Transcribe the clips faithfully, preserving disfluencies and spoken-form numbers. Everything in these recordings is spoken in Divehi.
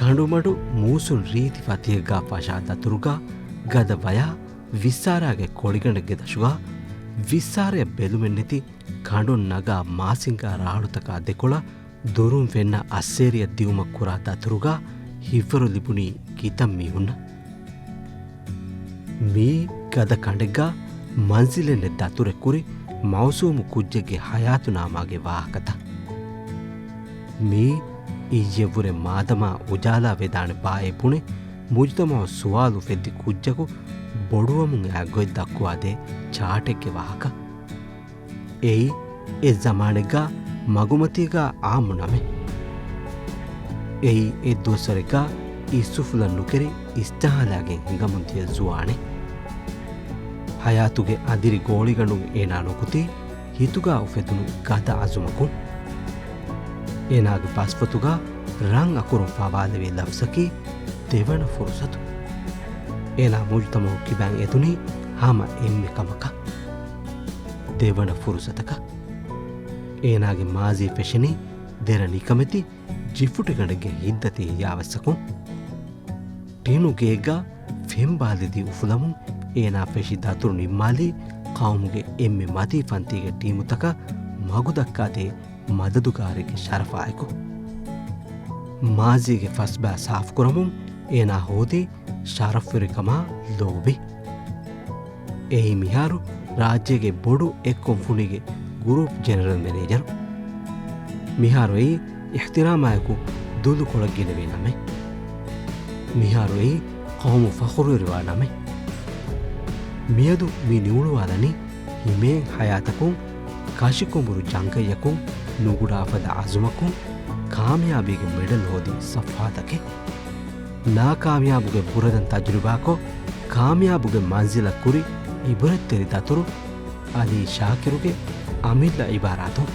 އަނޑުމަޑު މޫސުން ރީތި ފަތިހެއްގާ ފަށާ ދަތުރުގާ ގަދަ ވަޔާ ވިއްސާރާގެ ކޮޅިގަނޑެއްގެ ދަށުގާ ވިއްސާރަޔަށް ބެލުމެއްނެތި ކަނޑުން ނަގާ މާސިންގާ ރާޅުތަކާ ދެކޮޅަށް ދުރުން ފެންނަ އައްސޭރިއަށް ދިއުމަށް ކުރާ ދަތުރުގާ ހިތްވަރު ލިބުނީ ކިތައް މީހުންނަށް؟ މިއީ ގަދަ ކަނޑެއްގާ މަންޒިލެއްނެތް ދަތުރެއް ކުރި މައުސޫމު ކުއްޖެއްގެ ހަޔާތުނާމާގެ ވާހަކަތައް. މިއީ އިއްޔެއްވުރެ މާދަމާ އުޖާލާ ވެދާނެ ބާއޭ ބުނެ މުޖުތަމަޢު ސުވާލު ފެއްދި ކުއްޖަކު ބޮޑުވަމުން އައި ގޮތް ދައްކުވާދޭ ޗާޓެއްގެ ވާހަކަ. އެއީ، އެ ޒަމާނެއްގާ މަގުމަތީގާ އާއްމު ނަމެއް. އެއީ، އެއްދުވަސްވަރެއްގާ އިސްއުފުލަން ނުކެރި އިސްތަހާލާގެން ހިނގަމުން ދިޔަ ޒުވާނެއް. ހަޔާތުގެ އަނދިރި ގޯޅިގަނޑުން އޭނާ ނުކުތީ ހިތުގާ އުފެދުނު ގަދަ އަޒުމަކުން. އޭނާގެ ބަސްފޮތުގާ ރަން އަކުރުން ފަވާލެވޭ ލަފްޒަކީ ދެވަނަ ފުރުސަތު. އޭނާ މުޖުތަމަޢު ކިބައިން އެދުނީ ހަމަ އެންމެ ކަމަކަށް. ދެވަނަ ފުރުސަތަކަށް. އޭނާގެ މާޒީ ފެށެނީ ދެރަ ނިކަމެތި ޖިފުޓިގަނޑެއްގެ ހިތްދަތި ހިޔާވައްސަކުން. ޓިނު ގެއެއްގާ ފެންބާލިދީ އުފުލަމުން އޭނާ ފެށި ދަތުރު ނިންމާލީ ޤައުމުގެ އެންމެ މަތީ ފަންތީގެ ޓީމުތަކަށް މަގުދައްކާދޭ މަދަދުގާރެއްގެ ޝަރަފާއެކު. މާޒީގެ ފަސްބާ ސާފުކުރަމުން އޭނާ ހޯދީ ޝަރަފުވެރިކަމާ ލޯބި. އެއީ މިހާރު ރާއްޖޭގެ ބޮޑު އެއްކޮންފުނީގެ ގްރޫޕް ޖެނެރަލް މެނޭޖަރު. މިހާރު އެއީ އިޙްތިރާމާއެކު ދުލުކޮޅަށް ގިނަވޭ ނަމެއް. މިހާރު އެއީ ޤައުމު ފަޚުރުވެރިވާ ނަމެއް. މިއަދު މި ނިއުޅުވާލަނީ ހިމޭން ހަޔާތަކުން، ކަށިކުނބުރު ޖަންގައްޔަކުން، ނުގުޑާފަދަ އަޒުމަކުން، ކާމިޔާބީގެ މެޑަލް ހޯދި ޞަފްޙާތަކެއް. ނާކާމިޔާބުގެ ބުރަދަން ތަޖުރިބާކޮށް، ކާމިޔާބުގެ މަންޒިލަށް ކުރި އިބުރަތްތެރި ދަތުރު، އަލީ ޝާކިރުގެ އަމިއްލަ އިބާރާތުން.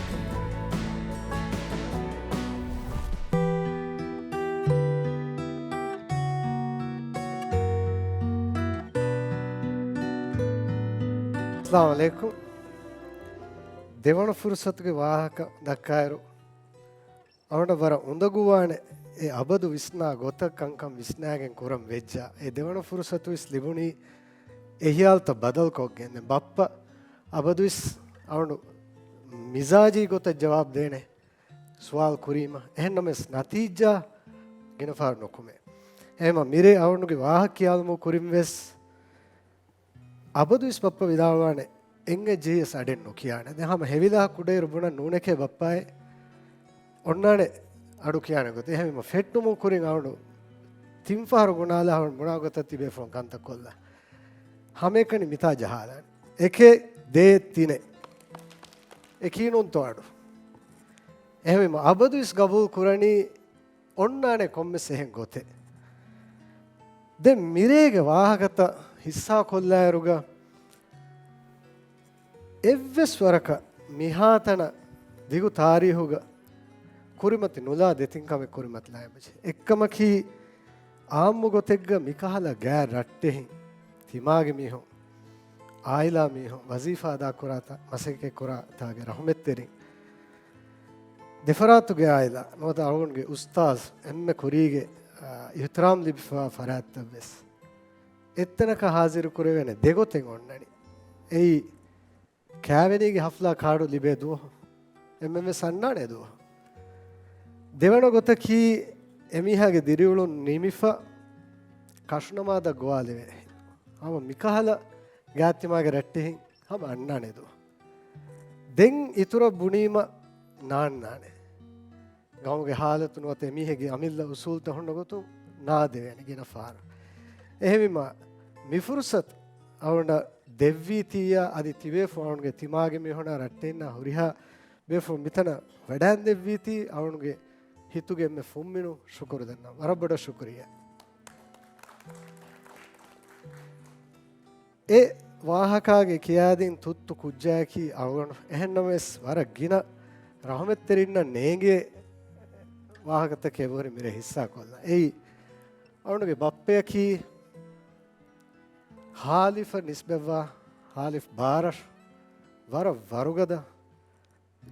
އައްސަލާމު ޢަލައިކުމް. ދެވަނަ ފުރުޞަތުގެ ވާހަކަ ދައްކާއިރު، އަޅުގަނޑަށް ވަރަށް އުނދަގޫވާނެ އެ އަބަދު ވިސްނާ ގޮތަށް ކަންކަން ވިސްނާގެން ކުރަން ވެއްޖާ. އެ ދެވަނަ ފުރުޞަތުވެސް ލިބުނީ އެ ހިޔާލުތައް ބަދަލުކޮށްގެން. ދެން ބައްޕަ އަބަދުވެސް އަޅުގަނޑު މިޒާޖީ ގޮތަށް ޖަވާބު ދޭނެ ސުވާލު ކުރީމަ. އެހެންނަމަވެސް ނަތީޖާ ގިނަ ފަހަރު ނުކުމޭ. އެހެންމަ މިރޭ އަޅުގަނޑުގެ ވާހަކަ ކިޔާލުމުގެ ކުރިން ވެސް އަބަދުވެސް ބައްޕަ ވިދާޅުވާނެ، އެނގޭ ޖެހިޔަސް އަޑެއް ނުކިޔާނެ. ދެން ހަމަ ހެވިލާ ކުޑައިރު ބުނަން ނޫނެކޭ ބައްޕާއޭ އޮންނާނެ އަޑު ކިޔާނެ ގޮތެއް. އެހެންވީމަ ފެއްޓުމުގެ ކުރިން އަޅުގަނޑު ތިން ފަހަރު ގުނާލާ އަޅުގަނޑު ބުނާ ގޮތަށް ތިބޭފުޅުން ކަންތައް ކޮށްލާ. ހަމައެކަނި މިތާ ޖަހާލާނެ. އެކެއް ދޭއް ތިނެއް. އެކީ ނޫންތޯ އަޑު؟ އެހެންވީމަ އަބަދުވެސް ގަބޫލު ކުރަނީ އޮންނާނެ ކޮންމެސް އެހެން ގޮތެއް. ދެން މިރޭގެ ވާހަކަތައް ހިއްސާކޮށްލާއިރުގަ، އެއްވެސް ވަރަކަށް މިހާތަނަށް ދިގު ތާރީހުގަ ކުރިމަތި ނުލާ ދެތިން ކަމެއް ކުރިމަތިލާ އެބަޖެހޭ. އެއްކަމަކީ، އާއްމު ގޮތެއްގަ މިކަހަލަ ގާތް ރައްޓެހިން، ތިމާގެ މީހުން، އާއިލާ މީހުން، ވަޒީފާ އަދާކުރާތާ، މަސައްކަތްކުރާތާގެ ރަޙުމަތްތެރިން، ދެފަރާތުގެ އާއިލާ، ނުވަތަ އަޅުގަނޑުގެ އުސްތާޒް، އެންމެ ކުރީގެ، އާ، އިޙްތިރާމް ލިބިފަވާ ފަރާތްތައްވެސް އެއްތަނަކަށް ހާޒިރު ކުރެވޭނެ ދެގޮތެއް އޮންނަނީ. އެއީ، ކާވެނީގެ ހަފްލާ ކާޑު ލިބޭ ދުވަހު، އެންމެންވެސް އަންނާނެ ދުވަހު. ދެވަނަ ގޮތަކީ، އެމީހާގެ ދިރިއުޅުން ނިމިފަ، ކަށުނަމާދަށް ގޮވާލެވޭ. ހަމަ މިކަހަލަ ގާތްތިމާގެ ރައްޓެހިން ހަމަ އަންނާނެ ދުވަހު. ދެން އިތުރަށް ބުނީމަ ނާންނާނެ. ގައުމުގެ ހާލަތު ނުވަތަ އެމީހެއްގެ އަމިއްލަ އުސޫލުތައް ހުންނަ ގޮތުން ނާދެވޭނެ ގިނަ ފަހަރަށް. އެހެންވީމަ، މި ފުރުޞަތު އަޅުގަނޑަށް ދެއްވީތީއާ، އަދި ތިބޭފުޅުންގެ ތިމާގެ މީހުނާ ރައްޓެހިންނާ ހުރިހާ ބޭފުޅުން މިތަނަށް ވަޑައިންދެއްވީތީ، އަޅުގަނޑުގެ ހިތުގެ އެންމެ ފުންމިނު ޝުކުރު ދަންނަވަން. ވަރަށް ބޮޑަށް ޝުކުރިއްޔާ. އެ ވާހަކާގެ ކިޔާދިން ތުއްތު ކުއްޖާއަކީ އަޅުގަނޑު. އެހެންނަމަވެސް، ވަރަށް ގިނަ ރަޙުމަތްތެރިންނަށް ނޭނގޭ ވާހަކަތަކެއް އެބަހުރި މިރޭ ހިއްސާކޮށްލަން. އެއީ، އަޅުގަނޑުގެ ބައްޕަޔަކީ ހާލިފަށް ނިސްބަތްވާ، ހާލިފް ބާރަށް ވަރަށް ވަރުގަދަ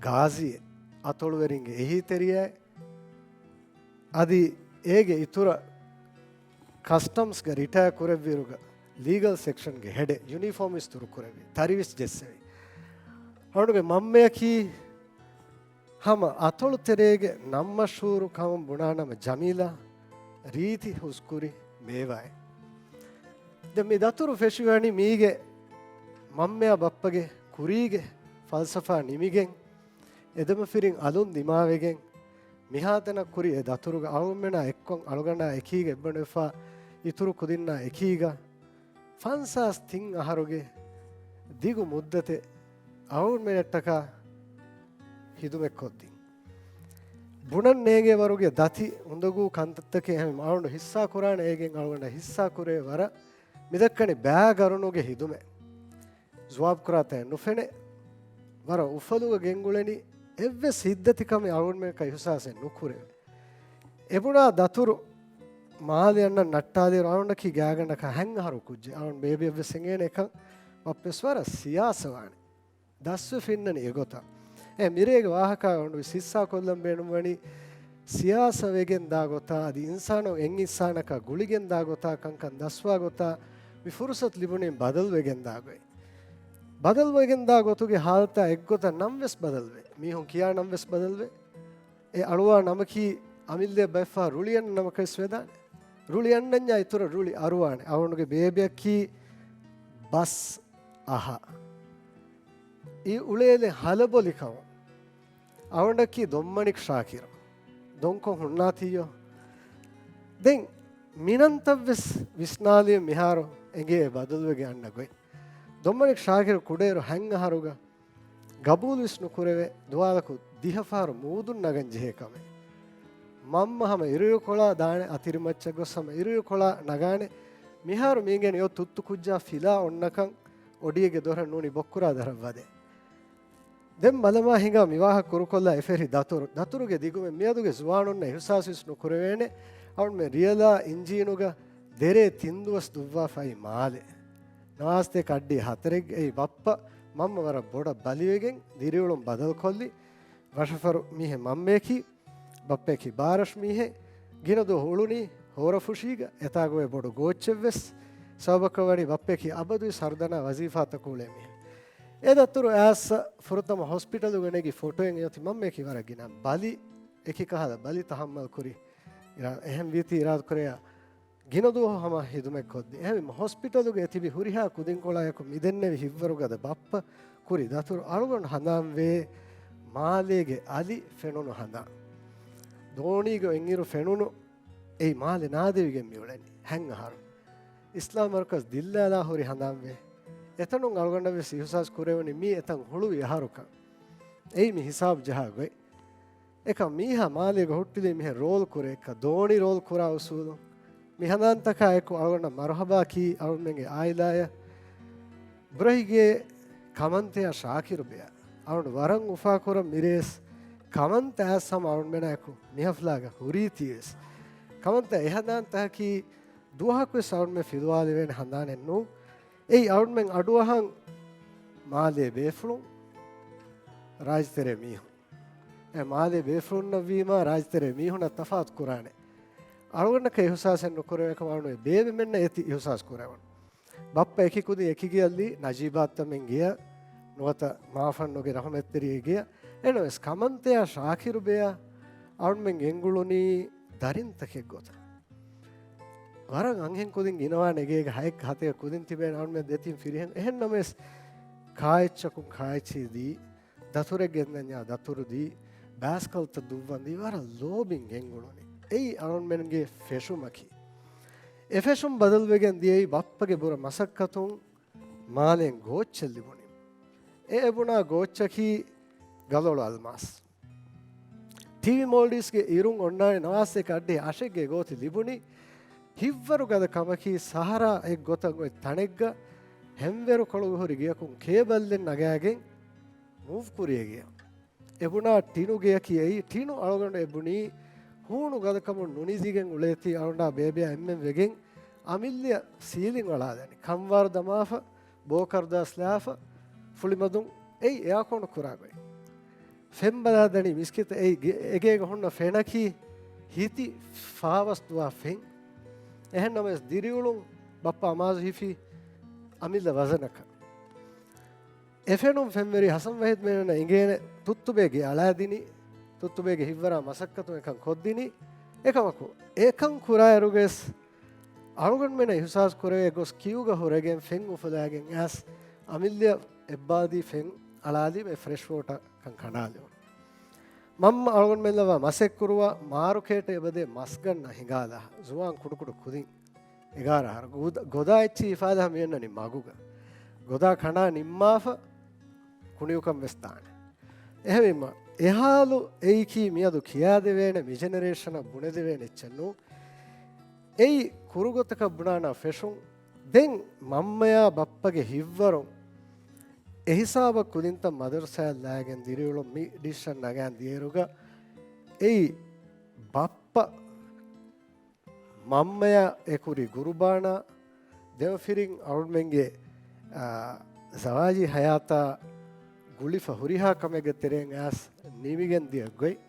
ގާޒީއެއް، އަތޮޅުވެރިންގެ އެހީތެރިޔާއެއް. އަދި އޭގެ އިތުރަށް ކަސްޓަމްސްގަ ރިޓަޔާ ކުރެއްވިއިރުގަ ލީގަލް ސެކްޝަންގެ ހެޑެއް ޔުނީފޯމް އިސްތުރު ކުރެއްވި، ތަރިވެސް ޖެއްސެވި. އަޅުގެ މަންމަޔަކީ ހަމަ އަތޮޅު ތެރޭގެ ނަން މަޝްހޫރު ކަމުން ބުނާނަމަ ޖަމީލާ ރީތި ހުސްކުރި ބޭބާއެއް. ދެން މި ދަތުރު ފެށިވަނީ މީގެ މަންމަޔާ ބައްޕަގެ ކުރީގެ ފަލްސަފާ ނިމިގެން، އެދެމަފިރިން އަލުން ދިމާވެގެން، މިހާތަނަށް ކުރި އެ ދަތުރުގަ އަޅުގަނޑުމެނާ އެއްކޮށް، އަޅުގަނޑާ އެކީގަ އެއްބަނޑުވެފާ އިތުރު ކުދިންނާ އެކީގަ، ފަންސާސް ތިން އަހަރުގެ ދިގު މުއްދަތެއް އަޅުގަނޑުމެނަށްޓަކާ ހިދުމަތްކޮށްދިން. ބުނަން ނޭނގޭ ވަރުގެ ދަތި އުނދަގޫ ކަންތައްތަކެއް ހަމަ އަޅުގަނޑު ހިއްސާ ކުރާނެ، އޭގެން އަޅުގަނޑަށް ހިއްސާ ކުރޭ ވަރަށް މިދައްކަނީ ބައި ގަރުނުގެ ހިދުމަތް. ޒުވާބުކުރާތަން ނުފެނޭ. ވަރަށް އުފަލުގަ ގެންގުޅެނީ އެއްވެސް ހިތްދަތިކަމެއް އަޅުގަނޑުމެންނަކަށް އިހުސާސެއް ނުކުރެވޭ. އެބުނާ ދަތުރު މާލެ އަންނަން ނައްޓާލިއިރު އަޅުގަނޑަކީ ގާތްގަނޑަކަށް ހަތް އަހަރު ކުއްޖެއް. އަޅުގަނޑު ބޭބެއަށްވެސް އެނގޭނެ އެކަން. ބައްޕަވެސް ވަރަށް ސިޔާސަވާނެ. ދަސްވެފަ އިންނަނީ އެގޮތަށް. އެ މިރޭގެ ވާހަކާ އަޅުގަނޑު ހިއްސާ ކޮށްލަން ބޭނުންވަނީ ސިޔާސަ ވެގެން ދާ ގޮތާ، އަދި އިންސާނު އެއް އިންސާނަކާ ގުޅިގެން ދާ ގޮތާ، ކަންކަން ދަސްވާ ގޮތާ މި ފުރުސަތު ލިބުނީ ބަދަލުވެގެން ދާ ގޮތް. ބަދަލުވެގެން ދާ ގޮތުގެ ހާލަތާ އެއްގޮތަށް ނަންވެސް ބަދަލުވޭ. މީހުން ކިޔާ ނަންވެސް ބަދަލުވޭ. އެ އަޅުވާ ނަމަކީ އަމިއްލައަށް ބައެއްފަހަރު ރުޅިއަންނަ ނަމަކަށްވެސް ވެދާނެ. ރުޅިއަންނަންޏާ އިތުރަށް ރުޅި އަރުވާނެ. އަޅުގަނޑުގެ ބޭބެއަކީ ބަސް އަހަ. އި އުޅޭލެ ހަލަބޮލިކަމުން. އަޅުގަނޑަކީ ދޮންމަނިކް ޝާކިރު. ދޮންކޮށް ހުންނާތީޔޯ. ދެން މިނަންތައްވެސް ވިސްނާލީ މިހާރު އެނގޭ އެ ބަދަލުވެގެން އަންނަ ގޮތް. ދޮންމަނިކް ޝާކިރު ކުޑައިރު ހަތް އަހަރުގަ ގަބޫލުވެސް ނުކުރެވޭ، ދުވާލަކު ދިހަ ފަހަރު މޫދުން ނަގަން ޖެހޭ ކަމެއް. މަންމަ ހަމަ އިރުއިރުކޮޅާ ދާނެ، އަތިރިމައްޗަށް ގޮސް ހަމަ އިރުއިރުކޮޅާ ނަގާނެ. މިހާރު މީގެން އޮތް ތުއްތު ކުއްޖާ ފިލާ އޮންނަކަން އޮޑިއެއްގެ ދޮރަށް ނޫނީ ބޮއްކުރާ ދަރަށް ވަދެ. ދެން ބަލަމާ ހިނގާ މިވާހަކަ ކުރުކޮށްލާ އެފެށި ދަތުރު. ދަތުރުގެ ދިގުމެއް މިއަދުގެ ޒުވާނުންނަށް އިހުސާސްވެސް ނުކުރެވޭނެ. އަޅުމެން ރިޔަލާ އިންޖީނުގަ ދެރޭ ތިން ދުވަސް ދުއްވާފައި މާލެ. ނަވާސްތޭކަ އައްޑިހަ ހަތަރެއްގަ އެއީ ބައްޕަ މަންމަ ވަރަށް ބޮޑަށް ބަލިވެގެން ދިރިއުޅުން ބަދަލުކޮށްލި. ވަށަފަރު މީހެއް މަންމަޔަކީ، ބައްޕަޔަކީ ބާރަށު މީހެއް. ގިނަ ދުވަހު އުޅުނީ ހޯރަފުށީގަ. އެތާގަ އޮވޭ ބޮޑު ގޯއްޗެއްވެސް. ސަބަބަކަށް ވަނީ ބައްޕަޔަކީ އަބަދުވެސް ހަރުދަނާ ވަޒީފާތަކު އުޅޭ މީހެއް. އެ ދަތުރު އައިސް ފުރަތަމަ ހޮސްޕިޓަލުގަ ނެގި ފޮޓޯއެއް އޮތީ މަންމަޔަކީ ވަރަށް ގިނަ ބަލި، އެކި ކަހަލަ ބަލި ތަހައްމަލް ކުރި. އިރާ-، އެހެން ވީތީ އިރާދަކުރެޔާ ގިނަ ދުވަހު ހަމަ ހިދުމަތް ކޮށްދިން. އެހެންވީމަ ހޮސްޕިޓަލުގަ އެތިބި ހުރިހާ ކުދިންކޮޅާއެކު މިދެންނެވި ހިތްވަރުގަދަ ބައްޕަ ކުރި ދަތުރު އަޅުގަނޑު ހަނދާންވޭ މާލޭގެ އަލި ފެނުނު ހަނދާން. ދޯނީގަ އޮތްއިރު ފެނުނު އެއީ މާލެ ނާދެވިގެން މިއުޅެނީ ހަތް އަހަރު. އިސްލާމް މަރުކަޒް ދިއްލާލާ ހުރި ހަނދާންވޭ. އެތަނުން އަޅުގަނޑަށްވެސް އިހުސާސް ކުރެވުނީ މީ އެތަން ހުޅުވި އަހަރުކަން. އެއީ މި ހިސާބު ޖަހާ ގޮތް. އެކަމް މީހާ މާލޭގަ ހުއްޓިލީ މިހެން ރޯލް ކުރޭ، އެކަ ދޯނި ރޯލް ކުރާ އުސޫލު. މި ހަނދާންތަކާ އެކު އަޅުގަނޑަށް މަރުހަބާ ކީ އަޅުމެންގެ އާއިލާޔަށް ބުރަހިގޭ ކަމަންތެޔާ ޝާކިރު ބެޔާ. އަޅުން ވަރަށް އުފާކުރަން މިރޭސް ކަމަންތައާސް ހަމަ އަޅުމެނާއެކު މިހަފްލާގަ ހުރީތީވެސް. ކަމަންތަ އެހަނދާންތަކަކީ ދުވަހަކުވެސް އަޅުމެން ފިލުވާލެވޭނެ ހަނދާނެއް ނޫން. އެއީ އަޅުމެން އަޑުއަހަން މާލޭ ބޭފުޅުން ރާއްޖެތެރޭ މީހުން. އެ މާލޭ ބޭފުޅުންނަށްވީމާ ރާއްޖެތެރޭ މީހުންނަށް ތަފާތު ކުރާނެ. އަޅުގަނޑަކަށް އިހުސާސެއް ނުކުރެވޭކަމަށް އަޅުގަނޑު ބޭބެމެންނަށް އޭތި އިހުސާސް ކުރެވުނު. ބައްޕަ އެކި ކުދިން އެކި ގެއަށްލީ ނަޖީބާ އަތްތަމެން ގެޔަށް ނުވަތަ މާފަންނުގެ ރަހުމަތްތެރިއެއް ގެޔަށް. އެހެނަސް ކަމަންތެޔާ ޝާކިރު ބެޔާ އަޅުމެން ގެންގުޅުނީ ދަރިންތަކެއް ގޮތަށް. ވަރަށް އަންހެން ކުދިން ގިނަވާނެ އެގޭގަ ހައެއް ހަތެއް ކުދިން ތިބޭނެ އަޅުމެން ދެތިން ފިރިހެން. އެހެން ނަމަވެސް ކާއެއްޗަކުން ކާއެއްޗެހި ދީ، ދަތުރެއް ގެންދަންޏާ ދަތުރު ދީ، ބާސްކަލްތައް ދުއްވަން ދީ، ވަރަށް ލޯބިން ގެންގުޅުނީ. އެއީ އަޅުމެންގެ ފެށުމަކީ. އެ ފެށުން ބަދަލުވެގެން ދިޔައީ ބައްޕަގެ ބުރަ މަސައްކަތުން މާލެން ގޯއްޗެއް ލިބުނީ. އެ އެބުނާ ގޯއްޗަކީ ގަލޮޅު އަލްމާސް. ޓީވީ މޯލްޑިވްސްގެ އިރުން އޮންނާނެ ނަވާސްތޭކަ އައްޑިހަ އަށެއްގެ ގޯތި ލިބުނީ. ހިތްވަރު ގަދަ ކަމަކީ ސަހަރާ އެއްގޮތަށް އޮތް ތަނެއްގަ ހެންވެރުކޮޅުގަ ހުރި ގެޔަކުން ކޭބަލްއެއް ނަގާގެން މޫވް ކުރި އެގެޔަށް. އެބުނާ ޓިނު ގެޔަކީ އެއީ. ޓިނު އަޅުގަނޑު އެބުނީ ހޫނު ގަދަކަމުން ނުނިދިގެން އުޅޭތީ އަޅުގަނޑާ ބޭބެއާ އެންމެން ވެގެން އަމިއްލަ ސީލިން އަޅާލަނީ. ކަންވާރު ދަމާފަ، ބޯކަރުދާސް ލާފަ، ފުޅިމަދުން އެއީ އެއާކޯނު ކުރާ ގޮތް. ފެން ބަލާ ދަނީ މިސްކިތަށް އެއީ ގެ-، އެގޭގަ ހުންނަ ފެނަކީ ހިތި ފާވަސް ދުވާ ފެން. އެހެންނަމަވެސް ދިރިއުޅުން ބައްޕަ އަމާޒު ހިފީ އަމިއްލަ ވަޒަނަކަށް. އެ ފެނުން ފެންވެރި ހަސަން ވަހީދު މޭނަ އިނގޭނެ ތުއްތުބޭގެ އަޅާދިނީ، ތުއްތުބޭގެ ހިތްވަރާ މަސައްކަތު އެކަން ކޮށްދިނީ. އެކަމަކު، އެކަން ކުރާއިރުގަސް އަޅުގަނޑުމެން އިހުސާސް ކުރެވޭ ގޮސް ކިއުގަ ހުރެގެން ފެން އުފުލާގެން އައިސް އަމިއްލަ އެއްބާދީ ފެން އަޅާލީމަ އެ ފްރެޝް ވޯޓަރ ކަން ކަނޑާލެވުނު. މަންމަ އަޅުގަނޑުމެން ލައްވާ މަސެއް ކުރުވާ މާރުކޭޓް އެބަދޭ މަސްގަންނަ ހިނގާލާ ޒުވާން ކުޑަކުޑަ ކުދިން އެގާރަ އަހަރު ގޮދ-، ގޮދާ އެއްޗި ހިފާލާ މިއަންނަނީ މަގުގަ. ގޮދާ ކަނޑާ ނިންމާފަ ކުނިއުކަން ވެސް ދާނެ. އެހެންވީމަ، އެހާލު އެއީކީ މިއަދު ކިޔާދެވޭނެ، މި ޖެނެރޭޝަނަށް ބުނެދެވޭނެ އެއްޗެއް ނޫން. އެއީ ކުރުގޮތަކަށް ބުނާނާ ފެށުން. ދެން މަންމަޔާ ބައްޕަގެ ހިތްވަރުން އެހިސާބަށް ކުދިންތައް މަދަރުސާއަށް ލާގެން ދިރިއުޅުން މި ޑިސިޝަން ނަގާން ދިޔައިރުގަ އެއީ ބައްޕަ މަންމަޔާ އެކުރި ގުރުބާނާ ދެމަފިރިން އަޅުމެންގެ، އާ، ޒަވާޖީ ހަޔާތާ ގުޅިފަ ހުރިހާ ކަމެއްގެ ތެރެއިން އައިސް ނިމިގެން ދިޔަ ގޮތް.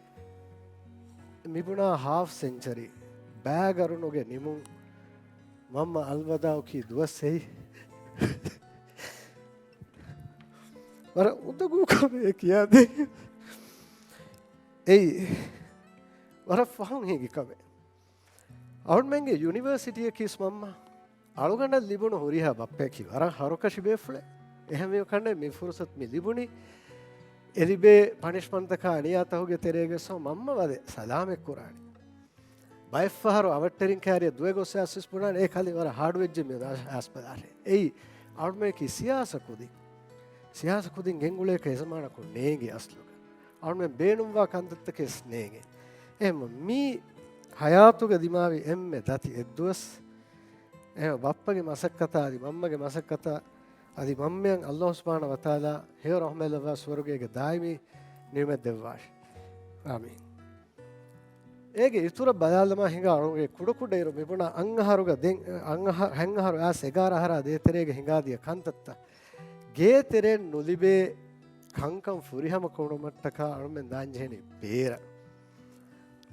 މިބުނާ ހާފް ސެންޗަރީ ބައިގަރުނުގެ ނިމުން މަންމަ އަލްވަދާއުކީ ދުވަސް އެއީ. ވަރަށް އުނދަގޫ ކަމެއް ކިޔާދޭ. އެއީ ވަރަށް ފަހުން ހިނގި ކަމެއް. އަޅުމެންގެ ޔުނިވަރސިޓީއަކީސް މަންމަ އަޅުގަނޑަށް ލިބުނު ހުރިހާ ބައްޕަޔަކީ ވަރަށް ހަރުކަށި ބޭފުޅެއް. އެހެންވީމަ ކަންނޭނގެ މި ފުރުސަތު މި ލިބުނީ. އެ ލިބޭ ޕަނިޝްމަންޓްތަކާ އަނިޔާތަކުގެ ތެރޭގަސް މަންމަ ވަދެ ސަލާމަތް ކުރާނީ. ބައެއްފަހަރު އަވަށްޓެރިން ކާރިއަށް ދުވެ ގޮސް އައިސް ވެސް ބުނާނެ އޭ ކަލޭ ވަރަށް ހާޑުވެއްޖެ މި އައިސް ބަލާށޭ. އެއީ އަޅުމެންނަކީ ސިޔާސަ ކުދިން. ސިޔާސަ ކުދިން ގެންގުޅޭކަށް އެ ޒަމާނަކުން ނޭނގި އަސްލުގަ. އަޅުމެން ބޭނުންވާ ކަންތައްތަކެއް ނޭނގެ. އެހެން މި ހަޔާތުގަ ދިމާވި އެންމެ ދަތި އެއްދުވަސް އެހެން ބައްޕަގެ މަސައްކަތާ އަދި މަންމަގެ މަސައްކަތާ އަދި މަންމައަށް އައްލާހު ސުބްޙާނަހޫ ވަތަޢާލާ ހެޔޮ ރަޙްމަތްލައްވާ ސުވަރުގޭގެ ދާއިމީ ނިޢުމަތް ދެއްވާށި. އާމީން. އޭގެ އިތުރަށް ބަލާލަމާ ހިނގާ އަޅުގަނޑުގެ ކުޑަކުޑައިރު މިބުނާ އަށް އަހަރުގަ ދެން އަށް އަހަ-، ހަތް އަހަރު އައިސް އެގާރަ އަހަރާ ދޭތެރޭގަ ހިނގާދިޔަ ކަންތައްތައް. ގޭތެރޭން ނުލިބޭ ކަންކަން ފުރިހަމަ ކުރުމަށްޓަކާ އަޅުމެން ދާންޖެހެނީ ބޭރަށް.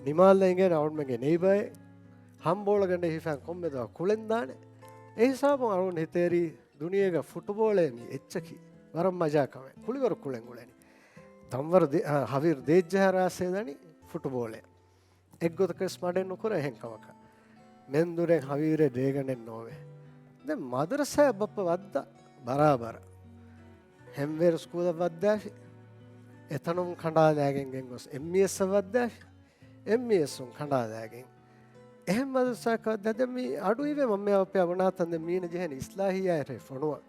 ނިމާލަށް އިނގޭނެ އަޅުމެންގެ ނެއިބަރެއް ހަންބޯޅަގަނޑެއް ހިފާން ކޮންމެ ދުވަހަކު ކުޅެން ދާނެ. އެހިސާބުން އަޅުގަނޑު ހިތޭރީ ދުނިޔޭގަ ފުޓުބޯޅޭ މީ އެއްޗަކީ ވަރަށް މަޖާ ކަމެއް. ކުޅިވަރު ކުޅެން އުޅެނީ. ދަންވަރު ދޭ-، އާ، ހަވީރު ދޭއްޖަހާރަ އައިސް ދަނީ ފުޓުބޯޅޭ. އެއްގޮތަކަށް ވެސް މަޑެއް ނުކުރޭ އެހެން ކަމަކަށް. މެންދުރެއް ހަވީރެއް ރޭގަނޑެއް ނޯވޭ. ދެން މަދަރުސާއަށް ބައްޕަ ވައްދާ ބަރާބަރަށް. ހެންވޭރު ސްކޫލަށް ވައްދާފި. އެތަނުން ކަނޑާލާގެން ގެންގޮސް އެމްއީއެސްއަށް ވައްދާފި. އެމްއީއެސުން ކަނޑާލާގެން އެހެން މަދަރުސާއަކަށް ވައްދާ. ދެން މި އަޑު އިވޭ މަންމަޔާ ބައްޕަޔާ ބުނާތަން ދެން މީނަ ޖެހެނީ އިސްލާހިއްޔާއަށް ފޮނުވަން.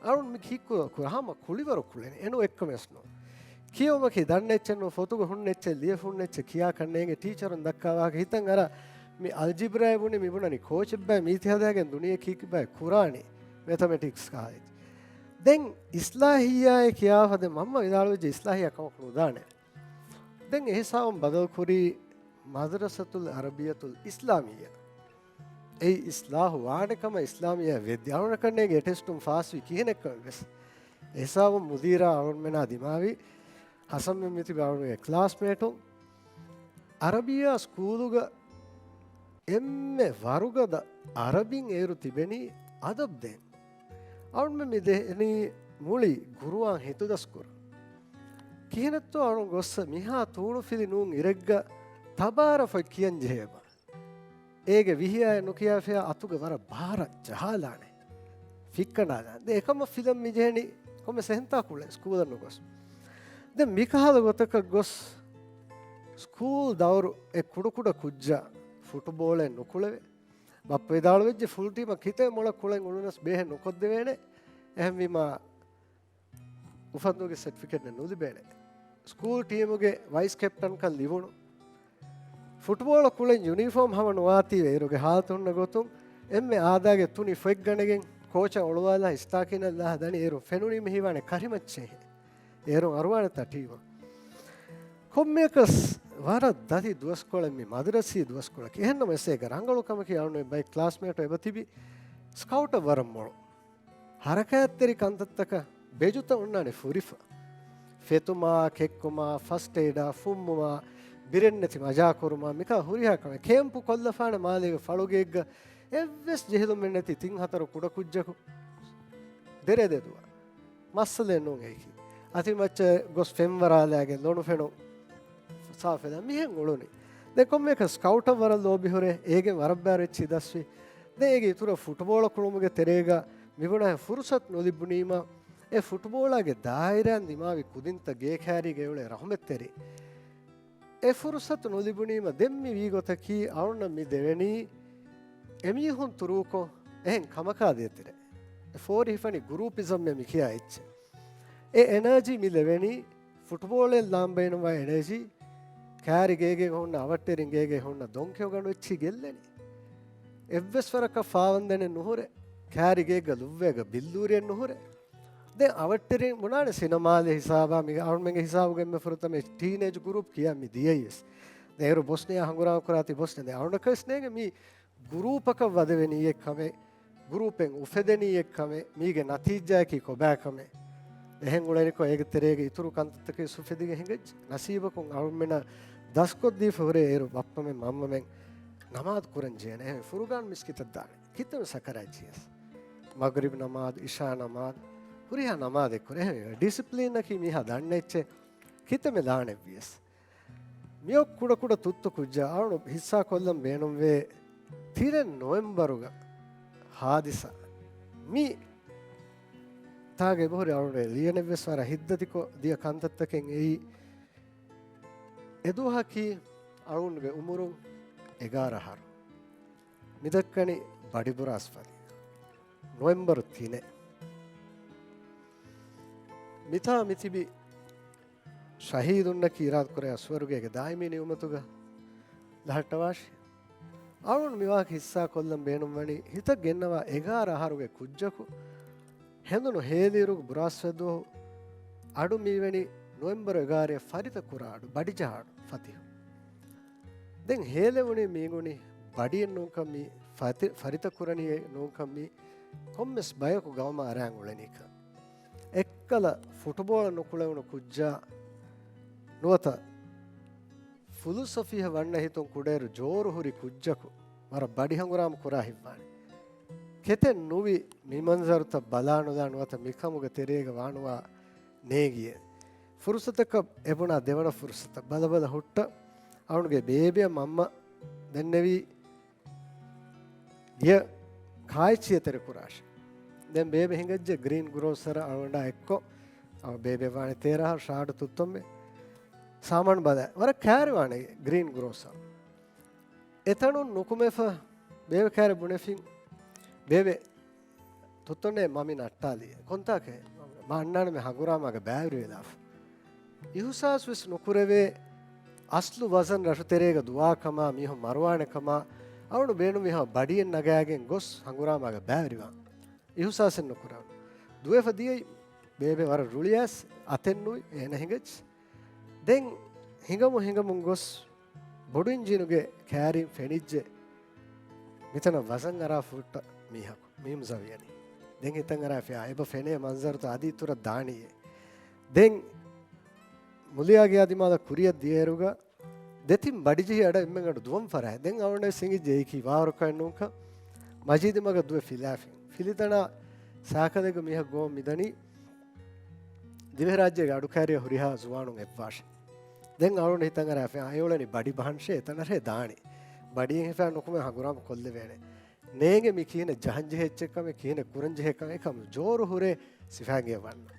އަޅުން މި ކީއްކުރަ ކުރާ ހަމަ ކުޅިވަރު ކުޅެނީ. އެނޫ އެއްކަމެއް ވެސް ނޫން. ކިޔެވުމަކީ ދަންނަ އެއްޗެއް ނޫން، ފޮތުގަ ހުންނަ އެއްޗެއް، ލިޔެފަ ހުންނަ އެއްޗެއް ކިޔާކަށް ނޭނގެ. ޓީޗަރުން ދައްކާ ވާހަކަ ހިތަށް އަރާ، މި އަލްޖިބްރާއޭ ބުނީ މި ބުނަނީ ކޯޗެއްބާ މީތި ހަދާގެން ދުނިޔެ ކީކިބާ ކުރާނީ މެތަމެޓިކްސް ކާލެޖް. ދެން އިސްލާހިއްޔާއޭ ކިޔާފަ ދެން މަންމަ ވިދާޅުވެއްޖެ އިސްލާހިއްޔާ ކަމަކު ނުދާނެ. ދެން އެހިސާބުން ބަދަލުކުރީ މަދްރަސަތުލް ޢަރަބިއްޔަތުލް އިސްލާމިއްޔާ. އެއީ އިސްލާހު ވާނެ ކަމަށް އިސްލާމިއްޔާ ވެއްދި އަޅުގަނޑަކަށް ނޭނގޭ ޓެސްޓުން ފާސްވި ކިހިނެއްކަމެއް ވެސް. އެހިސާބުން މުދީރާ އަޅުގަނޑުމެނާ ދިމާވި ހަސަންމެން މިތިބި އަޅުގަނޑުގެ ކްލާސްމޭޓުން ޢަރަބިއްޔާ ސްކޫލުގަ އެންމެ ވަރުގަދަ ޢަރަބިން އޭރު ތިބެނީ އަދަބް ދޭން. އަޅުންމެ މި ދެނީ މުޅި ޤުރުއާން ހިތުދަސްކުރަން. ކިހިނެއްތޯ އަޅުން ގޮއްސަ މިހާ ތޫނުފިލި ނޫން އިރެއްގަ ތަބާރަ ފޮތް ކިޔަން ޖެހޭބާ. އޭގެ ވިހިއާއެއް ނުކިޔާފިޔާ އަތުގަ ވަރަށް ބާރަށް ޖަހާލާނެ. ފިއްކަނޑާލާނެ. ދެން އެކަމަށް ފިލަން މި ޖެހެނީ ކޮންމެސް އެހެންތާ ކުޅެ ސްކޫލަށް ނުގޮސް. ދެން މިކަހަލަ ގޮތަކަށް ގޮސް ސްކޫލް ދައުރު އެ ކުޑަކުޑަ ކުއްޖާ ފުޓުބޯޅެއް ނުކުޅެވޭ. ބައްޕަ ވިދާޅުވެއްޖެ ފުލް ޓީމަށް ކިތައް މޮޅަށް ކުޅެން އުޅުނަސް ބޭހެއް ނުކޮށްދެވޭނެ. އެހެންވީމާ އުފަންދޫގެ ސެޓްފިކެޓް ނުލިބޭނެ. ސްކޫލް ޓީމުގެ ވައިސް ކެޕްޓަންކަން ލިބުނު. ފުޓްބޯޅަ ކުޅެން ޔުނީފޯމް ހަމަ ނުވާތީވެ އޭރުގެ ހާލަތު ހުންނަ ގޮތުން އެންމެ އާދާގެ ތުނި ފޮތް ގަނެގެން ކޯޗަށް އޮޅުވާލާ އިސްތާކީނަށް ލާހަ ދަނީ އޭރު ފެނުނީމަ ހީވާނެ ކަރިމައްޗޭހެން. އޭރުން އަރުވާނެތާ ޓީމަށް. ކޮންމެއަކަސް ވަރަށް ދަތި ދުވަސްކޮޅެއް މި މަދުރަސީ ދުވަސްކޮޅަކީ. އެހެންނަމަވެސް އޭގެ ރަނގަޅު ކަމަކީ އަޅުން ބައެއް ކްލާސްމޭޓު އެބަ ތިބި ސްކައުޓަށް ވަރަށް މޮޅު. ހަރަކާތްތެރި ކަންތައްތަކަށް ބެޖުތައް އޮންނާނެ ފުރިފަ. ފެތުމާ، ކެއްކުމާ، ފަސްޓް އެއިޑާ، ފުއްމުމާ، ބިރެއްނެތި މަޖާކުރުމާ މިކާ ހުރިހާ ކަމެއް. ކޭމްޕު ކޮށްލަފާނެ މާލޭގެ ފަޅުގެއެއްގަ އެއްވެސް ޖެހިލުމެއްނެތި ތިން ހަތަރު ކުޑަކުއްޖަކު ދެރޭ ދެދުވާ. މައްސަލައެއް ނޫން އެއީކީ. އަތި މައްޗަށް ގޮސް ފެންވަރާލާގެން ލޮނުފެނުން ސާފުވެލާ މިހެން އުޅުނީ. ދެން ކޮންމެއަކަސް ސްކައުޓަށް ވަރަށް ލޯބިހުރޭ، އޭގެން ވަރަށް ބާރު އެއްޗިހި ދަސްވި. ދެން އޭގެ އިތުރަށް ފުޓުބޯޅަ ކުޅުމުގެ ތެރޭގަ މިބުނާ ފުރުސަތު ނުލިބުނީމަ، އެ ފުޓުބޯޅާގެ ދާއިރާއިން ދިމާވި ކުދިންތައް ގޭ ކާރީގަ އެއުޅޭ ރަހުމަތްތެރި. އެ ފުރުސަތު ނުލިބުނީމަ ދެން މި ވީ ގޮތަކީ އަޅުންނަށް މި ދެވެނީ އެމީހުން ތުރޫކޮށް އެހެން ކަމަކާ ދޭތެރޭ. އެ ފޯރިހިފަނި ގުރޫޕިޒަމްއޭ މި ކިޔާ އެއްޗެއް. އެ އެނާޖީ މި ލެވެނީ ފުޓުބޯޅައިން ލާން ބޭނުންވާ އެނާޖީ، ކާރި ގޭގޭގަ ހުންނަ އަވަށްޓެރިން ގޭގޭ ހުންނަ ދޮންކެޔޮ ގަނޑު އެއްޗިހި ގެއްލެނީ. އެއްވެސް ވަރަކަށް ފާވަންދެނެއް ނުހުރޭ. ކާރި ގޭގަ ލުއްވޭގަ ބިއްލޫރިއެއް ނުހުރޭ. ދެން އަވަށްޓެރިން ބުނާނެ ސިނަމާލެ ހިސާބާ މި އަޅުމެންގެ ހިސާބުގެ އެންމެ ފުރަތަމަ ޓީނޭޖް ގުރޫޕް ކިޔާ މި ދިޔައީވެސް. ދެން އޭރު ބޮސްނިޔާ ހަނގުރާމަ ކުރާތީ ބޮސްނިޔާ. ދެން އަޅުންނަކަށް ވެސް ނޭނގެ މި ގުރޫޕަކަށް ވަދެވެނީ އެއްކަމެއް، ގުރޫޕެއް އުފެދެނީ އެއްކަމެއް، މީގެ ނަތީޖާއަކީ ކޮބާކަމެއް. އެހެން އުޅެނިކޮށް އޭގެ ތެރޭގަ އިތުރު ކަންތައްތަކެއް އުފެދިގެން ހިނގައްޖެ. ނަސީބަކުން އަޅުމެންނަށް ދަސްކޮށްދީފަ ހުރޭ އޭރު ބައްޕަމެން މަންމަމެން ނަމާދު ކުރަން ޖެހޭނެ. އެހެން ފުރުގާން މިސްކިތަށް ދާނެ. ކިތަންމެ ސަކަރާތް ޖިޔަސް. މަގްރިބް ނަމާދު، އިޝާ ނަމާދު، ހުރިހާ ނަމާދެއް ކުރޭ. އެހެން ޑިސިޕްލިންއަކީ މީހާ ދަންނަ އެއްޗެއް. ކިތަންމެ ލާނެއްވިޔަސް. މިއޮއް ކުޑަކުޑަ ތުއްތު ކުއްޖާ އަޅުން ހިއްސާ ކޮށްލަން ބޭނުންވޭ ތިރެން ނޮވެމްބަރުގަ ހާދިސާ. މި ތާގެ އެބަހުރި އަޅުން ލިޔަނެއްވެސް ވަރަށް ހިތްދަތިކޮށް ދިޔަ ކަންތައްތަކެއް އެއީ. އެދުވަހަކީ އަޅުންގެ އުމުރުން އެގާރަ އަހަރު. މިދައްކަނީ ބަޑިބުރާސްފަލި. ނޮވެމްބަރު ތިނެއް. މިތާ މިތިބި ޝަހީދުންނަކީ އިރާދަކުރޭ އަސްވަރުގޭގެ ދާއިމީ ނިޢުމަތުގަ ލަހައްޓަވާށި. އަޅުން މިވާހަކަ ހިއްސާ ކޮށްލަން ބޭނުންވަނީ ހިތަށް ގެންނަވާ އެގާރަ އަހަރުގެ ކުއްޖަކު ހެނދުނު ހޭލިއިރުގެ ބުރާސްފަދަ ދުވަހު އަޑު މިވެނި ނޮވެމްބަރު އެގާރައަށް ފަރިތަ ކުރާ އަޑު، ބަޑިޖަހާ އަޑު ފަތިހު. ދެން ހޭލެވުނީ މީގުނި ބަޑިއެއް ނޫންކަން މީ ފަތި-، ފަރިތަ ކުރަނީ ނޫންކަން މީ ކޮންމެސް ބަޔަކު ގައުމަށް އަރާން އުޅެނީކަން. އެއްކަލަ ފުޓުބޯޅަ ނުކުޅެވުނު ކުއްޖާ ނުވަތަ ފުލުސަފީހަށް ވަންނަ ހިތުން ކުޑައިރު ޖޯރު ހުރި ކުއްޖަކު ވަރަށް ބަޑި ހަނގުރާމަ ކުރާ ހިތްވާނެ. ކެތެއް ނުވި މި މަންޒަރުތައް ބަލާނުލާ ނުވަތަ މިކަމުގެ ތެރޭގަ ވާނުވާ ނޭނގިއެވެ. ފުރުސަތަކަށް އެބުނާ ދެވަނަ ފުރުސަތަށް ބަލަބަލަ ހުއްޓަ އަޅުގެ ބޭބެއަށް މަންމަ ދެންނެވީ ގެޔަށް ކާއެއްޗިއްޔަށް ތެރެކުރާށޭ. ދެން ބޭބެ ހިނގައްޖެ ގްރީން ގްރޯސަރަށް އަޅުގަނޑާ އެއްކޮށް، އަ، ބޭބެ ވާނެ ތޭރަ އަހަރު ޝާޑު ތުއްތޮމެ ސާމާނު ބަލާ. ވަރަށް ކައިރިވާނެ ގްރީން ގްރޯސަރު. އެތަނުން ނުކުމެފަ ބޭބެ ކައިރި ބުނެފިން. ބޭބެ ތުއްތޮންނޭ މަ މި ނައްޓާލީ. ކޮންތާކޭ؟ މަ އަންނާނަމޭ ހަނގުރާމާގަ ބައިވެރިވެލާފަ. އިހުސާސް ވެސް ނުކުރެވޭ އަސްލު ވަޒަން ރަށުތެރޭގަ ދުވާކަމާ މީހުން މަރުވާނެކަމާ އަޅުން ބޭނުމީހާ ބަޑިއެއް ނަގާގެން ގޮސް ހަނގުރާމާގަ ބައިވެރިވާން. އިހުސާސެއް ނުކުރާން. ދުވެފަ ދިޔައީ ބޭބެ ވަރަށް ރުޅިއައިސް އަތެއް ނުވި އޭނަ ހިނގައްޖެ. ދެން ހިނގަމުން ހިނގަމުން ގޮސް ބޮޑު އިންޖީނުގެ ކާރިން ފެނިއްޖެ މިތަނަށް ވަޒަން އަރާފަ ހުއްޓަ މީހަކު. މީމްޒަ ވިޔަނީ. ދެން ހިތަށް އަރާފިޔާ އެބަ ފެނޭ މަންޒަރުތައް އަދި އިތުރަށް ދާނީއޭ. ދެން މުލިޔާގެ އާ ދިމާލަށް ކުރިއަށް ދިޔައިރުގަ ދެތިން ބަޑިޖެހި އަޑަށް އެންމެން އަޑު ދުވަން ފަރާތް. ދެން އަޅުގަނޑަށް ވެސް އެނގިއްޖެ އެއީކީ ވާވަރުކަމެއް ނޫންކަން. މަޖީދި މަގަށް ދުވެ ފިލާފިން. ފިލިތަނާ ސާކަލެއްގަ މީހަކު ގޮވަން މިދަނީ ދިވެހިރާއްޖޭގެ އަޑުކާރިއަށް ހުރިހާ ޒުވާނުން އެއްވާށޭ. ދެން އަޅުގަނޑު ހިތަށް އަރާފި އައިއުޅެނީ ބަޑި ބަހަންށޭ އެތަނަށޭ ދާނީ. ބަޑިއެއް ހިފާ ނުކުމެ ހަނގުރާމަ ކޮށްލެވޭނެ. ނޭނގެ މި ކިހިނެއް ޖަހަންޖެހޭ އެއްޗެއްކަމެއް ކިހިނެއް ކުރަންޖެހޭ ކަމެއް އެކަމު ޖޯރު ހުރޭ ސިފައިންގެ ވަންނަ.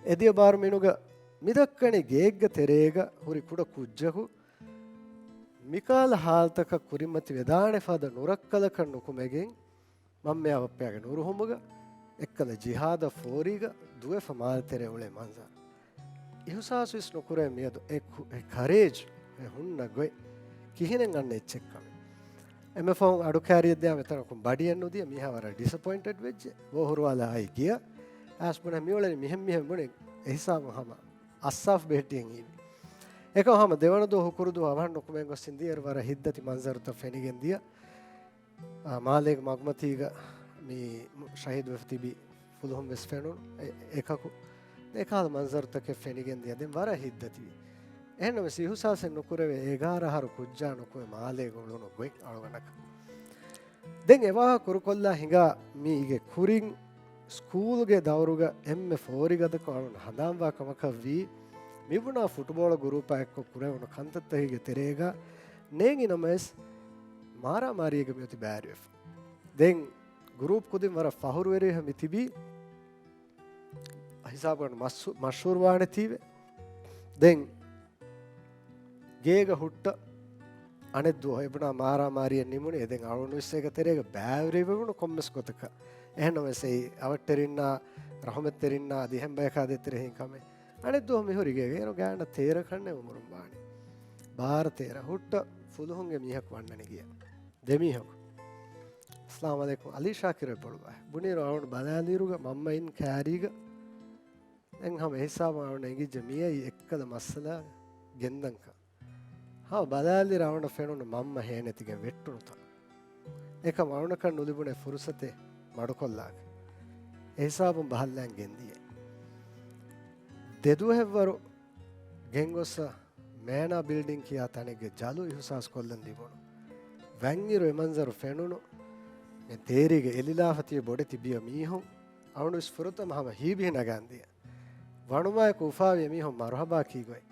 އެދިޔަ ބާރު މިނުގަ މިދައްކަނީ ގޭގްގެ ތެރޭގަ ހުރި ކުޑަ ކުއްޖަކު މިކަހަލަ ހާލަތަކަށް ކުރިމަތި ވެދާނެ ފަދަ ނުރައްކަލަކަށް ނުކުމެގެން މަންމަޔާ ބައްޕަޔާގެ ނުރުހުމުގަ އެއްކަލަ ޖިހާދަށް ފޯރީގަ ދުވެފަ މާލެ ތެރޭ އުޅޭ މަންޒަރު. އިހުސާސް ވެސް ނުކުރޭ މިއަދު އެ ކު-، އެ ކަރޭޖް އެ ހުންނަ ގޮތް ކިހިނެއް އަންނަ އެއްޗެއްކަމެއް. އެންމެ ފަހުން އަޑުކާރިއަށް ދިޔާ މިތަނަކުން ބަޑިއެއް ނުދިޔަ މީހާ ވަރަށް ޑިސަޕޮއިންޓެޑް ވެއްޖެ. ވޯ ހުރުވާލާ އައި ގިޔަ. އައިސް ބުނެ މިއުޅެނީ މިހެން މިހެން ބުނެ އެހިސާބުން ހަމަ އައްސާފް ބެހެއްޓިގެން ހީވި. އެކަމް ހަމަ ދެވަނަ ދުވަހު ހުކުރު ދުވަހު އަވަހަށް ނުކުމެން ގޮސް އިން ދިޔައިރު ވަރަށް ހިތްދަތި މަންޒަރުތައް ފެނިގެން ދިޔަ. އާ، މާލޭގެ މަގުމަތީގަ މި ޝަހީދުވެފަ ތިބި ފުލުހުން ވެސް ފެނުނު އެ-، އެކަކު. އެކަހަލަ މަންޒަރުތަކެއް ފެނިގެން ދިޔަ. ދެން ވަރަށް ހިތްދަތިވި. އެހެންނަމަވެސް އިހުސާސެއް ނުކުރެވޭ އެގާރަ އަހަރު ކުއްޖާ ނުކުމެ މާލޭގަ އުޅުނު ގޮތް އަޅުގަނޑަކަށް. ދެން އެވާހަކަ ކުރުކޮށްލާ ހިނގާ މީގެ ކުރިން ސްކޫލްގެ ދައުރުގަ އެންމެ ފޯރިގަދަކޮށް އަޅުން ހަނދާންވާ ކަމަކަށްވީ، މިބުނާ ފުޓުބޯޅަ ގުރޫޕާ އެއްކޮށް ކުރެވުނު ކަންތައްތަކެއްގެ ތެރޭގަ ނޭނގި ނަމަވެސް މާރާމާރީގަ މިއޮތީ ބައިވެރިވެފަ. ދެން ގުރޫޕް ކުދިން ވަރަށް ފަހުރުވެރިވެފަ މި ތިބީ. ހިސާބުގަނޑު މަޝް-، މަޝްހޫރުވާނެތީވެ. ދެން ގޭގަ ހުއްޓަ އަނެއް ދުވަހު އެބުނާ މާރާމާރީއެއް ނިމުނީ. ދެން އަޅުން ވެސް އޭގެ ތެރޭގަ ބައިވެރިވެވުނު ކޮންމެސް ގޮތަކަށް. އެހެންނަމަވެސް އެއީ އަވަށްޓެރިންނާ ރަހުމަތްތެރިންނާ އަދި އެހެން ބަޔަކާ ދޭތެރޭ ހިނގި ކަމެއް. އަނެއް ދުވަހު މިހުރި ގޭގަ އޭރު ގާތްގަނޑަށް ތޭރަ ކަންނޭނގެ އުމުރުން ވާނީ. ބާރަ ތޭރަ ހުއްޓަ ފުލުހުންގެ މީހަކު ވަންނަނީ ގެޔަށް. ދެމީހަކު. އައްސަލާމު ޢަލައިކުމް. ޢަލީ ޝާކިރު އެބައުޅުވާ. ބުނިއިރު އަޅުން ބަލާލިއިރުގަ މަންމަ އިން ކާރީގަ. ދެން ހަމަ އެހިސާބުން އަޅުން އެނގިއްޖެ މިއީ އެއްކަލަ މައްސަލަ ގެންދަންކަން. ހަމަ ބަލާލިއިރު އަޅުން ފެނުނު މަންމަ ހޭނެތިގެން ވެއްޓުނުތަން. އެކަމް އަޅުނަކަށް ނުލިބުނޭ ފުރުސަތެއް މަޑުކޮށްލާކަށް. އެހިސާބުން ބަހައްލައިގެން ދިޔަ. ދެދުވަހެއްވަރު ގެންގޮސްސަ މޭނާ ބިލްޑިން ކިޔާ ތަނެއްގެ ޖަލު އިހުސާސް ކޮށްލަން ލިބުނު. ވަންއިރު އެމަންޒަރު ފެނުނު. މި ދޭރީގަ އެލިލާފަ ތިބި ބޮޑެތި ބިޔަ މީހުން. އަޅުން ވެސް ފުރަތަމަ ހަމަ ހީބިހި ނަގާން ދިޔަ. ވަނުމާއެކު އުފާވިޔަ މީހުން މަރުހަބާ ކީގޮތް.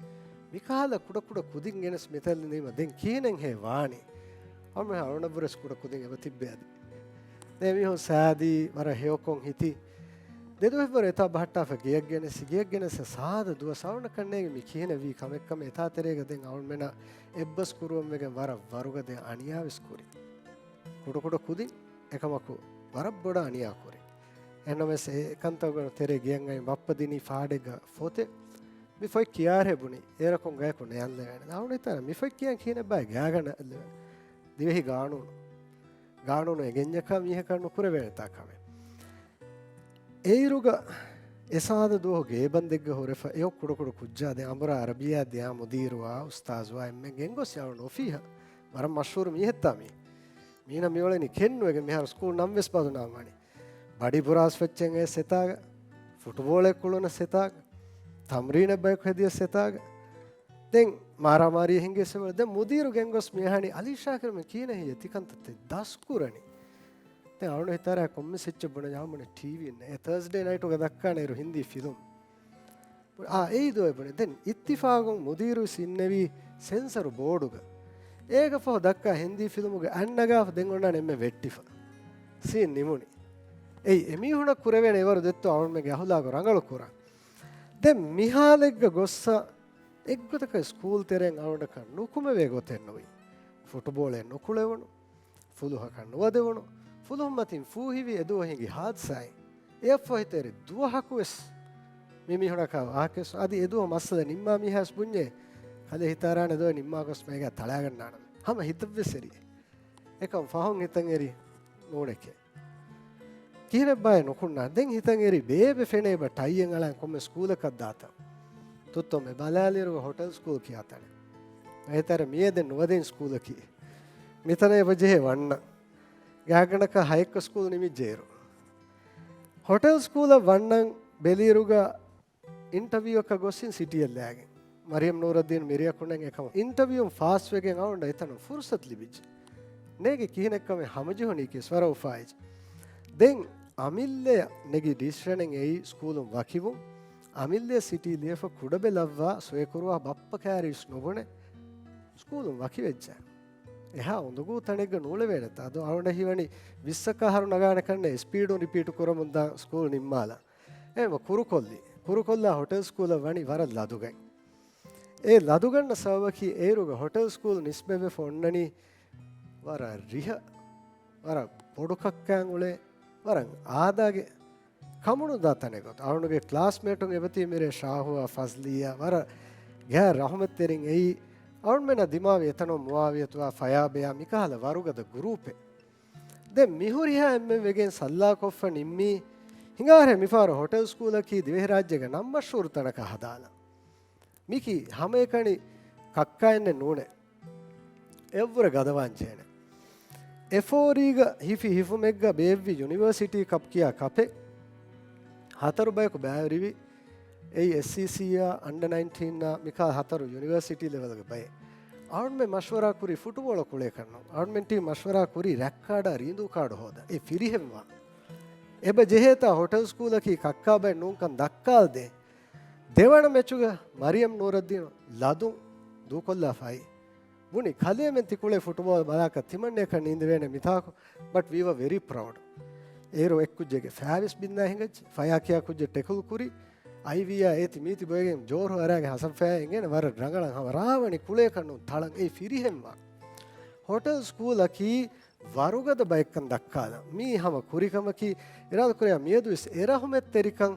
މިކަހަލަ ކުޑަކުޑަ ކުދިން ގެނެސް މިތަން ލިންދީމަ ދެން ކިހިނެއްހޭ ވާނީ؟ އަޅުމެން އަޅުނަށްވުރެސް ކުޑަ ކުދިން އެބަ ތިއްބެ އަދި. ދެ މީހުން ސާދީ ވަރަށް ހެޔޮކޮށް ހިތި. ދެދުވަހެއްވަރު އެތާ ބަހައްޓާފަ ގެޔަށް ގެނެސް، ގެޔަށް ގެނެސް ސާދަ ދުވަސް އަޅުނަކަށް ނޭނގި މި ކިހިނެއްވީ ކަމެއްކަމެއް. އެތާ ތެރޭގަ ދެން އަޅުމެނަށް އެއްބަސް ކުރުވަން ވެގެން ވަރަށް ވަރުގަދަ އަނިޔާވެސް ކުރި. ކުޑަކުޑަ ކުދިން އެކަމަކު ވަރަށް ބޮޑަށް އަނިޔާ ކުރި. އެހެންނަމަވެސް އެ ކަންތައްގެ ތެރޭ ގެޔަށް އައި ބައްޕަ ދިނީ ފާޑެއްގަ ފޮތެއް. މި ފޮތް ކިޔާރޭ ބުނި. އޭރަކުން ގަޔަކު ނޭންލެވޭނެ. އަޅުން ހިތާނެ މި ފޮތް ކިޔަން ކިހިނެއްބާ ގާގަނޑަށް ލެވޭނެ. ދިވެހި ގާނޫނު. ގާނޫނު އެނގެންޏަކާ މީހަކަށް ނުކުރެވޭނެތާ ކަމެއް. އެއިރުގަ އެ ސާދަ ދުވަހު ގޭބަންދެއްގަ ހުރެފަ އެއޮ ކުޑަކުޑަ ކުއްޖާ ދެ އަނބުރާ އަރަބިއްޔާ ދެއާ މުދީރުވާ އުސްތާޒުވާ އެންމެން ގެންގޮސް އަޅުން އޮފީހަށް. ވަރަށް މަޝްހޫރު މީހެއްތާ މީ. މީނަ މިއުޅެނީ ކެއްނުވެގެން މިހާރު ސްކޫލް ނަން ވެސް ބަދުނާމް ވަނީ. ބަޑި ބުރާސް ފެއްޗެން އެ ސެތާގަ، ފުޓުބޯޅަ ކުޅުނަ ސެތާގަ، ތަމްރީނަށް ބަޔަކު ހެދިޔަ ސެތާގަ. ދެން މާރާމާރީ ހިނގި ސެވަޅު. ދެން މުދީރު ގެންގޮސް މި އަހަނީ އަލީ ޝާކިރު މި ކިހިނެއް ހިޔެ ތިކަންތައްތެއް ދަސްކުރަނީ. ދެން އަޅުން ހިތާރާ ކޮންމެ ސެއްޗެއް ބުނެ ޔާމުނެ ޓީވީ އިންނަ. އެ ތާސްޑޭ ނައިޓުގަ ދައްކާނެ އިރު ހިންދީ ފިލުމް. އާ، އެއީ ދޯ އެބުނެ. ދެން އިއްތިފާގުން މުދީރު ވެސް އިންނެވީ ސެންސަރު ބޯޑުގަ. އޭގަ ފަހު ދައްކާ ހިންދީ ފިލުމުގެ އަތް ނަގާފަ ދެން އޮންނާނެ އެންމެ ވެއްޓިފަ. ސީން ނިމުނި. އެއީ އެމީހުނަށް ކުރެވޭނެ އެވަރު ދެއްތޯ އަޅުމެންގެ އަހުލާގު ރަނގަޅު ކުރަން. ދެން މިހާލެއްގަ ގޮއްސަ އެއްގޮތަކަށް ސްކޫލް ތެރެއިން އަޅުގަނޑަކަށް ނުކުމެވޭ ގޮތެއް ނުވި. ފުޓުބޯޅައެއް ނުކުޅެވުނު. ފުލުހަކަށް ނުވަދެވުނު. ފުލުހުން މަތިން ފޫހިވި އެދުވަހު ހިނގި ހާދިސާއެއް. އެއަށްފަހު ހިތަށް އެރި ދުވަހަކު ވެސް މި މީހުނަކާ ވާހަކަވެސް އަދި އެދުވަހު މައްސަލަ ނިންމާ މީހާވެސް ބުންޏޭ. ކަލޭ ހިތާރާނެ ދޮވެ ނިންމާ ގޮސް މޭގާ ތަޅާގަންނާނަމޭ. ހަމަ ހިތަށްވެސް އެރި. އެކަމް ފަހުން ހިތަށް އެރި ނޫނެކޭ. ކިހިނެއްބާއޭ ނުކުންނާނެ. ދެން ހިތަށް އެރި ބޭބެ ފެނޭ ބަ ޓައިއެއް އަޅާން ކޮންމެ ސްކޫލަކަށް ދާތަން. ތުއްތޯ މެ ބަލާލިއިރު ހޮޓެލް ސްކޫލް ކިޔާ ތަނެއް. އޭތަރ މިއޭ ދެން ނުވަދެއިން ސްކޫލަކީ. މިތަނަށް އެބަ ޖެހޭ ވަންނަ. ގާތްގަނޑަކަށް ހައެއްކަ ސްކޫލް ނިމިއްޖެއިރު. ހޮޓެލް ސްކޫލަށް ވަންނަން ބެލިއިރުގަ އިންޓަވިއުއަކަށް ގޮސްސިން ސިޓީއަށް ލާގެން. މަރިޔަމް ނޫރައްދީން މިރޭ ކުނެން އެކަމަށް އިންޓަވިއުން ފާސްވެގެން އަޅުގަނޑަށް އެތަނުން ފުރުސަތު ލިބިއްޖެ. ނޭގެ ކިހިނެއްކަމެއް ހަމަޖެހުނީކީ ވެސް ވަރަށް އުފާވެއްޖެ. ދެން އަމިއްލަޔަށް ނެގި ޑިސިޝަނެއް އެއީ ސްކޫލުން ވަކިވުން. އަމިއްލަޔަށް ސިޓީ ލިޔެފަ ކުޑަބެލަށްވާ ސޮއެކުރުވާ ބައްޕަ ކާރި ވެސް ނުބުނެ ސްކޫލުން ވަކިވެއްޖެ. އެހާ އުނދަގޫ ތަނެއްގަ ނޫޅެވޭނެތާ. އަދު އަޅުގަނޑަށް ހީވަނީ ވިއްސަކަށް އަހަރު ނަގާނެ ކަންނޭ ސްޕީޑުން ރިޕީޓު ކުރަމުން ދާން ސްކޫލް ނިންމާލާ. އެހެންވެ ކުރުކޮށްލި. ކުރުކޮށްލާ ހޮޓެލް ސްކޫލަށް ވަނީ ވަރަށް ލަދުގަތް. އެ ލަދުގަންނަ ސަބަބަކީ އޭރުގަ ހޮޓެލް ސްކޫލް ނިސްބަތްވެފަ އޮންނަނީ ވަރަށް ރިހަ، ވަރަށް ބޮޑު ކައްކާން އުޅޭ، ވަރަށް އާދައިގެ ކަމުނުދާ ތަނެއް ގޮތަށް. އަޅުގަނޑުގެ ކްލާސްމޭޓުން އެބަތީ މިރޭ ޝާހުއާ ފަޒްލީއާ ވަރަށް ގާތް ރަހުމަތްތެރިން އެއީ. އަޅުމެންނަށް ދިމާވި އެތަނުން މުއާވިޔަތުއާ ފަޔާބެއާ މިކަހަލަ ވަރުގަދަ ގުރޫޕެއް. ދެން މިހުރިހާ އެންމެން ވެގެން ސައްލާކޮށްފަ ނިންމީ، ހިނގާހަރޭ މިފަހަރު ހޮޓެލް ސްކޫލަކީ ދިވެހިރާއްޖޭގެ ނަން މަޝްހޫރު ތަނަކަށް ހަދާލަން. މިކީ ހަމައެކަނި ކައްކާއެއްނެއް ނޫނޭ. އެއަށްވުރެ ގަދަވާން ޖެހޭނެ. އެ ފޯރީގަ ހިފި ހިފުމެއްގަ ބޭއްވި ޔުނިވަރސިޓީ ކަޕް ކިޔާ ކަޕެއް. ހަތަރު ބަޔަކު ބައިވެރިވި. އެއީ އެސްއީސީއާ، އަންޑަ ނައިންޓީންއާ މިކާ ހަތަރު ޔުނިވަރސިޓީ ލެވެލްގެ ބައެއް. އަޅުމެން މަޝްވަރާ ކުރީ ފުޓުބޯޅަ ކުޅޭކަށް ނޫން. އަޅުމެން ޓީމް މަޝްވަރާ ކުރީ ރަތް ކާޑާ ރީނދޫ ކާޑު ހޯދަން. އެ ފިރިހެންވާ. އެބަ ޖެހޭތާ ހޮޓެލް ސްކޫލަކީ ކައްކާބައެއް ނޫންކަން ދައްކާލަދޭ. ދެވަނަ މެޗުގަ މަރިޔަމް ނޫރައްދީނު ލަދުން ދޫކޮށްލާފައި. ބުނި ކަލޭމެން ތިކުޅޭ ފުޓުބޯޅަ ބަލާކަށް ތިމަންނަޔަކަށް ނީނދެވޭނެ މިތާކު، but we were very proud. އޭރު އެއްކުއްޖެއްގެ ފައިވެސް ބިންދާ ހިނގައްޖެ، ފަޔާ ކިޔާ ކުއްޖެއް ޓެކުލް ކުރި، އައިވީއާ އޭތި މީތި ބޮއެގެން ޖޯރު އަރާގެ ހަސަން ފަޔާ އެނގޭނެ ވަރަށް ރަނގަޅަށް ހަމަ ރާވަނި ކުޅޭކަށް ނޫން ތަޅަން އެއީ ފިރިހެންވާ. ހޮޓެލް ސްކޫލަކީ ވަރުގަދަ ބައެއްކަން ދައްކާލަން. މީ ހަމަ ކުރިކަމަކީ އިރާދަކުރިޔާ މިއަދުވެސް އެ ރަހުމަތްތެރިކަން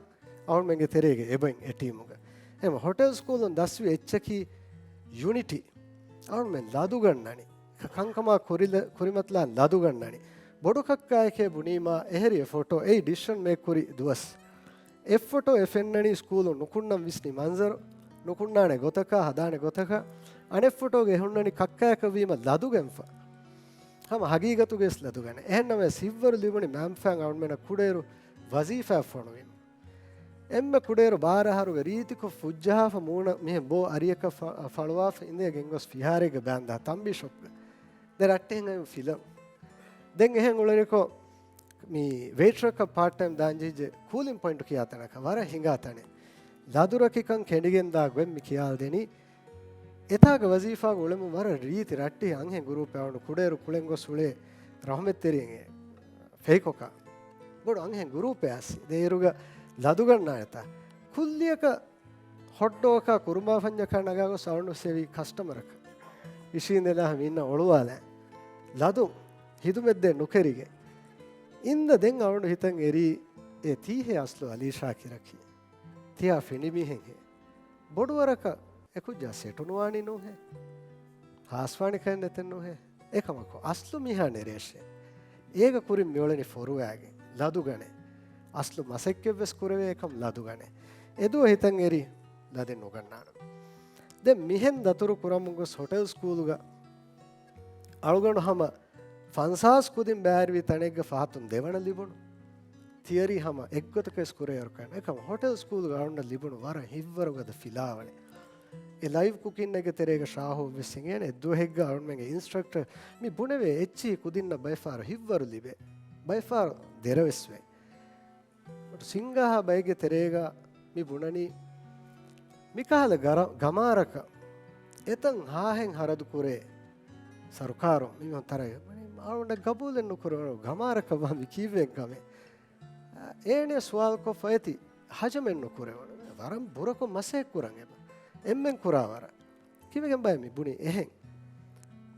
އަޅުމެންގެ ތެރޭގަ އެބައިން އެ ޓީމުގަ. އެހެން ހޮޓެލް ސްކޫލުން ދަސްވި އެއްޗަކީ ޔުނިޓީ. އަޅުމެން ލަދުގަންނަނީ. ކަ-، ކަންކަމާ ކުރިލަ-، ކުރިމަތިލާން ލަދުގަންނަނީ. ބޮޑު ކައްކާއެކޭ ބުނީމާ އެހެރި އެ ފޮޓޯ އެއީ ޑިސިޝަން މޭކް ކުރި ދުވަސް. އެއް ފޮޓޯ އެ ފެންނަނީ ސްކޫލު ނުކުންނަން ވިސްނި މަންޒަރު، ނުކުންނާނެ ގޮތަކާ، ހަދާނެ ގޮތަކަށް. އަނެއް ފޮޓޯގަ އެ ހުންނަނީ ކައްކާއަކަށް ވީމަ ލަދުގެންފަ. ހަމަ ހަގީގަތުގައިސް ލަދުގަނެ. އެހެންނަމަވެސް ހިތްވަރު ލިބުނީ މައިންފާން އަޅުމެނަށް ކުޑައިރު ވަޒީފާއެއް ފޮނުވީމަ. އެންމެ ކުޑައިރު ބާރަ އަހަރުގެ ރީތިކޮށް ފުއްޖަހާފަ މޫނަށް މިހެން ބޯ އަރިއަކަށް ފަ-، ފަޅުވާފަ އިނދެ ގެންގޮސް ފިހާރައެއްގަ ބާންދާ ތަނބީ ޝޮޕްގަ. ދެ ރައްޓެހިން އައި ފިލަން. ދެން އެހެން އުޅެނިކޮށް މި ވެއިޓަރަކަށް ޕާޓް ޓައިމް ދާން ޖެހިއްޖެ ކޫލިން ޕޮއިންޓު ކިޔާ ތަނަކަށް ވަރަށް ހިނގާ ތަނެއް. ލަދުރަކިކަން ކެނޑިގެން ދާ ގޮތް މި ކިޔާލަދެނީ. އެތާގަ ވަޒީފާގަ އުޅެމުން ވަރަށް ރީތި ރައްޓެހި އަންހެން ގުރޫޕެއް އަޅުގަނޑު ކުޑައިރު ކުޅެން ގޮސް އުޅޭ ރަހުމަތްތެރިން ފެހިކޮކާ. ބޮޑު އަންހެން ގުރޫޕެއް އައިސް ދޭއިރުގަ ލަދުގަންނާނެތާ. ކުއްލިއަކަށް ހޮޓްޑޮގަކާ ކުރުމާފަންޏަކާ ނަގާގޮސް އަޅުގަނޑު ސެވި ކަސްޓަމަރަކަށް އިށީނދެލާ މިންނަ އޮޅުވާލާ. ލަދު ހިދުމަތްދޭ ނުކެރިގެ. އިންދަ ދެން އަޅުގަނޑު ހިތަށް އެރީ އެ ތީހޭ އަސްލު އަލީޝާ ކިރަކީ. ތިޔާ ފިނޑި މީހެއްހޭ. ބޮޑުވަރަކަށް އެކުއްޖާ ސެޓުނުވާނީ ނޫހޭ. ހާސްވާނި ކަން ނެތެއް ނޫހޭ. އެކަމަކު އަސްލު މީހާ ނެރޭށޭ. އޭގަ ކުރިން މިއުޅެނީ ފޮރުވާގެ ލަދުގަނެ. އަސްލު މަސައްކަތްވެސް ކުރެވޭ އެކަމް ލަދުގަނެ. އެދުވަ ހިތަށް އެރި ލަދެއް ނުގަންނާނަން. ދެން މިހެން ދަތުރު ކުރަމުން ގޮސް ހޮޓެލް ސްކޫލުގަ އަޅުގަނޑު ހަމަ ފަންސާސް ކުދިން ބައިވެރިވި ތަނެއްގަ ފަހަތުން ދެވަނަ ލިބުނު. ތިއަރީ ހަމަ އެއްގޮތަކަށް ކުރެވޭއިރުކަން. އެކަމަ ހޮޓެލް ސްކޫލުގަ އަޅުގަނޑަށް ލިބުނު ވަރަށް ހިތްވަރުގަދަ ފިލާވަޅެއް. އެ ލައިވް ކުކިންއެއްގެ ތެރޭގަ ޝާހު ވެސް ހިނގޭނެ އެއްދުވަހެއްގަ އަޅުމެންގެ އިންސްޓްރަކްޓަރ މި ބުނެވޭ އެއްޗިހި ކުދިންނަށް ބައެއްފަހަރު ހިތްވަރު ލިބޭ. ބައެއްފަހަރު ދެރަވެސް ވޭ. ސިންގާހާ ބައެއްގެ ތެރޭގަ މި ބުނަނީ، މިކަހަލަ ގަރަ-، ގަމާރަކަށް އެތަން ހާހެއް ހަރަދު ކުރޭ ސަރުކާރުން މި ތަރައި އަޅުގަނޑަށް ގަބޫލެއް ނުކުރެވޭ ގަމާރަކަށް ވާ މި ކީއްވެ ކަމެއް. އޭނަ ސުވާލުކޮށްފަ އޭތި ހަޖަމެއް ނުކުރެވޭ. ވަރަށް ބުރަކޮށް މަސައްކަތް ކުރަން އެބަ. އެންމެން ކުރާ ވަރަށް. ކިވެގެން ބައެއް މި ބުނީ އެހެން.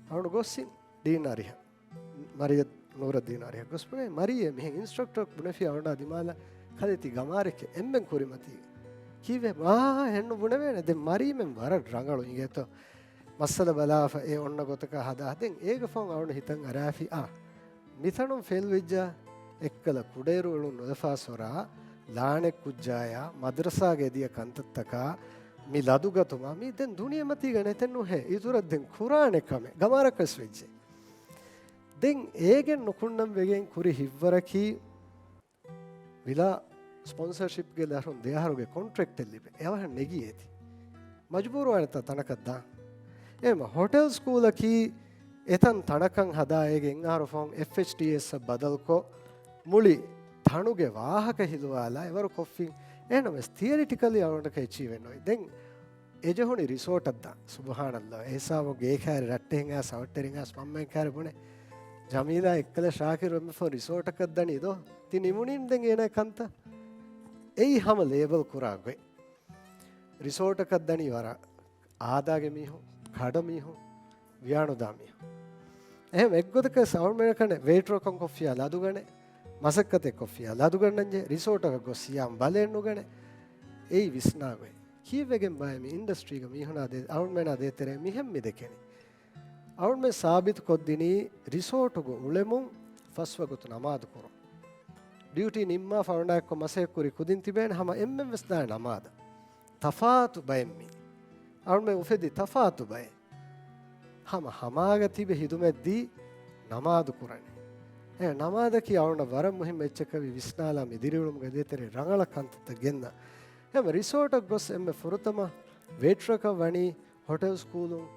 އަޅުގަނޑު ގޮސްސިން ޑީން އަރިހަށް. މަރިޔަ ނޫރައްދީން އަރިހަށް ގޮސް ބުނޭ، މަރިޔަ މިހެން އިންސްޓްރަކްޓަރ ބުނެފި އަޅުގަނޑާ ދިމާލަށް ކަލޭ ތި ގަމާރެކޭ އެންމެން ކުރިމަތީ. ކީއްވެ މާ ހެންނު ބުނެވޭނެ؟ ދެން މަރީމެން ވަރަށް ރަނގަޅު އިނގޭތޯ. މައްސަލަ ބަލާފަ އެ އޮންނަ ގޮތަކަށް ހަދާ. ދެން އޭގެ ފަހުން އަޅުގަނޑު ހިތަށް އަރާފި އާ. މިތަނުން ފެލް ވެއްޖާ އެއްކަލަ ކުޑައިރު އުޅުން ނުލަފާ ސޮރާ، ލާނެ ކުއްޖާޔާ، މަދްރަސާގެ އެދިޔަ ކަންތައްތަކާ، މި ލަދުގަތުމާ، މީ ދެން ދުނިޔެމަތީގަ ނެތެއް ނުހޭ، އިތުރަށް ދެން ކުރާނެ ކަމެއް، ގަމާރަކަސް ވެއްޖެ. ދެން އޭގެން ނުކުންނަން ވެގެން ކުރި ހިތްވަރަކީ، ވިލާ ސްޕޮންސަރޝިޕްގެ ލަހުން ދެއަހަރުގެ ކޮންޓްރެކްޓެއް ލިބެ. އެއަވަހަށް ނެގި އޭތި. މަޖުބޫރުވާނެތާ ތަނަކަށް ދާން. އެހެންމަ ހޮޓެލް ސްކޫލަކީ އެތަން ތަނަކަށް ހަދާ އޭގެ އެއްއަހަރު ފަހުން އެފްއެޗްޑީއެސްއަށް ބަދަލުކޮށް، މުޅި ތަނުގެ ވާހަކަ ހިލުވާލާ އެވަރު ކޮށްފިން. އެހެންނަމަވެސް ތިއަރިޓިކަލީ އަޅުގަނޑަކަށް އެޗީވެއް ނުވި. ދެން އެޖެހުނި ރިސޯޓަށް ދާ. ސުބުހާނައްލާ. އެހިސާބުން ގޭކައިރި ރައްޓެހިން އައިސް އަވަށްޓެރިން އައިސް މަންމައިން ކައިރި ބުނެ. ޖަމީލާ އެއްކަލަ ޝާކިރު އެންމެ ފަހުން ރިސޯޓަކަށް ދަނީ ދޯ. ތި ނިމުނީން ދެން އޭނާ ކަންތައް. އެއީ ހަމަ ލޭބަލް ކުރާ ގޮތް. ރިސޯޓަކަށް ދަނީ ވަރަށް އާދާގެ މީހުން، ކަޑަ މީހުން، ވިޔާނުދާ މީހުން. އެހެން އެއްގޮތަކަށް ސައުންޑްމެނަކަނެ ވެއިޓްރޯކަން ކޮށްފިޔާ ލަދުގަނެ، މަސައްކަތެއް ކޮށްފިޔާ ލަދުގަންނަންޖެ، ރިސޯޓަކަށް ގޮސް ސިޔާމް ބަލައެއް ނުގަނެ، އެއީ ވިސްނާގޮތް. ކީއްވެގެން ބާއެ މި އިންޑަސްޓްރީގަ މީހުނާ ދޭ، އަޅުމެނާ ދޭތެރޭ މިހެން މި ދެކެނީ؟ އަޅުމެން ސާބިތު ކޮށްދިނީ ރިސޯޓުގަ އުޅެމުން ފަސްވަގުތު ނަމާދު ކުރުން. ޑިއުޓީ ނިންމާފަ އަޅުނާއެއްކޮށް މަސައްކަތް ކުރި ކުދިން ތިބޭނެ ހަމަ އެންމެން ވެސް ދާނެ ނަމާދަށް. ތަފާތު ބައެއް މީ. އަޅުމެން އުފެދި ތަފާތު ބައެއް. ހަމަ ހަމާގަ ތިބެ ހިދުމަތް ދީ ނަމާދު ކުރަނީ. އެ ނަމާދަކީ އަޅުނަށް ވަރަށް މުހިންމު އެއްޗަކަށް ވި ވިސްނާލާ މި ދިރިއުޅުމުގެ ދޭތެރޭ ރަނގަޅަށް ކަންތައްތައް ގެންނަ. ހަމަ ރިސޯޓަށް ގޮސް އެންމެ ފުރަތަމަ ވޭޓްރަކަށް ވަނީ ހޮޓެލް ސްކޫލުން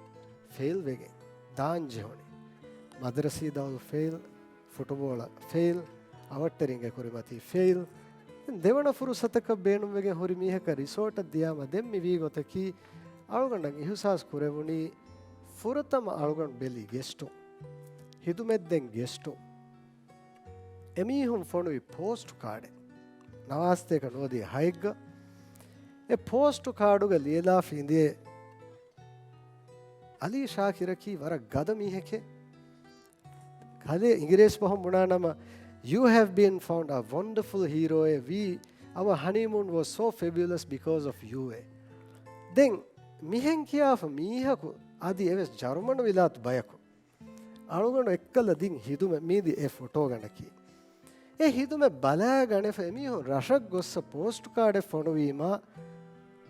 ފެއިލް ވެގެން ދާން ޖެހުނީ. މަދަރަސީ ދައުލު ފެއިލް، ފުޓުބޯޅަ ފެއިލް، އަވަށްޓެރިންގެ ކުރިމަތީ ފެއިލް. ދެން ދެވަނަ ފުރުސަތަކަށް ބޭނުންވެގެން ހުރި މީހަކަށް ރިސޯޓަށް ދިޔާމަ ދެން މި ވީ ގޮތަކީ، އަޅުގަނޑަށް އިހުސާސް ކުރެވުނީ ފުރަތަމަ އަޅުގަނޑު ބެލި ގެސްޓުން، ހިދުމަތްދޭން ގެސްޓުން، އެމީހުން ފޮނުވި ޕޯސްޓް ކާޑެއް. ނަވާސްތޭކަ ނުވަދިހަ ހައެއްގަ އެ ޕޯސްޓް ކާޑުގަ ލިޔެލާފަ އިނދިޔޭ، އަލީ ޝާކިރަކީ ވަރަށް ގަދަ މީހެކޭ. ކަލޭ އިނގިރޭސި ބަހުން ބުނާ ނަމަ، "You have been found a wonderful hero" އޭ. "We, our honeymoon was so fabulous because of you" އޭ. ދެން މިހެން ކިޔާފަ މީހަކު އަދި އެވެސް ޖަރުމަނު ވިލާތު ބަޔަކު. އަޅުގަނޑު އެއްކަލަ ދިން ހިދުމަތް މީދި އެ ފޮޓޯގަނޑަކީ. އެ ހިދުމަތް ބަލާގަނެފަ އެމީހުން ރަށަށް ގޮއްސަ ޕޯސްޓް ކާޑެއް ފޮނުވީމާ،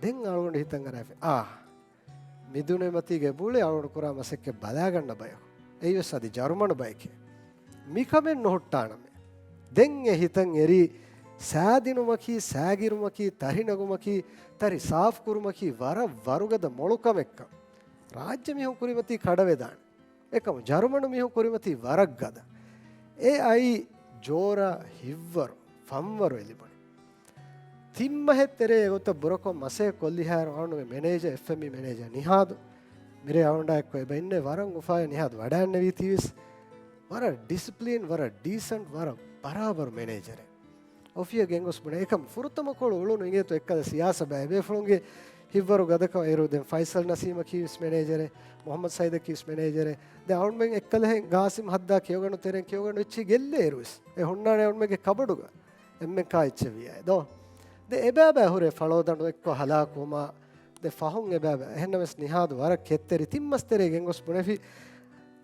ދެން އަޅުގަނޑު ހިތަށް އަރާފި. އާ، މި ދުނިޔެމަތީގަ އެބައުޅޭ އަޅުގަނޑު ކުރާ މަސައްކަތް ބަލާގަންނަ ބަޔަކު. އެއީވެސް އަދި ޖަރުމަނު ބައެކޭ. މިކަމެއް ނުހުއްޓާނަމޭ. ދެން އެ ހިތަށް އެރީ ސާދިނުމަކީ، ސާގިރުމަކީ، ތަރި ނަގުމަކީ، ތަރި ސާފުކުރުމަކީ ވަރަށް ވަރުގަދަ މޮޅު ކަމެއްކަން. ރާއްޖެ މީހުން ކުރިމަތީ ކަޑަވެދާނެ. އެކަމު ޖަރުމަނު މީހުން ކުރިމަތީ ވަރަށް ގަދަ. އެ އައީ ޖޯރާ ހިތްވަރު، ފަންވަރު އެ ލިބުނީ. ތިން މަހެއް ތެރޭ އެގޮތަށް ބުރަކޮށް މަސައްކަތް ކޮށްލިހާއިރު އަޅުގަނޑުގެ މެނޭޖަރ، އެފްއެމްއީ މެނޭޖަރ ނިހާދު، މިރޭ އަޅުގަނޑާ އެއްކޮށް އެބަ އިންނަ ވަރަށް އުފާވެ ނިހާދު ވަޑައިންނެވީތީވެސް. ވަރަށް ޑިސިޕްލިން، ވަރަށް ޑީސަންޓް، ވަރަށް ބަރާބަރު މެނޭޖަރެއް. އޮފީހަށް ގެންގޮސް ބުނެ. އެކަމް ފުރަތަމަ ކޮޅު އުޅުނު އިނގޭތޯ އެއްކަލަ ސިޔާސަތް ބައެއް ބޭފުޅުންގެ ހިތްވަރު ގަދަކަމަށް. އޭރު ދެން ފައިސަލް ނަސީމަކީ ވެސް މެނޭޖަރެއް، މުހައްމަދު ސައިދަކީ ވެސް މެނޭޖަރެއް. ދެން އަޅުމެން އެއްކަލަހެން ގާސިމް ހައްދާ ކިޔޮގަނޑު ތެރެއިން ކިޔޮގަނޑު އެއްޗިހި ގެއްލޭ އޭރު ވެސް. އެ ހުންނާނެ އަޅުމެންގެ ކަބަޑުގަ. އެންމެން ކާ އެއްޗެއް ވިޔާ ދޯ. ދެން އެބައިބައި ހުރޭ ފަޅޯދަނޑު އެއްކޮށް ހަލާކުވުމާ، ދެ ފަހުން އެބައިބައި. އެހެންނަމަވެސް ނިހާދު ވަރަށް ކެތްތެރި ތިން މަސް ތެރޭ ގެންގޮސް ބުނެފި،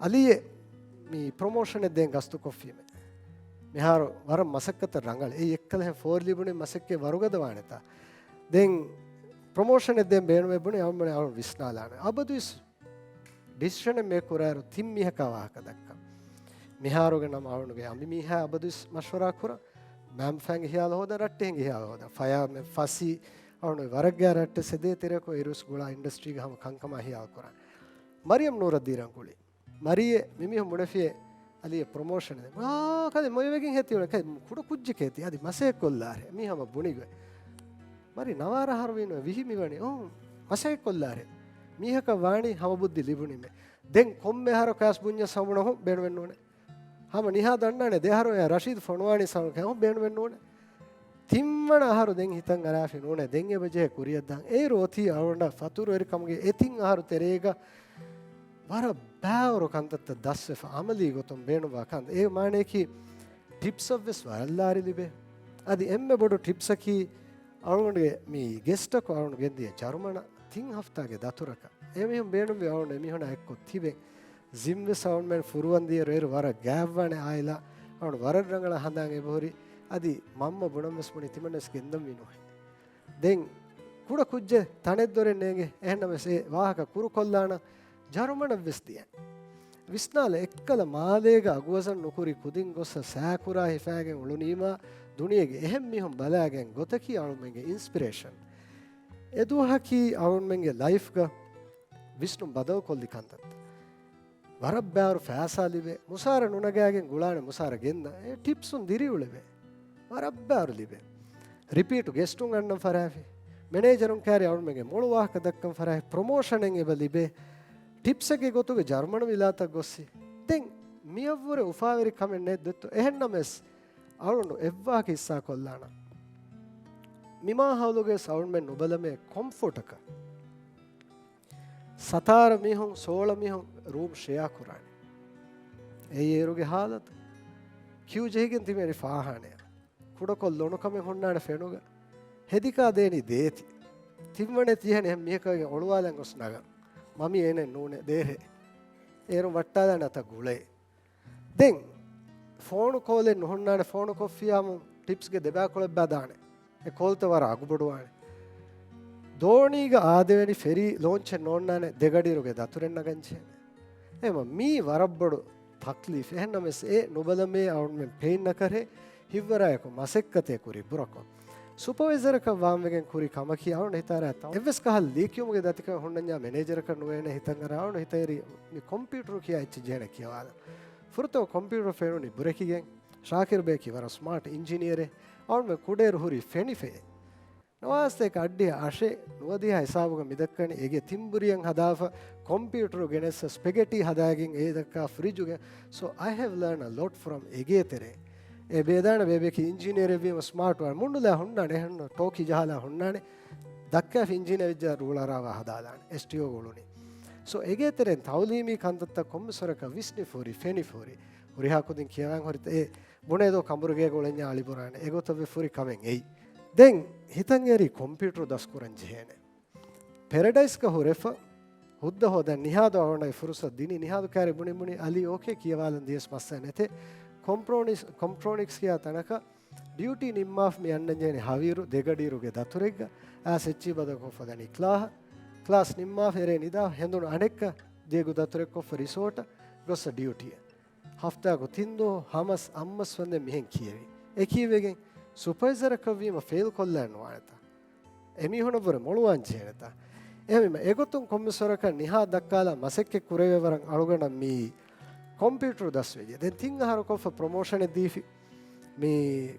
އަލީއޭ މި ޕްރޮމޯޝަނެއް ދޭން ގަސްތުކޮށްފީމޭ. މިހާރު ވަރަށް މަސައްކަތަށް ރަނގަޅު. އެއީ އެއްކަލަހެން ފޯރިލީ ބުނި މަސައްކަތް ވަރުގަދަ ވާނެތާ. ދެން ޕްރޮމޯޝަނެއް ދޭން ބޭނުމޭ ބުނި އަޅުމެން އަޅުން ވިސްނާލާނެ. އަބަދުވެސް ޑިސިޝަނެއް މޭކް ކުރާއިރު ތިން މީހަކާ ވާހަކަ ދައްކަން. މިހާރުގެ ނަމަ އަޅުނުގެ އަނބިމީހާ އަބަދުވެސް މަޝްވަރާ ކުރަން. މައިންބަފައިންގެ ހިޔާލު ހޯދަން، ރައްޓެހިންގެ ހިޔާލު ހޯދަން. ފަޔާމެ ފަސީ އަޅުނު ވަރަށްގާ ރައްޓެއް ސެދޭ ތެރެކޮށް އިރުސް ގުޅާ އިންޑަސްޓްރީގެ ހަމަ ކަންކަމާ ހިޔާލު ކުރަން. މަރިޔަމް ނޫރަށް ދީރަން ގުޅި. މަރިޔެ މިމީހުން ބުނެފިޔޭ އަލީ ޕްރޮމޯޝަނެއް. އާ، ކަލޭ މޮޔަވެގެން ހޭތި އުޅެ. ކަލޭ ކުޑަ ކުއްޖެކޭތި. އަދި މަސައްކަތް ކޮށްލާރޭ. މީ ހަމަ ބުނިގޮތް. މަރި ނަވާރަ އަހަރު ވީނު ވިހި މިވަނީ. އޯ، މަސައްކަތް ކޮށްލާރޭ. މީހަކަށް ވާނީ ހަމަ ބުއްދި ލިބުނީމޭ. ދެން ކޮންމެ އަހަރަކަސް ބުންޏަސް ހަމަނަހު ބޭނުމެއް ނޫނޭ. ހަމަ ނިހާ ދަންނާނެ ދެ އަހަރު އެ ރަޝީދު ފޮނުވާނީ ސަމަކަށް ބޭނުމެއް ނޫނޭ. ތިންވަނަ އަހަރު ދެން ހިތަށް އަރާފި ނޫނޭ. ދެން އެބަ ޖެހޭ ކުރިއަށް ދާން. އޭރު އޮތީ އަޅުގަނޑަށް ފަތުރުވެރިކަމުގެ އެ ތިން އަހަރު ތެރޭގަ ވަރަށް ބާވަރު ކަންތައްތައް ދަސްވެފަ އަމަލީ ގޮތުން ބޭނުންވާ ކަންތައް. އޭގެ މާނަޔަކީ ޓިޕްސްއަށްވެސް ވަރަށް ލާރި ލިބޭ. އަދި އެންމެ ބޮޑު ޓިޕްސަކީ އަޅުގަނޑުގެ މި ގެސްޓަކު އަޅުގަނޑު ގެންދިޔަ ޖަރުމަނަށް ތިން ހަފްތާގެ ދަތުރަކަށް އެމީހުން ބޭނުންވި އަޅުގަނޑު އެމީހުނާ އެއްކޮށް ތިބެން. ޒިމްވެސް އަޅުގަނޑުމެން ފުރުވަންދިޔައިރު އޭރު ވަރަށް ގާތްވާނެ އާއިލާ އަޅުގަނޑު ވަރަށް ރަނގަޅަށް ހަނދާން އެބަހުރި. އަދި މަންމަ ބުނަންވެސް ބުނި ތިމަންނަސް ގެންދަންވީ ނުހޭ. ދެން ކުޑަ ކުއްޖެއް ތަނެއްދޮރެއް ނޭނގެ. އެހެންނަމަވެސް އެ ވާހަކަ ކުރުކޮށްލާނަން ޖަރުމަނަށްވެސް ދިޔަ. ވިސްނާލަ އެއްކަލަ މާލޭގަ އަގުވަޒަން ނުކުރި ކުދިން ގޮއްސަ ސައިކުރާ ހިފާގެން އުޅުނީމާ ދުނިޔޭގެ އެހެން މީހުން ބަލާގެން ގޮތަކީ އަޅުމެންގެ އިންސްޕިރޭޝަން. އެދުވަހަކީ އަޅުމެންގެ ލައިފްގަ ވިސްނުން ބަދަލުކޮށްލި ކަންތައްތައް. ވަރަށް ބާރު ފައިސާ ލިބޭ. މުސާރަ ނުނަގާގެން ގުޅާނެ މުސާރަ ގެންދަން. އެ ޓިޕްސުން ދިރިއުޅެވޭ. ވަރަށް ބާރު ލިބޭ. ރިޕީޓު ގެސްޓުން އަންނަން ފަރާފި. މެނޭޖަރުން ކާރި އަޅުމެންގެ މޮޅު ވާހަކަ ދައްކަން ފަރާފި. ޕްރޮމޯޝަނެއް އެބަ ލިބޭ. ޓިޕްސެއްގެ ގޮތުގެ ޖަރުމަނު ވިލާތަށް ގޮއްސި. ދެން މިއަށްވުރެ އުފާވެރި ކަމެއް ނެތް ދެއްތޯ. އެހެންނަމަވެސް އަޅުނޑު އެއްވާހަކަ ހިއްސާ ކޮށްލާނަން. މި މާހައުލުގެ އަޅުމެން ނުބަލަމޭ ކޮމްފޯޓަކަށް. ސަތާރަ މީހުން، ސޯޅަ މީހުން ރޫމް ޝެއާ ކުރާނެ. އެއީ އޭރުގެ ހާލަތު. ކިޔޫ ޖެހިގެން ތިމެނި ފާހާނެއަށް. ކުޑަކޮށް ލޮނުކަމެއް ހުންނާނެ ފެނުގަ. ހެދިކާ ދޭނީ ދޭތި. ތިންވަނަ ތިހެން އެހެން މީހަކަށް އޮޅުވާލަން ގޮސް ނަގަން. މަމީ އޭނެއް ނޫނޭ ދޭހޭ. އޭރުން ވައްޓާލާނެ އަތަށް ގުޅޭ. ދެން ފޯނު ކޯލެއް ނުހުންނާނެ، ފޯނު ކޮށްފިޔާމު ޓިޕްސްގެ ދެބާކޮޅެއްބާ ދާނެ. އެ ކޯލްތައް ވަރަށް އަގުބޮޑުވާނެ. ދޯނީގަ އާދެވެނި ފެރީ ލޯންޗެއް ނޯންނާނެ ދެގަޑިއިރުގެ ދަތުރެއް ނަގަން ޖެހޭނެ. އެމަ މީ ވަރަށް ބޮޑު ތަކްލީފް. އެހެންނަމަވެސް އެ ނުބަލަމޭ އަޅުމެން ޕެއިން ނަކަރޭ ހިތްވަރާއެކު މަސައްކަތެއް ކުރި ބުރަކޮށް. ސުޕަވައިޒަރަކަށް ވާންވެގެން ކުރި ކަމަކީ އަޅުން ހިތާރާ ތަ-، އެއްވެސް ކަހަލަ ލިޔެކިޔުމުގެ ދަތިކަން ހުންނަންޏާ މެނޭޖަރަކަށް ނުވޭނެ ހިތަށް އަރާ އަޅުން ހިތަށް އެރި މި ކޮމްޕިއުޓަރު ކިޔާ އެއްޗެއް ޖެހޭނެ ކިޔަވާލަން. ފުރަތަމަ ކޮމްޕިއުޓަރު ފެނުނީ ބުރެކިގެން. ޝާކިރު ބޭކި ވަރަށް ސްމާޓް އިންޖިނިއަރެއް. އަޅުންމެ ކުޑައިރު ހުރީ ފެނިފައޭ. ނަވާސްތޭކަ އައްޑިހަ އަށެއް ނުވަދިހަ ހިސާބުގަ މިދައްކަނީ އޭގެ ތިންބުރިއަށް ހަދާފަ ކޮމްޕިއުޓަރު ގެނެއްސަ ސްޕެގެޓީ ހަދާގެން އޭ ދައްކާ ފްރިޖުގެ. So I have learned a lot from އޭގެ ތެރޭ. އެ ބޭދާނެ ބޭބެކި އިންޖިނިއަރެއް ވީމަ ސްމާޓް ވާން. މުންނުލާ ހުންނާނެ، އެހެން ޓޯކި ޖަހާލާ ހުންނާނެ. ދައްކާފި އިންޖިނިއަރ ވެއްޖާ ރޫޅަރާވާ ހަދާލާނެ. އެސްޓީއޯ ގުޅުނީ. So އޭގެ ތެރެއިން ތައުލީމީ ކަންތައްތައް ކޮންމެސް ވަރަކަށް ވިސްނިފަ ހުރި، ފެނިފަ ހުރި. ހުރިހާ ކުދިން ކިޔަވާން ހުރި އެ ބުނޭދޯ ކަނބުރުގޭގަ އުޅެންޏާ އަޅިބުރާނެ. އެގޮތަށް ވެ ފުރި ކަމެއް އެއީ. ދެން ހިތަށް އެރި ކޮމްޕިއުޓަރު ދަސްކުރަން ޖެހޭނެ. ޕެރަޑައިސްގަ ހުރެފަ ހުއްދަ ހޯދަން ނިހާދު އަޅުގަނޑަށް ފުރުސަތު ދިނީ. ނިހާދު ކާރި ބުނި ބުނި އަލީ އޯކޭ ކިޔަވާލަން ދިޔަސް މައްސަލަ ނެތޭ. ކޮމްޕްރޮނިކްސް، ކޮމްޕްރޮނިކްސް ކިޔާ ތަނަކަށް ޑިއުޓީ ނިންމާފަ މި އަންނަން ޖެހެނީ ހަވީރު ދެގަޑިއިރުގެ ދަތުރެއްގަ. އާސް އެއްޗިހި ބަދަލުކޮށްފަ ދަނީ ކްލާހަށް. ކްލާސް ނިންމާފަ އެރޭ ނިދާ ހެނދުނު އަނެއްކަ ދިޔަ ދަތުރެއްކޮށްފަ ރިސޯޓަށް ގޮއްސަ ޑިއުޓީއަށް. ހަފްތާގަ ތިން ދުވަހު ހަމަސް އަށް ވަންދެން މިހެން ކިޔެވި. އެ ކިޔެވިގެން ސުޕަވައިޒަރަކަށް ވީމަ ފެއިލް ކޮށްލާން ނުވާނެތާ؟ އެމީހުނަށްވުރެ މޮޅުވާން ޖެހޭނެތާ؟ އެހެންވީމަ އެގޮތުން ކޮންމެސް ވަރަކަށް ނިހާ ދައްކާލާ މަސައްކަތް ކުރެވޭ ވަރަށް އަޅުގަނޑަށް މި ކޮމްޕިއުޓަރު ދަސްވެއްޖެ. ދެން ތިން އަހަރު ކޮށްފަ ޕްރޮމޯޝަނެއް ދީފި. މި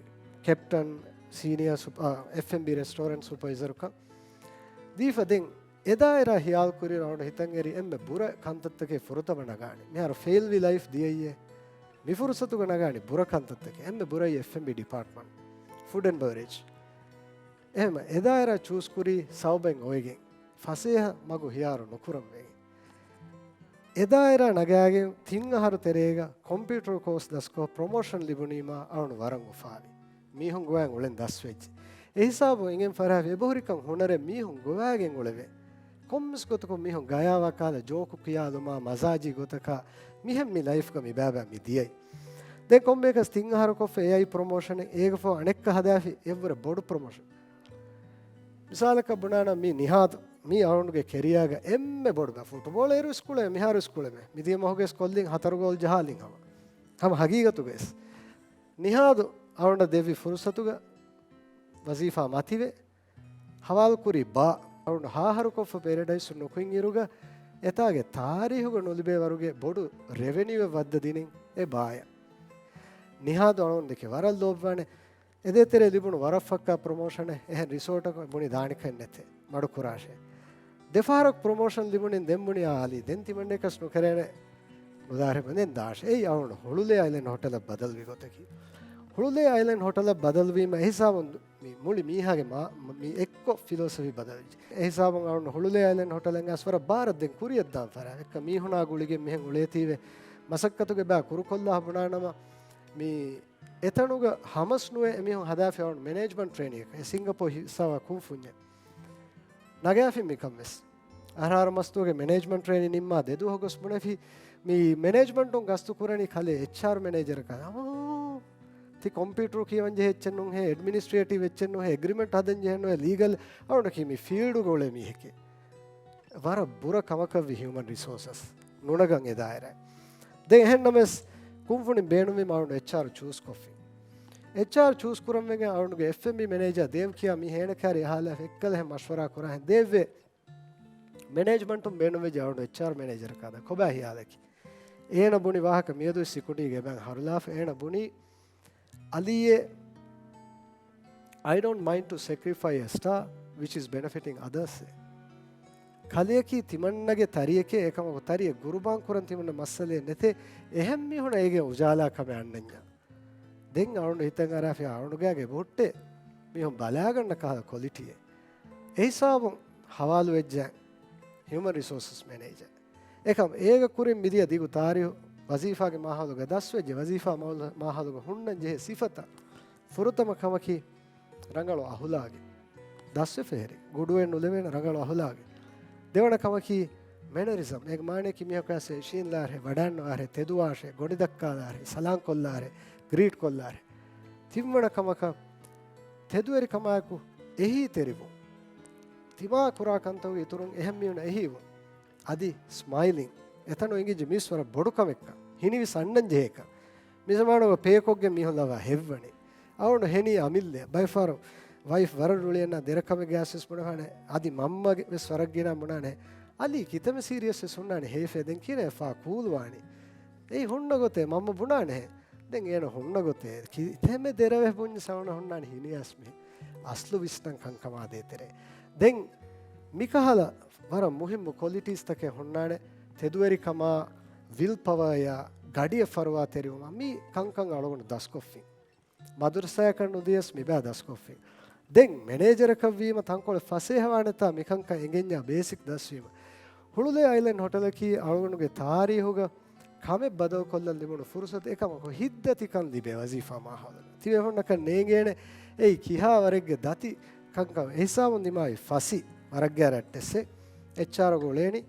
ކެޕްޓަން، ސީނިއާ ސުޕަ-، އާ، އެފް އެން ބީ ރެސްޓޯރެންޓް ސުޕަވައިޒަރުކަން ދީފަ ދެން އެ ދާއިރާ ހިޔާލު ކުރި ރައުންޑް ހިތަށް އެރި އެންމެ ބުރަ ކަންތައްތަކެއް ފުރަތަމަ ނަގާނެ. މިހާރު ފެއިލް ވި ލައިފް ދިޔައީ. މި ފުރުސަތުގަ ނަގާނެ ބުރަ ކަންތައްތަކެއް. އެންމެ ބުރައީ އެފް އެން ބީ ޑިޕާޓްމަންޓް، ފުޑް އެންޑް ބެވަރޭޖް. އެހެން އެ ދާއިރާ ޗޫސް ކުރީ ސަބަބެއް އޮވެގެން ފަސޭހަ މަގު ހިޔާރު ނުކުރަން ވެގެން. އެ ދާއިރާ ނަގާގެން ތިން އަހަރު ތެރޭގަ ކޮމްޕިއުޓަރު ކޯސް ދަސްކޮށް ޕްރޮމޯޝަން ލިބުނީމާ އަޅުން ވަރަށް އުފާވި. މީހުން ގޮވައި އުޅެން ދަސްވެއްޖެ. އެހިސާބުން އިނގެން ފަރާފި އެބަހުރިކަން ހުނަރެއް މީހުން ގޮވައިގެން އުޅެވޭ. ކޮންމެސް ގޮތަކުން މީހުން ގަޔާވާ ކަހަލަ ޖޯކު ކިޔާލުމާ މަޖާޒީ ގޮތަކަށް މިހެން މި ލައިފްގަ މި ބައިބައި މި ދިޔައީ. ދެން ކޮންމެއަކަސް ތިން އަހަރު ކޮށްފަ އޭއައި ޕްރޮމޯޝަނެއް އޭގަފަހު އަނެއްކަ ހަދާފި އެއްވުރެ ބޮޑު ޕްރޮމޯޝަން. މިސާލަކަށް ބުނާނަ މި ނިހާދު މީ އަޅުންގެ ކެރިއާގަ އެންމެ ބޮޑު ބަ-، ފުޓުބޯޅަ އޭރު ސްކޫލެ މިހާރު ސްކޫލެ މެ. މިދިޔަ މަހުގެ ސްކޮށްލިން ހަތަރު ގޯލް ޖަހާލިން ހަމަ. ހަމަ ހަގީގަތުގައިސް. ނިހާދު އަޅުންނަށް ދެއްވި ފުރުސަތުގަ ވަޒީފާ މަތިވެ، ހަވާލުކުރި ބާ އަޅުން ހާހަރުކޮށްފަ ޕެރެޑައިސް ނުކުތް އިރުގަ އެތާގެ ތާރީހުގަ ނުލިބޭ ވަރުގެ ބޮޑު ރެވެނިއުއެއް ވައްދަ ދިނިން އެ ބާޔަށް. ނިހާދު އަޅުން ދެކެ ވަރަށް ލޯބިވާނެ. އެދޭތެރޭ ލިބުނު ވަރަށް ފައްކާ ޕްރޮމޯޝަނެއް އެހެން ރިސޯޓަކު ބުނި ދާނެކަން ނެތޭ. މަޑުކުރާށޭ. ދެފަހަރަކު ޕްރޮމޯޝަން ލިބުނިން ދެން ބުނި އާ އަލީ ދެން ތިމަންނައަކަސް ނުކެރޭނެ. ނުދާހެމަ ދެން ދާށޭ. އެއީ އަޅުން ހުޅުލޭ އައިލެންޑް ހޮޓަލަށް ބަދަލުވި ގޮތަކީ. ހުޅުލޭ އައިލެންޑް ހޮޓަލަށް ބަދަލުވީމަ އެހިސާބުން މި މުޅި މީހާގެ މާ-، މި އެއްކޮށް ފިލޯސޮފީ ބަދަލުވިއްޖެ. އެހިސާބުން އަޅުން ހުޅުލޭ އައިލެންޑް ހޮޓަލަށް އައިސް ވަރަށް ބާރަށް ދެން ކުރިއަށް ދާން ފަރާ. އެއްކަ މީހުނާ ގުޅިގެން މިހެން އުޅޭތީވެ. މަސައްކަތުގެ ބާ ކުރުކޮށްލާ ބުނާނަމަ މި އެތަނުގަ ހަމަސް ނުވެ އެމީހުން ހަދާފި އަޅުން މެނޭޖްމަންޓް ޓްރޭނިން އެއް ސިންގަޕޯ ހިއްސާވާ ކުންފުންޏެއް. ނަގާފިން މިކަން ވެސް. އަހަރާރު މަސްތުވެގެ މެނޭޖްމަންޓް ޓްރޭނިން ނިންމާ ދެ ދުވަހު ގޮސް ބުނެފި މި މެނޭޖްމަންޓުން ގަސްތު ކުރަނީ ކަލޭ އެޗްއާރް މެނޭޖަރަކާ. އަމާ! ތި ކޮމްޕިއުޓަރު ކިޔަވަން ޖެހޭ އެއްޗެއް ނޫންހޭ، އެޑްމިނިސްޓްރޭޓިވް އެއްޗެއް ނޫންހޭ، އެގްރިމެންޓް ހަދަން ޖެހޭ ނޫންހޭ، ލީގަލް އަޅުނަކީ މި ފީލްޑުގަ އުޅޭ މީހެކޭ. ވަރަށް ބުރަ ކަމަކަށްވި ހިއުމަން ރިސޯސަސް ނުނަގަން އެ ދާއިރާ. ދެން އެހެންނަމަވެސް ކުންފުނިން ބޭނުންވީމަ އަޅުން އެޗްއާރް ޗޫސް ކޮށްފި. އެޗްއާރް ޗޫސް ކުރަންވެގެން އަޅުންގެ އެފް އެމް ބީ މެނޭޖާ ދޭވް ކިޔާ މީ ހޭނެކާރި އަހާލާފަ އެއްކަލަހެން މަޝްވަރާ ކުރާހެން ދޭއްވޭ. މެނޭޖްމަންޓުން ބޭނުންވެއްޖެ އަޅުން އެޗްއާރް މެނޭޖަރަކާ ދާ ކޮބާ ހިޔާލަކީ؟ އޭނަ ބުނި ވާހަކަ މިއަދު ސިކުނޑީގެ އެބައިން ހަރުލާފަ އޭނަ ބުނީ، އަލީއޭ، I don't mind to sacrifice a star which is benefiting others. ކަލެއަކީ ތިމަންނަގެ ތަރިއެކޭ، އެކަމަކު ތަރިއެއް ގުރުބާން ކުރަން ތިމަންނަ މައްސަލައެއް ނެތޭ، އެހެން މީހުނަށް އޭގެ އުޖާލާ ކަމެއް އަންނަންޏާ. ދެން އަޅުނޑު ހިތަށް އަރާފި އަޅުނޑުގާގެ ބޮއްޓެ މީހުން ބަލާގަންނަ ކަހަލަ ކޮލިޓީއެއް. އެހިސާބުން ހަވާލުވެއްޖެ ހިއުމަން ރިސޯސަސް މެނޭޖަރ. އެކަމް އޭގެ ކުރިން މިދިޔަ ދިގު ތާރީހު ވަޒީފާގެ މާހައުލުގަ ދަސްވެއްޖެ ވަޒީފާ މާހައުލުގަ ހުންނަން ޖެހޭ ސިފަތައް ފުރަތަމަ ކަމަކީ ރަނގަޅު އަހުލާގެއް. ދަސްވެފަ ހެރި ގުޑުވެ ނުލެވޭނެ ރަނގަޅު އަހުލާގެއް. ދެވަނަ ކަމަކީ މެނަރިޒަމް. އޭގެ މާނަޔަކީ މީހަކާ އިށީންލާށޭ، ވަޑާންނަވާށޭ، ތެދުވާށޭ، ގޮނޑިދައްކާލާށޭ، ސަލާން ކޮށްލާށޭ، ގްރީޓް ކޮށްލާށޭ. ތިންވަނަ ކަމަކަށް ތެދުވެރިކަމާއެކު އެހީތެރިވުން. ތިމާ ކުރާ ކަންތަކުގެ އިތުރުން އެހެން މީހުންނަށް އެހީވުން. އަދި ސްމައިލިން. އެތަނު އެނގިއްޖެ މީސް ވަރަށް ބޮޑު ކަމެއްކަން. ހިނިވިސް އަންނަން ޖެހޭކަން. މި ޒަމާނުގަ ޕޭކޮށްގެން މީހުން ލަވާ ހެއްވަނީ. އަޅުން ހެނީ އަމިއްލަ. ބައެއް ފަހަރު ވައިފް ވަރަށް ރުޅިއަންނަ ދެރަކަމެއް ގާސް ވެސް ބުނެފާނެ. އަދި މަންމަ ވެސް ވަރަށް ގިނަ ބުނާނެ. އަލީ ކިތަންމެ ސީރިއަސް ވެސް ހުންނާނެ ހޭފޭ ދެން ކިހިނެއް ފާ ކޫލް ވާނީ. އެއީ ހުންނަ ގޮތޭ މަންމަ ބުނާނެ. ދެން އޭނަ ހުންނަ ގޮތޭ ކިތަންމެ ދެރަވެ ބުންޏި ސަވަނަ ހުންނާނެ ހިނިއަސް މި. އަސްލު ވިސްނަން ކަންކަމާ ދޭތެރޭ. ދެން މިކަހަލަ ވަރަށް މުހިއްމު ކޮލިޓީސްތަކެއް ހުންނާނެ. ތެދުވެރިކަމާ، ވިލް ޕަވަރއާ، ގަޑިއަށް ފަރުވާތެރިވުމާ މި ކަންކަން އަޅުގަނޑު ދަސްކޮށްފިން. މަދުރަސާއަކަށް ނުދިޔަސް މިބާ ދަސްކޮށްފިން. ދެން މެނޭޖަރަކަށް ވީމަ ތަންކޮޅެއް ފަސޭހަވާނެތާ މިކަންކަން އެނގެންޏާ ބޭސިކް ދަސްވީމަ. ހުޅުލޭ އައިލެންޑް ހޮޓަލަކީ އަޅުގަނޑުގެ ތާރީހުގަ ކަމެއް ބަދަލުކޮށްލަން ލިބުނު ފުރުސަތު އެކަމަކު ހިތްދަތިކަން ލިބޭ ވަޒީފާ މާހައުލު. ތިބޭފުންނަކަށް ނޭނގޭނެ އެއީ ކިހާ ވަރެއްގެ ދަތި ކަންކަން އެހިސާބުން ދިމާވި ފަސި ވަރަށްގާ ރައްޓެއްސެ. އެއްޗާރަ ގުޅޭނީ.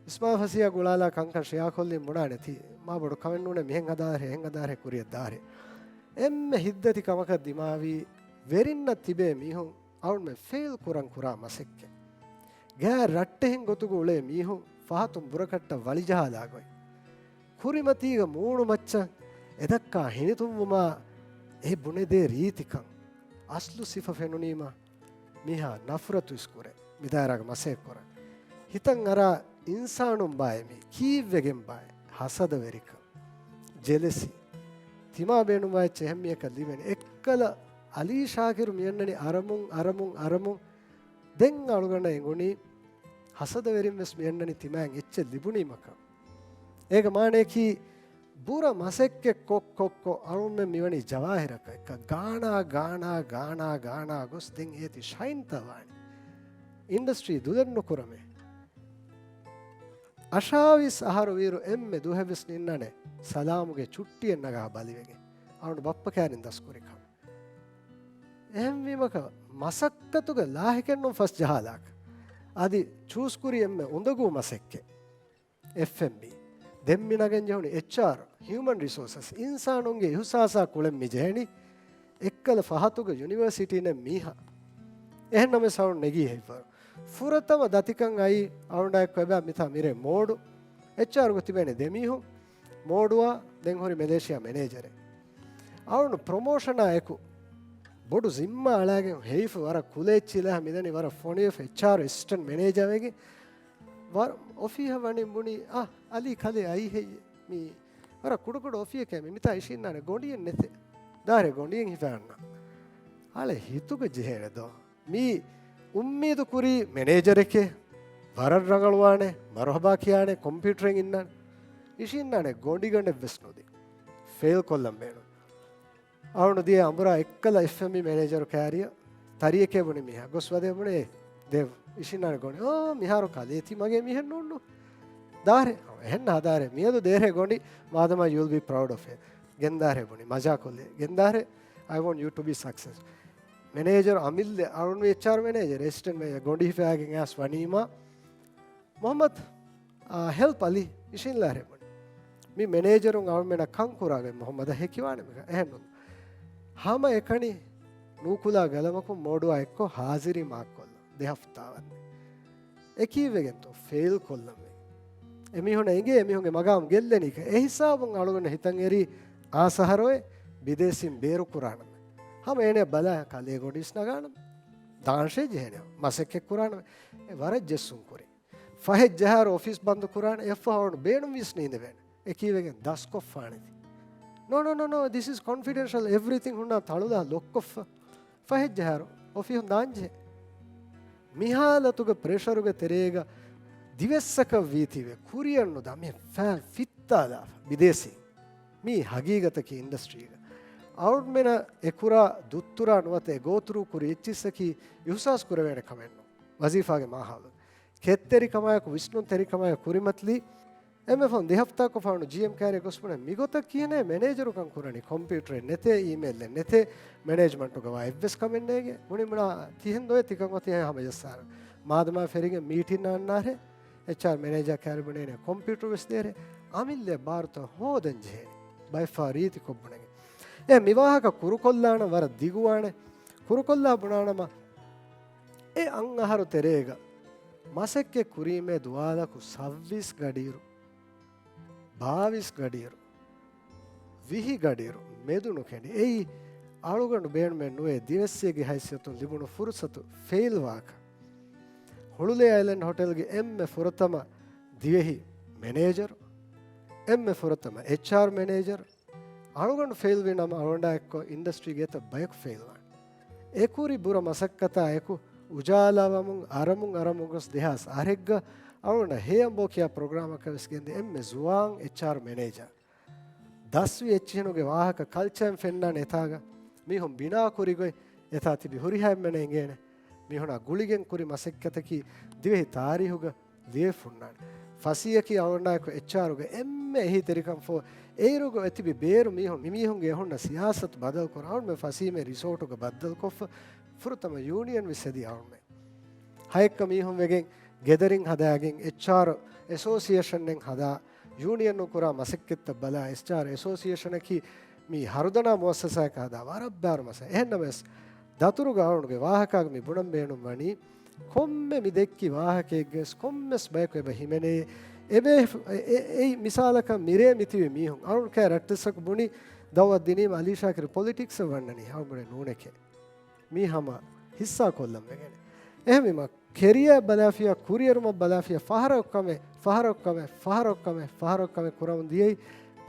އިސްމާ ފަސިޔާ ގުޅާލާ ކަންކަން ޝެއާ ކޮށްލިން ބުނާނެތީ. މާ ބޮޑު ކަމެއް ނޫނޭ މިހެން ހަދާހެ، އެހެން ހަދާހެ، ކުރިއަށް ދާހެ. އެންމެ ހިތްދަތި ކަމަކަށް ދިމާވީ ވެރިންނަށް ތިބޭ މީހުން އަޅުމެން ފެއިލް ކުރަން ކުރާ މަސައްކަތް. ގާ ރައްޓެހިން ގޮތުގަ އުޅޭ މީހުން ފަހަތުން ބުރަކަށްޓަށް ވަޅިޖަހާލާ ގޮތް. ކުރިމަތީގަ މޫނު މައްޗަށް އެދައްކާ ހިނިތުންވުމާ އެ ބުނެދޭ ރީތިކަން. އަސްލު ސިފަ ފެނުނީމަ މީހާ ނަފްރަތު އިސްކުރޭ. މިދާއިރާގަ މަސައްކަތް ކުރަން. ހިތަށް އަރާ އިންސާނުން ބާއޭ މީ. ކީއްވެގެން ބާއޭ؟ ހަސަދަވެރިކަން. ޖެލެސީ. ތިމާ ބޭނުންވާ އެއްޗެއް އެހެން މީހަކަށް ލިބެނީ. އެއްކަލަ އަލީ ޝާކިރު މިއަންނަނީ އަރަމުން، އަރަމުން، އަރަމުން. ދެން އަޅުގަނޑަށް އެނގުނީ ހަސަދަވެރިން ވެސް މިއަންނަނީ ތިމާއަށް އެއްޗެއް ލިބުނީމަކަށް. އޭގެ މާނަޔަކީ ބުރަ މަސައްކަތް ކޮށް، ކޮށް، ކޮށް އަޅުމެން މިވަނީ ޖަވާހިރަކަށް އެއްކަ ގާނާ، ގާނާ، ގާނާ، ގާނާ ގޮސް ދެން އޭތި ޝައިންތައް ވާނީ. އިންޑަސްޓްރީ ދުލެއް ނުކުރަމޭ. އަށާވީސް އަހަރު ވީރު އެންމެ ދުވަހެއް ވެސް ނިންނާނެ ސަލާމުގެ ޗުއްޓިއެއް ނަގާ ބަލިވެގެން. އަޅުގަނޑު ބައްޕަ ކައިރިން ދަސްކުރި ކަމަށް. އެހެންވީމަކަށް މަސައްކަތުގެ ލާހިކެއްނޫން ފަސް ޖަހާލާކަށް. އަދި ޗޫސް ކުރީ އެންމެ އުނދަގޫ މަސައްކަތް. އެފް އެން ބީ. ދެން މި ނަގަން ޖެހުނީ އެޗް އާރް، ހިއުމަން ރިސޯސަސް. އިންސާނުންގެ އިހުސާސާ ކުޅެން މި ޖެހެނީ. އެއްކަލަ ފަހަތުގަ ޔުނިވަރސިޓީނެއް މީހާ. އެހެން ނަމަވެސް އަޅުން ނެގީ ހެއްވަރު. ފުރަތަމަ ދަތިކަން އައީ އަޅުންނާ އެއްކޮށް އެބަ މިތާ މިރޭ މޯޑު. އެޗް އާރުގަ ތިބޭނެ ދެ މީހުން. މޯޑުއާ ދެން ހުރި މެލޭޝިޔާ މެނޭޖަރެއް. އަޅުން ޕްރޮމޯޝަނާ އެކު ބޮޑު ޒިންމާ އަޅާގެން ހެއިފު ވަރަށް ކުލަ އެއްޗިލާ މިދަނީ ވަރަށް ފޮނިވެފަ އެޗް އާރް އެސިސްޓެންޓް މެނޭޖަރ ވެގެން. ވަރަށް އޮފީހަށް ވަނީ ބުނީ، އާ، އަލީ ކަލޭ އައީ ހެއްޔޭ؟ މީ ވަރަށް ކުޑަކުޑަ އޮފީހެކޭ މި. މިތާ އިށީންނާނެ ގޮނޑިއެއް ނެތޭ. ދާރޭ ގޮނޑިއެއް ހިފާ އަންނާ. އަޅެ ހިތުގަ ޖެހޭނެ ދޯ. މީ އުއްމީދު ކުރީ މެނޭޖަރެކޭ، ވަރަށް ރަނގަޅުވާނެ، މަރުހަބާ ކިޔާނެ، ކޮމްޕިއުޓަރެއް އިންނާނެ. އިށީންނާނެ ގޮނޑިގަނޑެއް ވެސް ނުދީ. ފެއިލް ކޮށްލަން ބޭނުން. އަޅުން ދިޔަ އަނބުރާ އެއްކަލަ އެފް އެމް އި މެނޭޖަރު ކާރިއަށް ތަރިއެކޭ ބުނި މީހާ. ގޮސް ވަދެ ބުނެ، ދެވް. އިށިންނާނެ ގޮނޑި. އޯ، މިހާރު ކަލޭ ތި މަގޭ މީހެއް ނޫން ނޫ. ދާރެ. އެހެން ހަދާރެ. މިއަދު ދޭރޭ ގޮނޑި މާދަމާ you'll be proud of it. ގެންދާރެ ބުނި. މަޖާކޮށްލޭ. ގެންދާރެ. I want you to be success. މެނޭޖަރު އަމިއްލެ އަޅުން އެޗް އާރް މެނޭޖަރ، އެސިސްޓެންޓް މެނޭޖަރ ގޮނޑި ހިފާގެން އައިސް ވަނީމާ މުހައްމަދު، އާ، ހެލްޕް އަލީ، އިށީންލާރޭ ބުނި. މި މެނޭޖަރުން އަޅުމެނަށް ކަން ކުރާގޮތް މުހައްމަދަށް ހެކިވާނެ މިކަން. އެހެންނު. ހަމަ އެކަނި ނޫކުލާ ގަލަމަކުން މޯޑުއާ އެއްކޮށް ހާޒިރީ މާކްކޮށްލަން. ދެ ހަފްތާ ވަންދެން. އެކީވެގެންތޯ ފެއިލް ކޮށްލަން ވެ. އެމީހުންނަށް އެނގޭ އެމީހުންގެ މަގާމް ގެއްލެނީކަ. އެހިސާބުން އަޅުގަނޑު ހިތަށް އެރީ އާސަހަރޮއެ ބިދޭސީން ބޭރުކުރާނަމެ. ހަމަ އޭނެ ބަލާ ކަލޭ ގޮނޑިސް ނަގާނަމެ. ދާންށޭ ޖެހޭނެ. މަސައްކަތް ކުރާނަމެ. އެ ވަރަށް ޖެއްސުން ކުރި. ފަހެއް ޖަހާރު އޮފީސް ބަންދު ކުރާނެ، އެއްފަހަރު ބޭނުންވީސް ނީނދެވޭނެ. އެކީވެގެން ދަސްކޮށްފާނެތީ. No, no, no, no, this is confidential, everything ހުންނާ ތަޅުލާ ލޮކްކޮށްފަ. ފަހެއް ޖަހާރު އޮފީހުން ދާންޖެހޭ. މިހާލަތުގެ ޕްރެޝަރުގެ ތެރޭގަ ދިވެއްސަކަށް ވީތީވެ ކުރިއަށް ނުދާ މި ފައިން ފިއްތާލާފަ ބިދޭސީ. މީ ހަގީގަތަކީ އިންޑަސްޓްރީގަ. އަޅުމެނަށް އެކުރާ ދުއްތުރާ ނުވަތަ އެ ގޯތުރު ކުރި އެއްޗިއްސަކީ އިހުސާސް ކުރެވޭނެ ކަމެއްނު. ވަޒީފާގެ މާހައުލު. ކެތްތެރިކަމާއެކު ވިސްނުންތެރިކަމާއެކު ކުރިމަތިލީ، އެންމެ ފަހުން ދެ ހަފްތާއަކު ފަހުނު ޖީއެމް ކާރިއަށް ގޮސް ބުނެ، މިގޮތަށް ކިހިނެއް މެނޭޖަރުކަން ކުރަނީ؟ ކޮމްޕިއުޓަރެއް ނެތޭ، އީމެއިލެއް ނެތޭ، މެނޭޖްމަންޓުގަ ވާ އެއްވެސް ކަމެއް ނޭގެ. ބުނި ބުނާ ތިހެން ދޮވެ ތިކަން އޮތީ ހަމަޖައްސާރަ. މާދަމާ ފެރިގެން މީޓިން އަންނާރެ، އެޗްއާރް މެނޭޖަރ ކާރި ބުނޭނެ ކޮމްޕިއުޓަރު ވެސް ދޭރެ. އަމިއްލަ ބާރުތައް ހޯދަން ޖެހޭނެ. ބައެއްފަހަރު ރީތި ކޮށް ބުނެގެން. އެ މިވާހަކަ ކުރުކޮށްލާނަ ވަރަށް ދިގުވާނެ. ކުރުކޮށްލާ ބުނާނަމަ އެ އަށް އަހަރު ތެރޭގަ މަސައްކަތް ކުރީމޭ ދުވާލަކު ސައްވީސް ގަޑިއިރު، ބާވީސް ގަޑިއިރު، ވިހި ގަޑިއިރު މެދު ނުކެނޑި. އެއީ އަޅުގަނޑު ބޭނުމެއް ނުވޭ ދިވެއްސިޔެއްގެ ހައިސިއްޔަތުން ލިބުނު ފުރުސަތު ފެއިލްވާކަށް. ހުޅުލޭ އައިލެންޑް ހޮޓެލްގެ އެންމެ ފުރަތަމަ ދިވެހި މެނޭޖަރު، އެންމެ ފުރަތަމަ އެޗްއާރް މެނޭޖަރު، އަޅުގަނޑު ފެއިލްވި ނަމަ އަޅުގަނޑާ އެއްކޮށް އިންޑަސްޓްރީގެ އެތައް ބަޔަކު ފެއިލްވާނެ. އެކުރި ބުރަ މަސައްކަތާ އެކު އުޖާލާވަމުން އަރަމުން އަރަމުން ގޮސް ދެހާސް އަހަރެއްގަ އަޅުގަނޑަށް ހޭ އަނބޯ ކިޔާ ޕްރޮގްރާމަކަށް ވެސް ގެންދިޔަ އެންމެ ޒުވާން އެޗްއާރް މެނޭޖަރ. ދަސްވި އެއްޗިހިނުގެ ވާހަކަ ކަލްޗަރެއް ފެންނާނެ އެތާގަ މީހުން ބިނާ ކުރި ގޮތް އެތާ ތިބި ހުރިހާ އެންމެނަށް އެނގޭނެ. މީހުނާ ގުޅިގެން ކުރި މަސައްކަތަކީ ދިވެހި ތާރީހުގަ ލިޔެފަ ހުންނާނެ. ފަސީއަކީ އަޅުގަނޑާއެކު އެޗްއާރުގަ އެންމެ އެހީތެރިކަން ފޯ. އޭރުގަ އެތިބި ބޭރު މީހުން، މި މީހުންގެ އެހުންނަ ސިޔާސަތު ބަދަލުކުރަން އަޅުމެން ފަސީމެ ރިސޯޓުގަ ބައްދަލުކޮށްފަ ފުރަތަމަ ޔޫނިއަން ވެސް ހެދި އަޅުމެން. ހައެއްކަ މީހުން ވެގެން ގެދަރިން ހަދާގެން އެޗްއާރް އެސޯސިއޭޝަނެއް ހަދާ، ޔޫނިއަނުން ކުރާ މަސައްކަތްތައް ބަލާ، އެޗްއާރް އެސޯސިއޭޝަނަކީ މީ ހަރުދަނާ މުއައްސަސާއަކަށް ހަދާ ވަރަށް ބާރު މަސައް. އެހެންނަމަވެސް، ދަތުރުގަ އަޅުގަނޑުގެ ވާހަކާގަ މި ބުނަން ބޭނުން ވަނީ، ކޮންމެ މި ދެއްކި ވާހަކައެއްގަވެސް ކޮންމެސް ބަޔަކު އެބަ ހިމެނޭ، އެބޭ، އެ، އެ، އެއީ މިސާލަކަށް މިރޭ މިތިބި މީހުން. އަޅުގަނޑު ކައި ރައްޓެއްސަކު ބުނި ދައުވަތު ދިނީމަ އަލީ ޝާކިރު ޕޮލިޓިކްސަށް ވަންނަނީ އަޅުގަނޑު ނޫނެކޭ. މީ ހަމަ ހިއްސާ ކޮށްލަން ވެގެނެ. އެހެންވީމަ، ކެރިއާ ބަލާފިޔާ، ކުރިއެރުމަށް ބަލާފިޔާ، ފަހަރަކު ކަމެއް، ފަހަރަކު ކަމެއް، ފަހަރަކު ކަމެއް، ފަހަރަކު ކަމެއް ކުރަމުން ދިޔައީ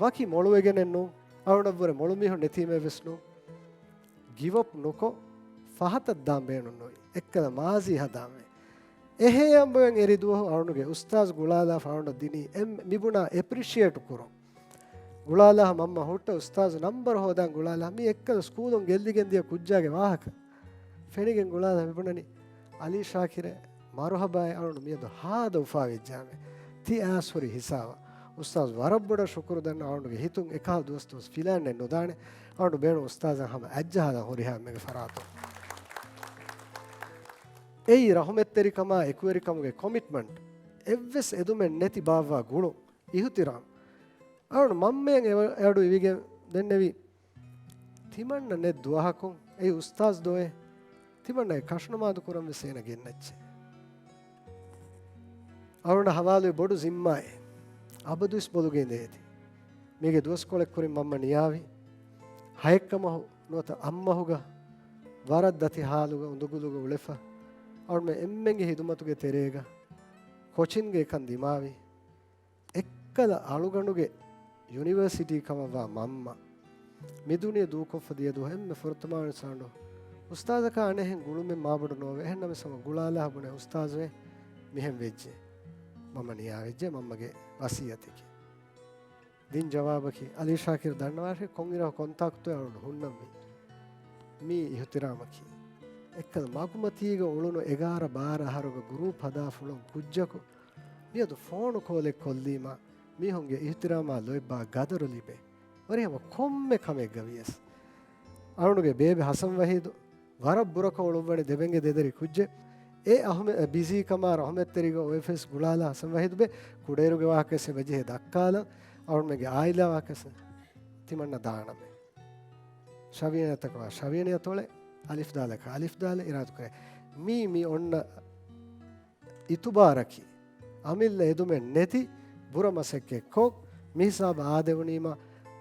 ވަކި މޮޅުވެގެނެއް ނޫން، އަޅުގަނޑަށްވުރެ މޮޅު މީހުން ނެތީމެއް ވެސް ނޫން. ގިވްއަޕް ނުކޮށް، ފަހަތަށް ދާން ބޭނުން ނުވި. އެއްކަލަ މާޒީ ހަދާންވެ. އެހޭ އަނބުއެން އެރި ދުވަހު އަޅުގަނޑުގެ އުސްތާޒު ގުޅާލާފަ އަޅުގަނޑަށް ދިނީ އެން-، މިބުނާ އެޕްރިޝިއޭޓް ކުރުން. ގުޅާލާ މަންމަ ހުއްޓަ އުސްތާޒު ނަންބަރު ހޯދާން ގުޅާލާ މި އެއްކަލަ ސްކޫލުން ގެއްލިގެން ދިޔަ ކުއްޖާގެ ވާހަކަ ފެނިގެން ގުޅާލާ މިބުނަނީ އަލީ ޝާކިރެ މަރުހަބާއެ އަޅުނޑު މިއަދު ހާދަ އުފާވެއްޖާމެ. ތި އާސް ހުރި ހިސާބަށް. އުސްތާޒު ވަރަށް ބޮޑަށް ޝުކުރު ދަންނަ އަޅުނޑުގެ ހިތުން އެކަހަލަ ދުވަސް ދުވަސް ފިލާންނެއް ނުދާނެ. އަޅުނޑު ބޭނުން އުސްތާޒަށް ހަމަ އަތްޖަހާލަން ހުރިހާ އެންމެގެ ފަރާތުން. އެއީ ރަހުމަތްތެރިކަމާ އެކުވެރިކަމުގެ ކޮމިޓްމަންޓް. އެއްވެސް އެދުމެއް ނެތި ބާއްވާ ގުޅުން. އިހުތިރާމް. އަޅުނޑު މަންމައަށް އެ-، އެއަޑު އިވިގެން ދެންނެވި. ތިމަންނަ ނެތް ދުވަހަކުން އެއީ އުސްތާޒް ދޯއޭ؟ ތިމަންނަގެ ކަށުނަމާދު ކުރަން ވެސް އޭނަ ގެންނައްޗޭ. އަޅުނޑަށް ހަވާލުވި ބޮޑު ޒިންމާއެއް. އަބަދުވެސް ބޮލުގަ އިނދެވޭތި. މީގެ ދުވަސްކޮޅެއް ކުރިން މަންމަ ނިޔާވި. ހައެއްކަ މަހު ނުވަތަ އަށްމަހުގަ ވަރަށް ދަތި ހާލުގަ އުނދަގުލުގަ އުޅެފަ. އަޅުމެން އެންމެންގެ ހިދުމަތުގެ ތެރޭގަ ކޯޗިންގެ އެކަން ދިމާވި. އެއްކަލަ އަޅުގަނޑުގެ ޔުނިވަރސިޓީ ކަމަށްވާ މަންމަ މި ދުނިޔެ ދޫކޮށްފަ ދިޔަ ދުވަހު އެންމެ ފުރަތަމަވެސް އަޅުނޑު އުސްތާޒަކާ އަނެއްހެން ގުޅުމެއް މާބޮޑު ނޯވޭ. އެހެންނަމަވެސް ހަމަ ގުޅާލާ ބުނެ އުސްތާޒުވެ މިހެން ވެއްޖެ. މަންމަ ނިޔާވެއްޖެ މަންމަގެ ވަސިއްޔަތަކީ. ދިން ޖަވާބަކީ އަލީ ޝާކިރު ދަންނަވާށޭ ކޮންއިރަކު ކޮންތާކުތޯ އަޅުނޑު ހުންނަންވީ. މީ އިހުތިރާމަކީ. އެއްކަލަ މަގުމަތީގަ އުޅުނު އެގާރަ ބާރަ އަހަރުގަ ގުރޫޕް ހަދާފަ އުޅުނު ކުއްޖަކު މިއަދު ފޯނު ކޯލެއް ކޮށްލީމަ މީހުންގެ އިހުތިރާމާ ލޯތްބާ ގަދަރު ލިބޭ. ވަރިހަމަ ކޮންމެ ކަމެއްގަ ވިޔަސް. އަޅުނުގެ ބޭބެ ހަސަން ވަހީދު ވަރަށް ބުރަކޮށް އުޅުއްވަނީ ދެބެންގެ ދެދަރި ކުއްޖެއް. އެ އަހުމެ-، ބިޒީކަމާ ރަހުމަތްތެރިގަ އޮވެފަވެސް ގުޅާލާ ހަސަން ވަހީދު ބެ ކުޑައިރުގެ ވާހަކަވެސް އެބަޖެހޭ ދައްކާލަން. އަޅުމެންގެ އާއިލާ ވާހަކަވެސް ތިމަންނަ ދާނަމޭ. ޝަވިޔަނިއަތަކަށް ޝަވިޔަނިއަތް އޮޅެ، އަލިފް ދާލަކަށް އަލިފް ދާލެ އިރާދަކުރޭ. މީ، މީ އޮންނަ އިތުބާރަކީ، އަމިއްލަ އެދުމެއް ނެތި ބުރަ މަސައްކަތް ކޮށް، މިހިސާބަށް އާދެވުނީމަ،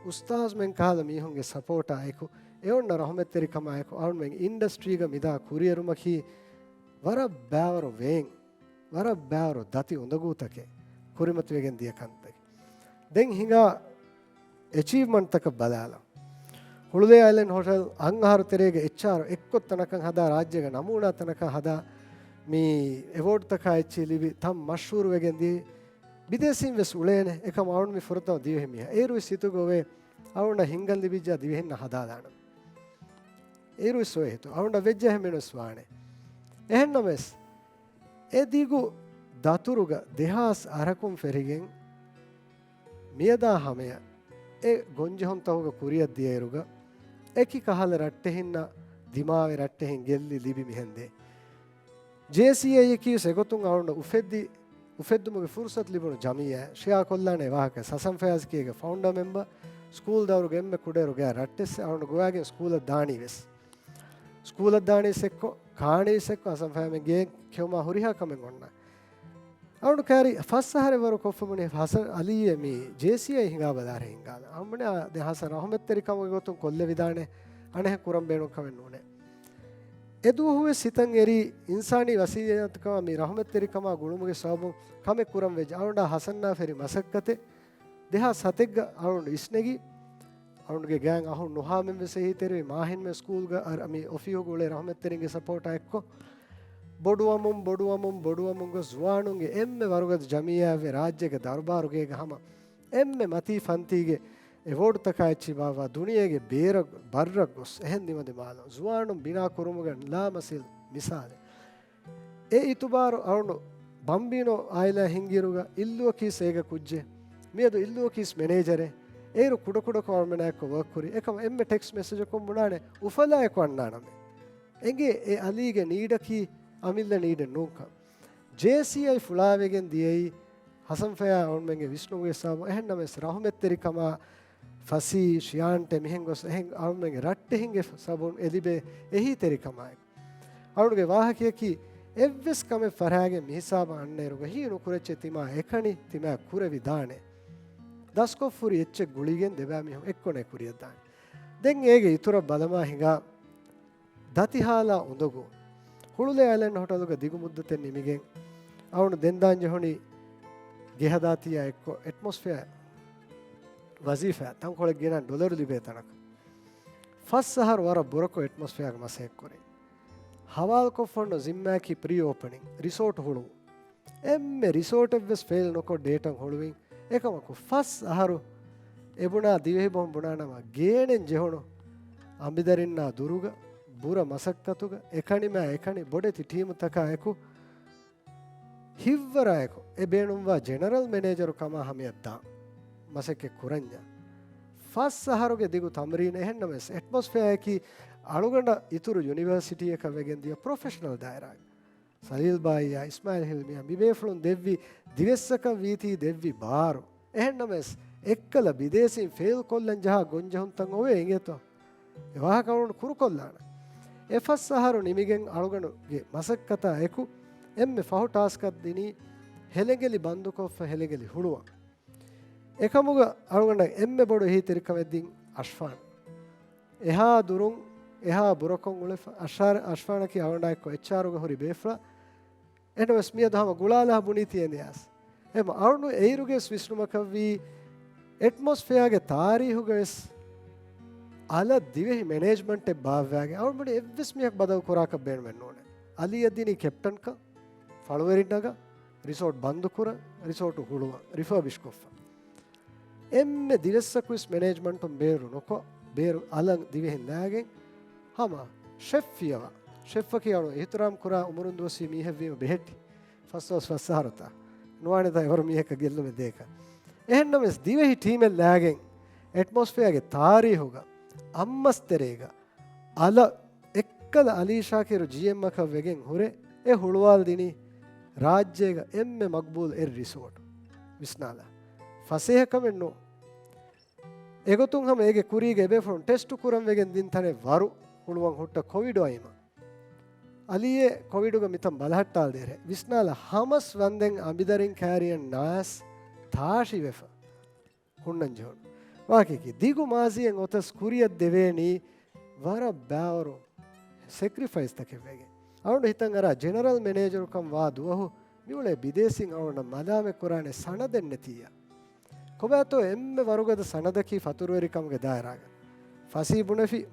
އުސްތާޒުމެން ކަހަލަ މީހުންގެ ސަޕޯޓާ އެކު، އެ އޮންނަ ރަހުމަތްތެރިކަމާ އެކު، އަޅުމެން އިންޑަސްޓްރީގަ މިދާ ކުރިއެރުމަކީ ވަރަށް ބާވަރު ވޭން، ވަރަށް ބާވަރު ދަތި އުނދަގޫތަކެއް ކުރިމަތިވެގެން ދިޔަ ކަންތައް. ދެން ހިނގާ އެޗީވްމަންޓްތަކަށް ބަލާލަން. ހުޅުލޭ އައިލެންޑް ހޮޓެލް އަށް އަހަރު ތެރޭގަ އެޗްއާރް އެއްކޮށް ތަނަކަށް ހަދާ، ރާއްޖޭގަ ނަމޫނާ ތަނަކަށް ހަދާ، މި އެވޯޑްތަކާ އެއްޗެހި ލިބި ތަން މަޝްހޫރު ވެގެން ދިޔަ ބިދޭސީން ވެސް އުޅޭނެ. އެކަމް އަޅުން މި ފުރަތަމަ ދިވެހި މީހާ. އޭރު ވެސް ހިތުގަ އޮވޭ އަޅުންނަށް ހިންގަން ލިބިއްޖާ ދިވެހިންނަށް ހަދާލާނަން. އޭރު ވެސް އޮވޭ ހިތު. އަޅުންނަށް ވެއްޖެ އެހެން ވެސް ވާނެ. އެހެންނަމަވެސް، އެ ދިގު ދަތުރުގަ ދެހާސް އަހަރަކުން ފެށިގެން މިއަދާ ހަމަޔަށް އެ ގޮންޖެހުންތަކުގަ ކުރިއަށް ދިޔައިރުގަ، އެކި ކަހަލަ ރައްޓެހިންނަށް ދިމާވެ ރައްޓެހިން ގެއްލި ލިބި މިހެންދޭ. ޖޭސީއައިއަކީ ވެސް އެގޮތުން އަޅުންނަށް އުފެއްދި، އުފެއްދުމުގެ ފުރުސަތު ލިބުނު ޖަމިއްޔާ. ޝެއާ ކޮށްލާނެ ވާހަކަ. ހަސަން ފަޔާޒް ކޭގެ ފައުންޑާ މެމްބަރ، ސްކޫލް ދައުރުގެ އެންމެ ކުޑައިރު ގާތް ރައްޓެއްސެއް އަޅުން ގޮވާގެން ސްކޫލަށް ދާނީ ވެސް. ސްކޫލަށް ދާނީސް އެއްކޮށް، ކާނީސް އެއްކޮށް ހަސަން ފަހިމެން ގެއެއް ކެއުމާ ހުރިހާ ކަމެއް އޮންނަ. އަޅުނޑު ކާރި ފަސް އަހަރެއް ވަރު ކޮށްފަ ބުނި ހަސަން އަލީއޭ މީ ޖޭސީއައި ހިނގާ ބަލާރެ ހިނގާލަ. އަޅުނޑު ދެ ހަސަން ރަހުމަތްތެރި ކަމުގެ ގޮތުން ކޮށްލެވިދާނެ. އަނެއް ކުރަން ބޭނުން ކަމެއް ނޫނޭ. އެދުވަހުވެސް ހިތަށް އެރީ އިންސާނީ ވަސީލަތުކަމާ މި ރަހުމަތްތެރިކަމާ ގުޅުމުގެ ސަބަބުން ކަމެއް ކުރަން ވެއްޖެ. އަޅުގަނޑާ ހަސަންނާ ފެރި މަސައްކަތެއް. ދެހާސް ހަތެއްގަ އަޅުގަނޑު އިސްނެގި، އަޅުގަނޑުގެ ގާތް އަހުން ނުހާމެން ވެސް އެހީތެރިވި މާހިން މެ ސްކޫލްގަ އަރ-، މި އޮފީހުގަ އުޅޭ ރަހުމަތްތެރިންގެ ސަޕޯޓާ އެއްކޮށް، ބޮޑުވަމުން، ބޮޑުވަމުން، ބޮޑުވަމުން ގޮސް ޒުވާނުންގެ އެންމެ ވަރުގަދަ ޖަމިއްޔާއެއް ރާއްޖޭގެ ދަރުބާރުގޭގަ ހަމަ އެންމެ މަތީ ފަންތީގެ އެވޯޑްތަކާ އެއްޗި ބާއްވާ ދުނިޔޭގެ ބޭރަށް ބައްރަށް ގޮސް އެހެން ދިމަދިމާލުން ޒުވާނުން ބިނާ ކުރުމުގެ ލާމަސީލް މިސާލެއް. އެ އިތުބާރު އަޅުނު ބަމްބީނޯ އާއިލާ ހިންގިއިރުގަ އިއްލުއަކީސް އޭގަ ކުއްޖެއް. މިއަދު އިއްލުއަކީސް މެނޭޖަރެއް. އޭރު ކުޑަކުޑަކޮށް އަޅުމެނާއެކު ވަރކް ކުރި. އެކަމަ އެންމެ ޓެކްސްޓް މެސެޖަކުން ބުނާނެ އުފަލާއެކު އަންނާނަމޭ. އެނގޭ އެ އަލީގެ ނީޑަކީ އަމިއްލަ ނީޑެއް ނޫންކަން. ޖޭސީއައި ފުޅާވެގެން ދިޔައީ ހަސަންފަޔާ އަޅުމެންގެ ވިސްނުމުގެ ސަބަބުން. އެހެންނަމަވެސް ރަހުމަތްތެރިކަމާ ފަސީ، ޝިޔާންޓެ މިހެން ގޮސް އެހެން އަޅުމެންގެ ރައްޓެހިންގެ ސަބަބުން އެ ލިބޭ އެހީތެރިކަމާއެކު. އަޅުގެ ވާހަކަޔަކީ އެއްވެސް ކަމެއް ފަރާގެން މިހިސާބަށް އަންނައިރުގަ ހީނުކުރެއްޗެއް ތިމާ އެކަނި ތިމާ ކުރެވިދާނެ. ދަސްކޮށްފުރި އެއްޗެއް ގުޅިގެން ދެބައިމީހުން އެއްކޮނެ ކުރިއަށްދާނެ. ދެން އޭގެ އިތުރަށް ބަލަމާ ހިނގާ ދަތިހާލާ އުނދަގޫ. ހުޅުލޭ އައިލެންޑް ހޮޓަލުގަ ދިގު މުއްދަތެއް ނިމިގެން އަޅުނު ދެންދާން ޖެހުނީ ގެހަދާތީއާ އެއްކޮށް އެޓްމޮސްފެއަރ ވަޒީފާ ތަންކޮޅެއް ގެނަން ޑޮލަރު ލިބޭ ތަނަކަށް. ފަސް އަހަރު ވަރަށް ބުރަކޮށް އެޓްމޮސްފެއާގެ މަސައްކަތް ކުރި. ހަވާލުކޮށްފަ އޮންނަ ޒިންމާއަކީ ޕްރީ އޯޕަނިން ރިސޯޓް ހުޅުވުން. އެންމެ ރިސޯޓެއްވެސް ފެއިލް ނުކޮށް ޑޭޓަން ހުޅުވިން. އެކަމަކު ފަސް އަހަރު އެބުނާ ދިވެހި ބަހުން ބުނާނަމަ ގޭނެން ޖެހުނު އަނބިދަރިންނާ ދުރުގަ ބުރަ މަސައްކަތުގަ އެކަނިމާ އެކަނި ބޮޑެތި ޓީމުތަކާ އެކު ހިއްވަރާއެކު އެ ބޭނުންވާ ޖެނެރަލް މެނޭޖަރު ކަމާ ހަމަޔަށް ދާ މަސައްކަތް ކުރަންޏާ. ފަސް އަހަރުގެ ދިގު ތަމްރީން އެހެންނަމަވެސް އެޓްމޮސްފެއާއަކީ އަޅުގަނޑަށް އިތުރު ޔުނިވަރސިޓީއަކަށް ވެގެން ދިޔަ ޕްރޮފެޝަނަލް ދާއިރާ. ސަލީލް ބާއިޔާ، އިސްމާއިލް ހިލްމިޔާ މި ބޭފުޅުން ދެއްވި ދިވެއްސަކަށް ވީތީ ދެއްވި ބާރު. އެހެންނަމަވެސް، އެއްކަލަ ބިދޭސީން ފެއިލް ކޮށްލަން ޖަހާ ގޮންޖެހުންތައް އޮވޭ އިނގޭތޯ؟ އެ ވާހަކަ އަޅުގަނޑު ކުރުކޮށްލާނަން. އެ ފަސް އަހަރު ނިމިގެން އަޅުގަނޑުގެ މަސައްކަތާ އެކު އެންމެ ފަހު ޓާސްކަށް ދިނީ ހެލެނގެލި ބަންދުކޮށްފަ ހެލެނގެލި ހުޅުވަން. އެކަމުގަ އަޅުގަނޑަށް އެންމެ ބޮޑު އެހީތެރިކަމެއް ދިން އަޝްފާން. އެހާ ދުރުން، އެހާ ބުރަކޮށް އުޅެފަ، އަޝާ-، އަޝްފާނަކީ އަޅުގަނޑާއެކު އެޗްއާރުގަ ހުރި ބޭފުޅާ. އެހެންނަމަވެސް މިއަދު ހަމަ ގުޅާލާ ބުނީތީ އެނިޔާސް. އެމަ އަޅުނު އެއިރުގެސް ވިސްނުމަކަށްވީ، އެޓްމޮސްފެއާގެ ތާރީހުގަވެސް އަލަށް ދިވެހި މެނޭޖްމަންޓެއް ބާއްވާގެން އަޅުގަނޑު އެއްވެސް މީހަކު ބަދަލު ކުރާކަށް ބޭނުމެއް ނޫނޭ. އަލީއަށް ދިނީ ކެޕްޓަންކަން، ފަޅުވެރިންނަގަ، ރިސޯޓް ބަންދުކުރަން، ރިސޯޓު ހުޅުވަން، ރިފަބިޝްކޮށްފަ. އެންމެ ދިވެއްސަކުވެސް މެނޭޖްމަންޓުން ބޭރު ނުކޮށް، ބޭރު އަލަށް ދިވެހިން ލާގެން ހަމަ ޝެފް ފިޔަވާ. ޝެފްއަކީ އަޅު އިހުތިރާމް ކުރާ އުމުރުން ދުވަސްވީ މީހެއްވީމަ ބެހެއްޓި. ފަސް ދުވަސް ފަސް އަހަރުތާ. ނުވާނެތާ އެވަރު މީހަކަށް ގެއްލުމެއް ދޭކަށް. އެހެންނަމަވެސް ދިވެހި ޓީމެއް ލާގެން އެޓްމޮސްފެއާގެ ތާރީހުގަ އައްމަސްތެރޭގަ އަލަށް އެއްކަލަ އަލީ ޝާކިރު ޖީއެމްއަކަށް ވެގެން ހުރެ އެ ހުޅުވާލަދިނީ ރާއްޖޭގަ އެންމެ މަގްބޫލް އެއް ރިސޯޓް. ވިސްނާލާ. ފަސޭހަކަމެއް ނޫން. އެގޮތުން ހަމަ އޭގެ ކުރީގަ އެބޭފުޅުން ޓެސްޓު ކުރަން ވެގެން ދިން ތަނެއް ވަރު ހުޅުވަން ހުއްޓަ ކޮވިޑު އައީމަ. އަލީއޭ ކޮވިޑުގަ މިތަން ބަލަހައްޓާލަދޭރޭ. ވިސްނާލަ ހަމަސް ވަންދެން އަނބިދަރިން ކާރިއަށް ނާސް ތާށިވެފަ. ހުންނަން ޖެހުނު. ވާކީކީ ދިގު މާޒީއެއް އޮތަސް ކުރިއަށް ދެވޭނީ ވަރަށް ބާވަރު ސެކްރިފައިސްތަކެއް ވެގެން. އަޅުގަނޑު ހިތަށް އަރާ ޖެނެރަލް މެނޭޖަރުކަން ވާ ދުވަހު މިއުޅޭ ބިދޭސީން އަޅުގަނޑަށް މަލާމަތް ކުރާނެ ސަނަދެއް ނެތިއްޔާ. ކޮބާތޯ އެންމެ ވަރުގަދަ ސަނަދަކީ ފަތުރުވެރިކަމުގެ ދާއިރާގަ. ފަސީ ބުނެފި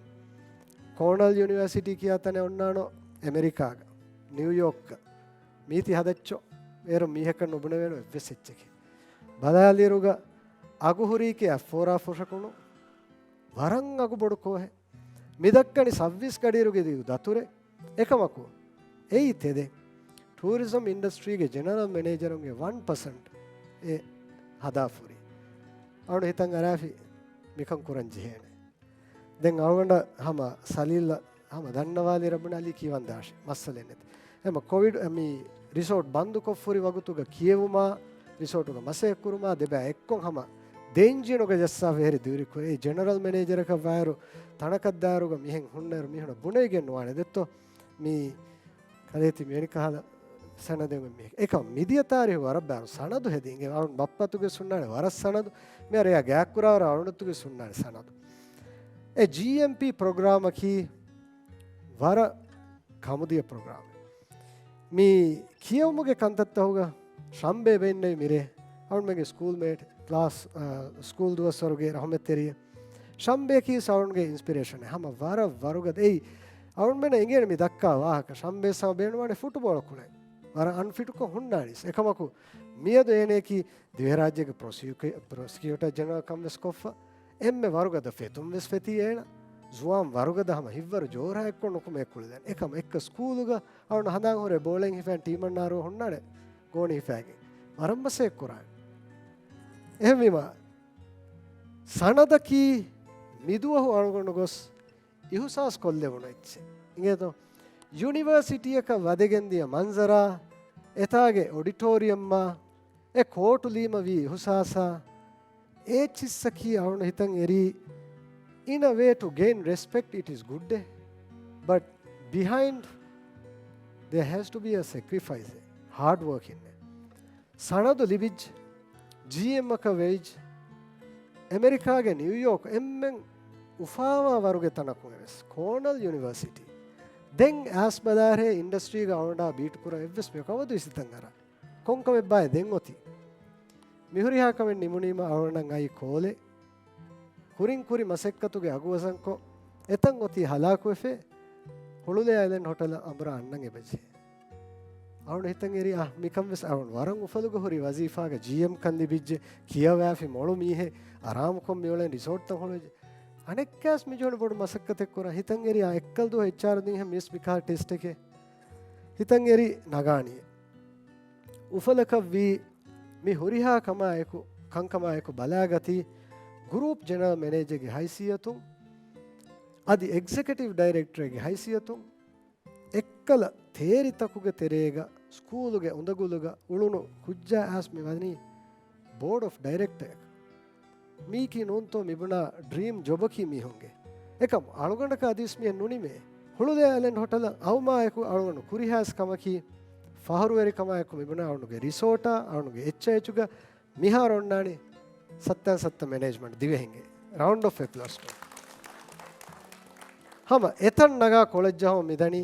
ކޯނަލް ޔުނިވަރސިޓީ ކިޔާ ތަނެއް އޮންނާނޯ އެމެރިކާގަ، ނިއުޔޯކްގަ. މީތި ހަދައްޗޯ އޭރު މީހަކަށް ނުބުނެވޭނު އެއްވެސް އެއްޗެކޭ. ބަލާލިއިރުގަ އަގުހުރީކޭ އަށްފޯރާ ފުށަކުނު ވަރަށް އަގުބޮޑު ކޯހެއް. މިދައްކަނީ ސައުވީސް ގަޑިއިރުގެ ދިގު ދަތުރެއް. އެކަމަކު، އެއީ ތެދެއް. ޓޫރިޒަމް އިންޑަސްޓްރީގެ ޖެނެރަލް މެނޭޖަރުންގެ ވަން ޕަސެންޓް އެ ހަދާފުރި. އަޅު ހިތަށް އަރާފި މިކަން ކުރަން ޖެހޭނެ. ދެން އަޅުގަނޑަށް ހަމަ ސަލީލް ހަމަ ދަންނަވާލި ރަބުނާލީ ކީވަން ދާށި މައްސަލައެއް ނެތި. އެމަ ކޮވިޑް މި ރިސޯޓް ބަންދުކޮށްފުރި ވަގުތުގަ ކިޔެވުމާ، ރިސޯޓުގަ މަސައްކަތް ކުރުމާ ދެބައި އެއްކޮށް ހަމަ ދެ އިންޖީނުގަ ޖައްސާފަ އެހެރި ދިއުރި ކުރޭ. އެ ޖެނެރަލް މެނޭޖަރަކަށް ވާއިރު ތަނަކަށް ދާއިރުގަ މިހެން ހުންނައިރު މީހުނަށް ބުނެވިގެން ނުވާނެ ދެއްތޯ. މި ކަލޭ ތި މިވެނި ކަހަލަ ސަނަދެއް މީހެއް. އެކަމް މިދިޔަ ތާރީހު ވަރަށް ބާރު ސަނަދު ހެދި އިނގޭ. އަޅުން ބައްޕަތުގެ ސުންނާނެ ވަރަށް ސަނަދު. މި އަރިޔާ ގާތްކުރާވަރަށް އަޅުނަތުގެ ސުންނާނެ ސަނަދު. އެ ޖީއެމްޕީ ޕްރޮގްރާމަކީ ވަރަށް ކަމުދިޔަ ޕްރޮގްރާމެއް. މި ކިޔެވުމުގެ ކަންތައްތަހުގަ ޝަމްބޭ ބެއިންނެވި މިރޭ، އަޅުމެންގެ ސްކޫލް މޭޓް، ކްލާސް، އާ، ސްކޫލް ދުވަސްވަރުގެ ރަހުމަތްތެރިއެއް. ޝަމްބޭ ކީސް އަޅުންގެ އިންސްޕިރޭޝަނެއް. ހަމަ ވަރަށް ވަރުގަދަ އެއީ އަޅުމެން އެނގޭނެ މި ދައްކާ ވާހަކަ. ޝަމްބޭ ސަމަ ބޭނުވާނެ ފުޓުބޯޅަ ކުޅެން. ވަރަށް އަންފިޓުކޮށް ހުންނާނީސް. އެކަމަކު މިއަދު އޭނައަކީ ދިވެހިރާއްޖޭގެ ޕްރޮސިކިއު-، ޕްރޮސިކިއުޓަރ ޖެނެރަލް ކަން ވެސް ކޮށްފަ، އެންމެ ވަރުގަދަ ފެތުން ވެސް ފެތީ އޭނަ. ޒުވާން ވަރުގަދަ ހަމަ ހިތްވަރު ޖޯރާއެއްކޮށް ނުކުމެ ކުޅެދެން. އެކަމަ އެއްކަ ސްކޫލުގަ އަޅުން ހަނދާން ހުރެ ބޯޅައިން ހިފައިން ޓީމަށް ނާރު ހުންނާނެ ގޯނި ހިފައިގެން. ވަރަށް މަސައް ކުރާނެ. އެހެންވީމަ، ސަނަދަކީ މިދުވަހު އަޅުގަނޑު ގޮސް އިހުސާސް ކޮށްލެވުނު އެއްޗެއް. އިނގޭތޯ؟ ޔުނިވަރސިޓީއަކަށް ވަދެގެން ދިޔަ މަންޒަރާ، އެތާގެ އޮޑިޓޯރިއަމްއާ، އެ ކޯޓު ލީމަ ވީ އިހުސާސާ، އޭ ޗިއްސަކީ އަޅުން ހިތަށް އެރީ، in a way to gain respect, it is good, but behind there has to be a sacrifice, hard work in it. ސަނަދު ލިބިއްޖެ، ޖީއެމްއަކަށް ވެވިއްޖެ، އެމެރިކާގެ ނިއުޔޯކް އެންމެން އުފާވާ ވަރުގެ ތަނަކުން ވެސް، ކޯނަލް ޔުނިވަރސިޓީ. ދެން އައިސް ބަލާހޭ އިންޑަސްޓްރީގަ އަޅުގަނޑާ ބީޓް ކުރަން އެއްވެސް މީހަކު އަބަދު އިސިތަން އަރާ. ކޮންކަމެއްބާއޭ ދެން އޮތީ؟ މިހުރިހާ ކަމެއް ނިމުނީމަ އަޅުގަނޑަށް އައީ ކޯލެއް. ކުރިން ކުރި މަސައްކަތުގެ އަގުވަޒަންކޮށް، އެތަން އޮތީ ހަލާކުވެފަ، ހުޅުލޭ އައިލެންޑް ހޮޓަލަށް އަނބުރާ އަންނަން އެބަޖެހޭ. އަޅުން ހިތަށް އެރީ، އާ، މިކަން ވެސް އަޅުން ވަރަށް އުފަލުގަ ހުރި ވަޒީފާގަ ޖީއެމް ކަން ލިބިއްޖެ، ކިޔަވާފި މޮޅު މީހެއް، އަރާމުކޮށް މިއުޅެން ރިސޯޓްތައް ހުޅުވިއްޖެ. އަނެއްކާސް މި ޖޯނި ބޮޑު މަސައްކަތެއް ކުރާ. ހިތަށް އެރީ، އާ، އެއްކަލަ ދުވަހު އެޗްއާރް ދިން މިސް މިކާ ޓެސްޓެކޭ. ހިތަށް އެރީ ނަގާނީ. އުފަލަކަށް ވީ މި ހުރިހާ ކަމާއެކު، ކަންކަމާއެކު ބަލާގަތީ، ގްރޫޕް ޖެނެރަލް މެނޭޖަރގެ ހައިސިއްޔަތުން، އަދި އެގްޒެކެޓިވް ޑައިރެކްޓަރގެ ހައިސިއްޔަތުން، އެއްކަލަ ތޭރިތަކުގެ ތެރޭގަ ސްކޫލުގެ އުނދަގުލުގަ އުޅުނު ކުއްޖާ އައިސް މި ވަނީ ބޯޑް އޮފް ޑައިރެކްޓަރ. މީކީ ނޫންތޯ މިބުނާ ޑްރީމް ޖޮބަކީ މީހުންގެ. އެކަމް އަޅުގަނޑަކަށް އަދިވެސް މިއެއް ނުނިމޭ. ހުޅުލޭ އައިލެންޑް ހޮޓަލަށް އައުމާއެކު އަޅުގަނޑު ކުރިހާސް ކަމަކީ، ފަހުރުވެރިކަމާއެކު މިބުނާ އަޅުގަނޑުގެ ރިސޯޓާ، އަޅުގަނޑުގެ އެޗްއައިޗުގަ މިހާރު އޮންނާނީ ސައްތައިން ސައްތަ މެނޭޖްމަންޓް ދިވެހިންގެ. ރައުންޑް އޮފް އެޕްލޯސް. ހަމަ އެތަން ނަގާ ކޮޅަށް ޖަހަމުން މިދަނީ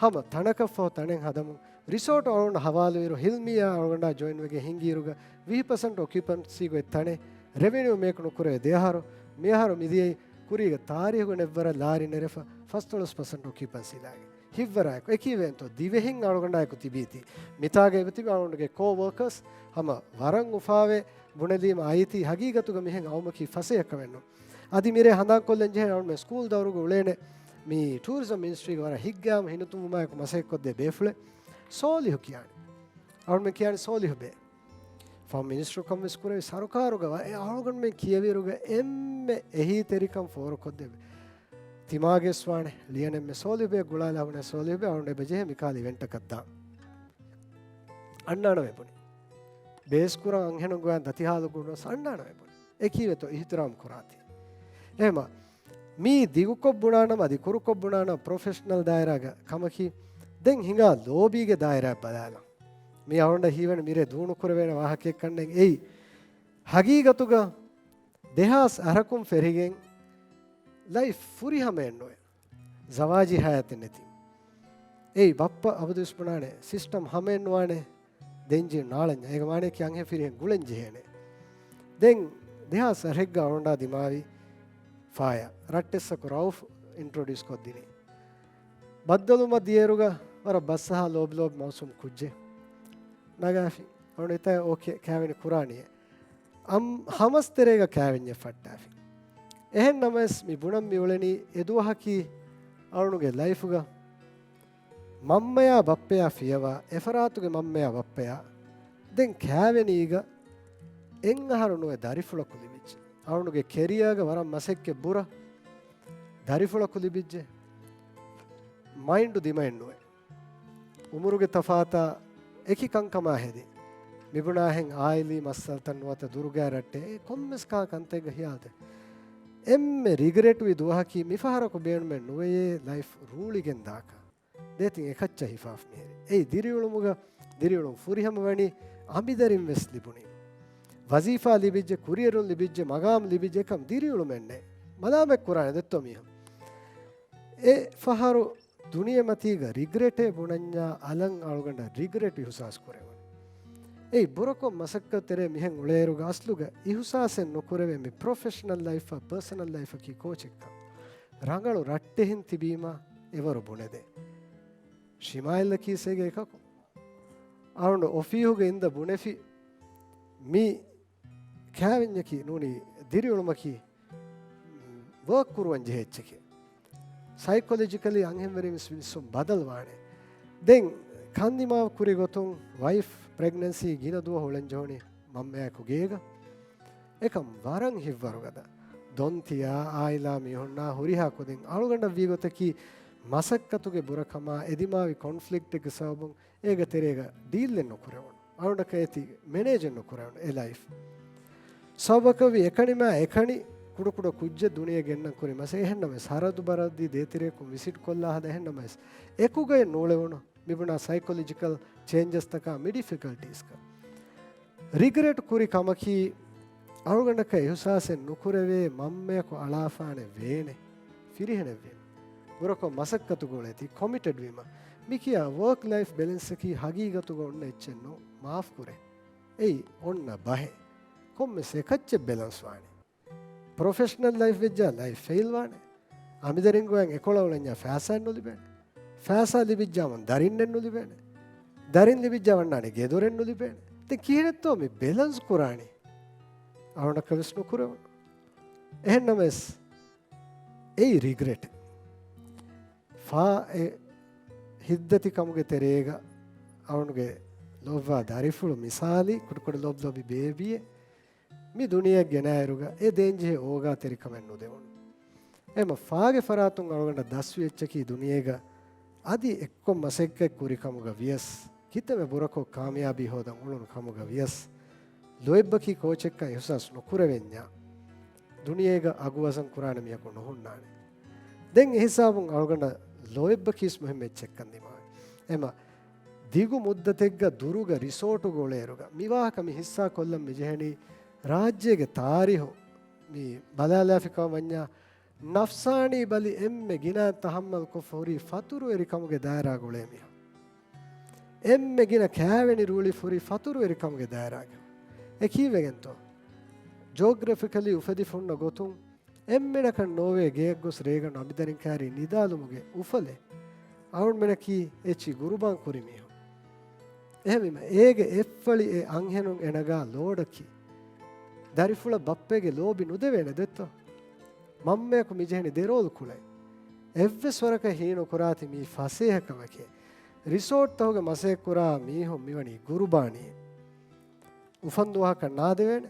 ހަމަ ތަނަކަށްފަހު ތަނެއް ހަދަމުން. ރިސޯޓު އަޅުގަނޑަށް ހަވާލުވިއިރު ހިލްމީއާ އަޅުގަނޑާ ޖޮއިންވެގެން ހިންގިއިރުގަ ވިހި ޕަސެންޓް އޮކިއުޕަންސީގޮތް ތަނެއް ރެވެނިއު މޭކް ނުކުރެވޭ ދެއަހަރު، މިއަހަރު މިދިޔައީ ކުރީގެ ތާރީހުގެ ނެއްވަރަށް ލާރި ނެރެފަ ފަސްދޮޅަސް ޕަސެންޓް އޮކިއުޕަންސީ ލާގެ. ހިތްވަރާއެކު އެކީވެއިންތޯ ދިވެހިން އަޅުގަނޑާއެކު ތިބީތީ. މިތާގައި ތިބި އަޅުގަނޑުގެ ކޯ ވޯކަސް ހަމަ ވަރަށް އުފާވެ ބުނެލީމަ އައީތީ ހަގީގަތުގަ މިހެން އައުމަކީ ފަސޭހަކަމެއްނު. އަދި މިރޭ ހަނދާންކޮށްލަން ޖެހޭ އަޅުމެން ސްކޫލް ދައުރުގަ އުޅޭނެ މި ޓޫރިޒަމް މިނިސްޓްރީގެ ވަރަށް ހިތްގައިމު ހިނިތުންވުމާއެކު މަސައްކަތްކޮށްދޭ ބޭފުޅެއް ސޯލިހު ކިޔާނެ. އަޅުމެން ކިޔާނެ ސޯލިހު ބޭ. ފާމް މިނިސްޓަރުކަން ވެސް ކުރެވި ސަރުކާރުގަ ވަ-، އެ އަޅުގަނޑުމެން ކިޔެވިއިރުގަ އެންމެ އެހީތެރިކަން ފޯރުކޮށްދެވޭ. ތިމާގެސް ވާނެ ލިޔަނެއްމެ ސޯލިހު ބޭ ގުޅާލާ ހުންނަ ސޯލިހު ބޭ އަޅުން އެބަޖެހޭ މިކާލި އިވެންޓަކަށް ދާ. އަންނާނަމޭ ބުނި. ބޭސް ކުރަން އަންހެނުން ގޮޔަން ދަތި ހާލު ގުނަސް އަންނާނަމޭ ބުނި. އެކީވެތޯ އިހުތިރާމް ކުރާތީ. އެހެމަ މީ ދިގުކޮށް ބުނާނަމަ އަދި ކުރުކޮށް ބުނާނަމަ ޕްރޮފެޝަނަލް ދާއިރާގަ ކަމަކީ، ދެން ހިނގާ ލޯބީގެ ދާއިރާ ބަލާލަން. މީ އަޅުގަނޑަށް ހީވަނީ މިރޭ ދޫނުކުރެވޭނެ ވާހަކައެއް ކަންނޭނގެ އެއީ. ހަގީގަތުގަ ދެހާސް އަހަރަކުން ފެށިގެން ލައިފް ފުރިހަމައެއްނުވޭ. ޒަވާޖީ ހަޔާތެއް ނެތި. އެއީ ބައްޕަ އަބަދުވެސް ބުނާނެ ސިސްޓަމް ހަމައެއްނުވާނެ. ދެން ޖިން ނާޅަންޏާ. އޭގެ މާނަޔަކީ އަންހެން ފިރިހެން ގުޅެން ޖެހޭނެ. ދެން ދެހާސް އަށެއްގަ އަޅުގަނޑާ ދިމާވި ފާޔާ ރައްޓެއްސަކު ރައުފް އިންޓްރޮޑިއުސް ކޮށްދިނީ. ބައްދަލުމަށް ދިޔައިރުގަ ވަރަށް ބަސްއަހާ ލޯބިލޯބި މައުސޫމް ކުއްޖެއް ނަގާފި. އަޅުގަނޑު ހިތާ އޯކޭ ކާވެނި ކުރާނީއޭ. އަމް ހަމަސް ތެރޭގަ ކާވެންޏެއް ފައްޓާފި. އެހެން ނަމަވެސް މި ބުނަން މި އުޅެނީ އެ ދުވަހަކީ އަޅުގަނޑުގެ ލައިފުގަ މަންމަޔާ ބައްޕަޔާ ފިޔަވާ، އެފަރާތުގެ މަންމަޔާ ބައްޕަޔާ ދެން ކާވެނީގަ އެއްއަހަރު ނުވެ ދަރިފުޅަކު ލިބިއްޖެ. އަޅުގަނޑުގެ ކެރިއާގަ ވަރަށް މަސައްކަތް ބުރަ ދަރިފުޅަކު ލިބިއްޖެ. މައިންޑު ދިމައެއްނުވެ. އުމުރުގެ ތަފާތާ އެކި ކަންކަމާ ހެދި. މިބުނާހެން އާއިލީ މައްސަލަތައް ނުވަތަ ދުރުގާ ރައްޓެއް އެ ކޮންމެސް ކާ ކަންތައްގަ ހިޔާލުތައް. އެންމެ ރިގްރެޓްވި ދުވަހަކީ މިފަހަރަކު ބޭނުމެއް ނުވެޔޭ ލައިފް ރޫޅިގެން ދާކަށް. ދޭތިން އެކައްޗަށް ހިފާފަ މިހިރީ. އެއީ ދިރިއުޅުމުގަ ދިރިއުޅުން ފުރިހަމަވަނީ އަނބިދަރިން ވެސް ލިބުނީ. ވަޒީފާ ލިބިއްޖެ، ކުރިއެރުން ލިބިއްޖެ، މަގާމް ލިބިއްޖެ، އެކަމް ދިރިއުޅުމެއްނެއް. މަލާމަތް ކުރާނެ ދެއްތޯ މީހުން. އެ ފަހަރު ދުނިޔެމަތީގަ ރިގްރެޓޭ ބުނަންޏާ އަލަށް އަޅުގަނޑަށް ރިގްރެޓް އިހުސާސް ކުރެވުނު. އެއީ ބުރަކޮށް މަސައްކަތް ތެރޭ މިހެން އުޅޭއިރުގަ އަސްލުގަ އިހުސާސެއް ނުކުރެވޭ މި ޕްރޮފެޝަނަލް ލައިފްއާ ޕާސަނަލް ލައިފަކީ ކޯޗެއްކަން. ރަނގަޅު ރައްޓެހިން ތިބީމަ އެވަރު ބުނެދޭ. ޝިމާއިލްއަކީ ސޭގެ އެކަކު. އަޅުން އޮފީހުގަ އިންދަ ބުނެފި މި ކާވެންޏަކީ ނޫނީ ދިރިއުޅުމަކީ ވޯކް ކުރުވަން ޖެހޭ އެއްޗެކޭ. ސައިކޮލޮޖިކަލީ އަންހެންވެރިން ވެސް މިސް ބަދަލުވާނެ. ދެން ކަންދިމާވު ކުރި ގޮތުން ވައިފް ޕްރެގްނެންސީ ގިނަ ދުވަހު އުޅެން ޖެހުނީ މަންމަޔާއެކު ގޭގަ. އެކަން ވަރަށް ހިތްވަރުގަދަ. ދޮންތިޔާ އާއިލާ މީހުންނާ ހުރިހާ ކުދިން އަޅުގަނޑަށް ވީ ގޮތަކީ މަސައްކަތުގެ ބުރަކަމާ އެދިމާވި ކޮންފްލިކްޓެއްގެ ސަބަބުން އޭގެ ތެރޭގަ ޑީލެއް ނުކުރެވުނު. އަޅުގަނޑަކަށް އޭތި މެނޭޖެއް ނުކުރެވުނު އެ ލައިފް. ސަބަބަކަށްވީ އެކަނިމާ އެކަނި ކުޑަކުޑަ ކުއްޖެއް ދުނިޔެ ގެންނަން ކުރި މަސައް އެހެންނަމަވެސް ހަރަދު ބަރަދީ ދޭތެރެއަކުން ވިސިޓް ކޮށްލާ ހަދަ އެހެންނަމަވެސް އެކުގައެއް ނޫޅެވުނު މިބުނާ ސައިކޮލޮޖިކަލް ޗޭންޖަސްތަކާ މި ޑިފިކަލްޓީސްކަން. ރިގްރެޓް ކުރި ކަމަކީ، އަޅުގަނޑަކަށް އިހުސާސެއް ނުކުރެވޭ މަންމަޔަކު އަޅާފާނެ ވޭނެ، ފިރިހެނެއްވީމަ. ބުރަކޮށް މަސައްކަތުގަ އުޅޭތީ، ކޮމިޓެޑް ވީމަ. މިކިޔާ ވޯކް ލައިފް ބެލެންސަކީ ހަގީގަތުގަ އޮންނަ އެއްޗެއް ނޫން، މާފް ކުރޭ. އެއީ އޮންނަ ބަހެއް. ކޮންމެސް އެކައްޗެއް ބެލަންސް ވާނެ. ޕްރޮފެޝަނަލް ލައިފް ވެއްޖާ ލައިފް ފެއިލް ވާނެ. އަނބިދަރިންގޮއިން އެކޮޅަށް އުޅެންޏާ ފައިސާއެއް ނުލިބޭނެ. ފައިސާ ލިބިއްޖާމުން ދަރިންނެއް ނުލިބޭނެ. ދަރިން ލިބިއްޖާ ވަންނާނެ ގެދޮރެއް ނުލިބޭނެ. ދެން ކިހިނެއްތޯ މި ބެލަންސް ކުރާނީ؟ އަޅުނަކަށް ވެސް ނުކުރެވުނު. އެހެންނަމަވެސް އެއީ ރިގްރެޓެއް. ފާ އެ ހިތްދަތިކަމުގެ ތެރޭގަ އަޅުންގެ ލޯބިވާ ދަރިފުޅު މިސާލީ ކުޑަކުޑަ ލޯބި ލޯބި ބޭބީއެއް މި ދުނިޔެއަށް ގެނައިރުގަ އެ ދޭންޖެހޭ އޯގާތެރިކަމެއް ނުދެވުނު. އެމަ ފާގެ ފަރާތުން އަޅުގަނޑަށް ދަސްވި އެއްޗަކީ ދުނިޔޭގަ އަދި އެއްކޮށް މަސައްކަތް ކުރި ކަމުގަ ވިޔަސް، ކިތަންމެ ބުރަކޮށް ކާމިޔާބީ ހޯދަން އުޅުނު ކަމުގަ ވިޔަސް، ލޯތްބަކީ ކޯޗެއްކަން އިހުސާސް ނުކުރެވެންޏާ، ދުނިޔޭގަ އަގު ވަޒަން ކުރާނެ މީހަކު ނުހުންނާނެ. ދެން އެހިސާބުން އަޅުގަނޑަށް ލޯތްބަކީސް މުހިއްމު އެއްޗެއްކަން ދިމާވެ. އެމަ ދިގު މުއްދަތެއްގަ ދުރުގަ ރިސޯޓުގަ އުޅޭއިރުގަ މި ވާހަކަ މި ހިއްސާ ކޮށްލަން މި ޖެހެނީ ރާއްޖޭގެ ތާރީހު މި ބަލާލާފިކަމަށް ވަންޏާ، ނަފްސާނީ ބަލި އެންމެ ގިނައިން ތަހައްމަލް ކޮށްފަ ހުރީ ފަތުރުވެރިކަމުގެ ދާއިރާގަ އުޅޭ މީހުން. އެންމެ ގިނަ ކާވެނި ރޫޅިފަ ހުރީ ފަތުރުވެރިކަމުގެ ދާއިރާގަ. އެ ކީއްވެގެންތޯ؟ ޖޯގްރަފިކަލީ އުފެދިފަ ހުންނަ ގޮތުން އެންމެނަކަށް ނޯވޭ ގެޔަށް ގޮސް ރޭގަނޑު އަނބިދަރިން ކައިރީ ނިދާލުމުގެ އުފަލެއް. އަޅުންމެނަކީ އެއްޗި ގުރުބާން ކުރި މީހުން. އެހެންވީމަ، އޭގެ އެއްފަޅި އެ އަންހެނުން އެ ނަގާ ލޯޑަކީ، ދަރިފުޅަށް ބައްޕައެއްގެ ލޯބި ނުދެވޭނެ ދެއްތޯ؟ މަންމަޔަކު މިޖެހެނީ ދެ ރޯލް ކުޅެ. އެއްވެސް ވަރަކަށް ހީނުކުރާތި މީ ފަސޭހަކަމެކޭ. ރިސޯޓްތަހުގެ މަސައްކަތްކުރާ މީހުން މިވަނީ ގުރުބާނީ. އުފަން ދުވަހަކަށް ނާދެވޭނެ.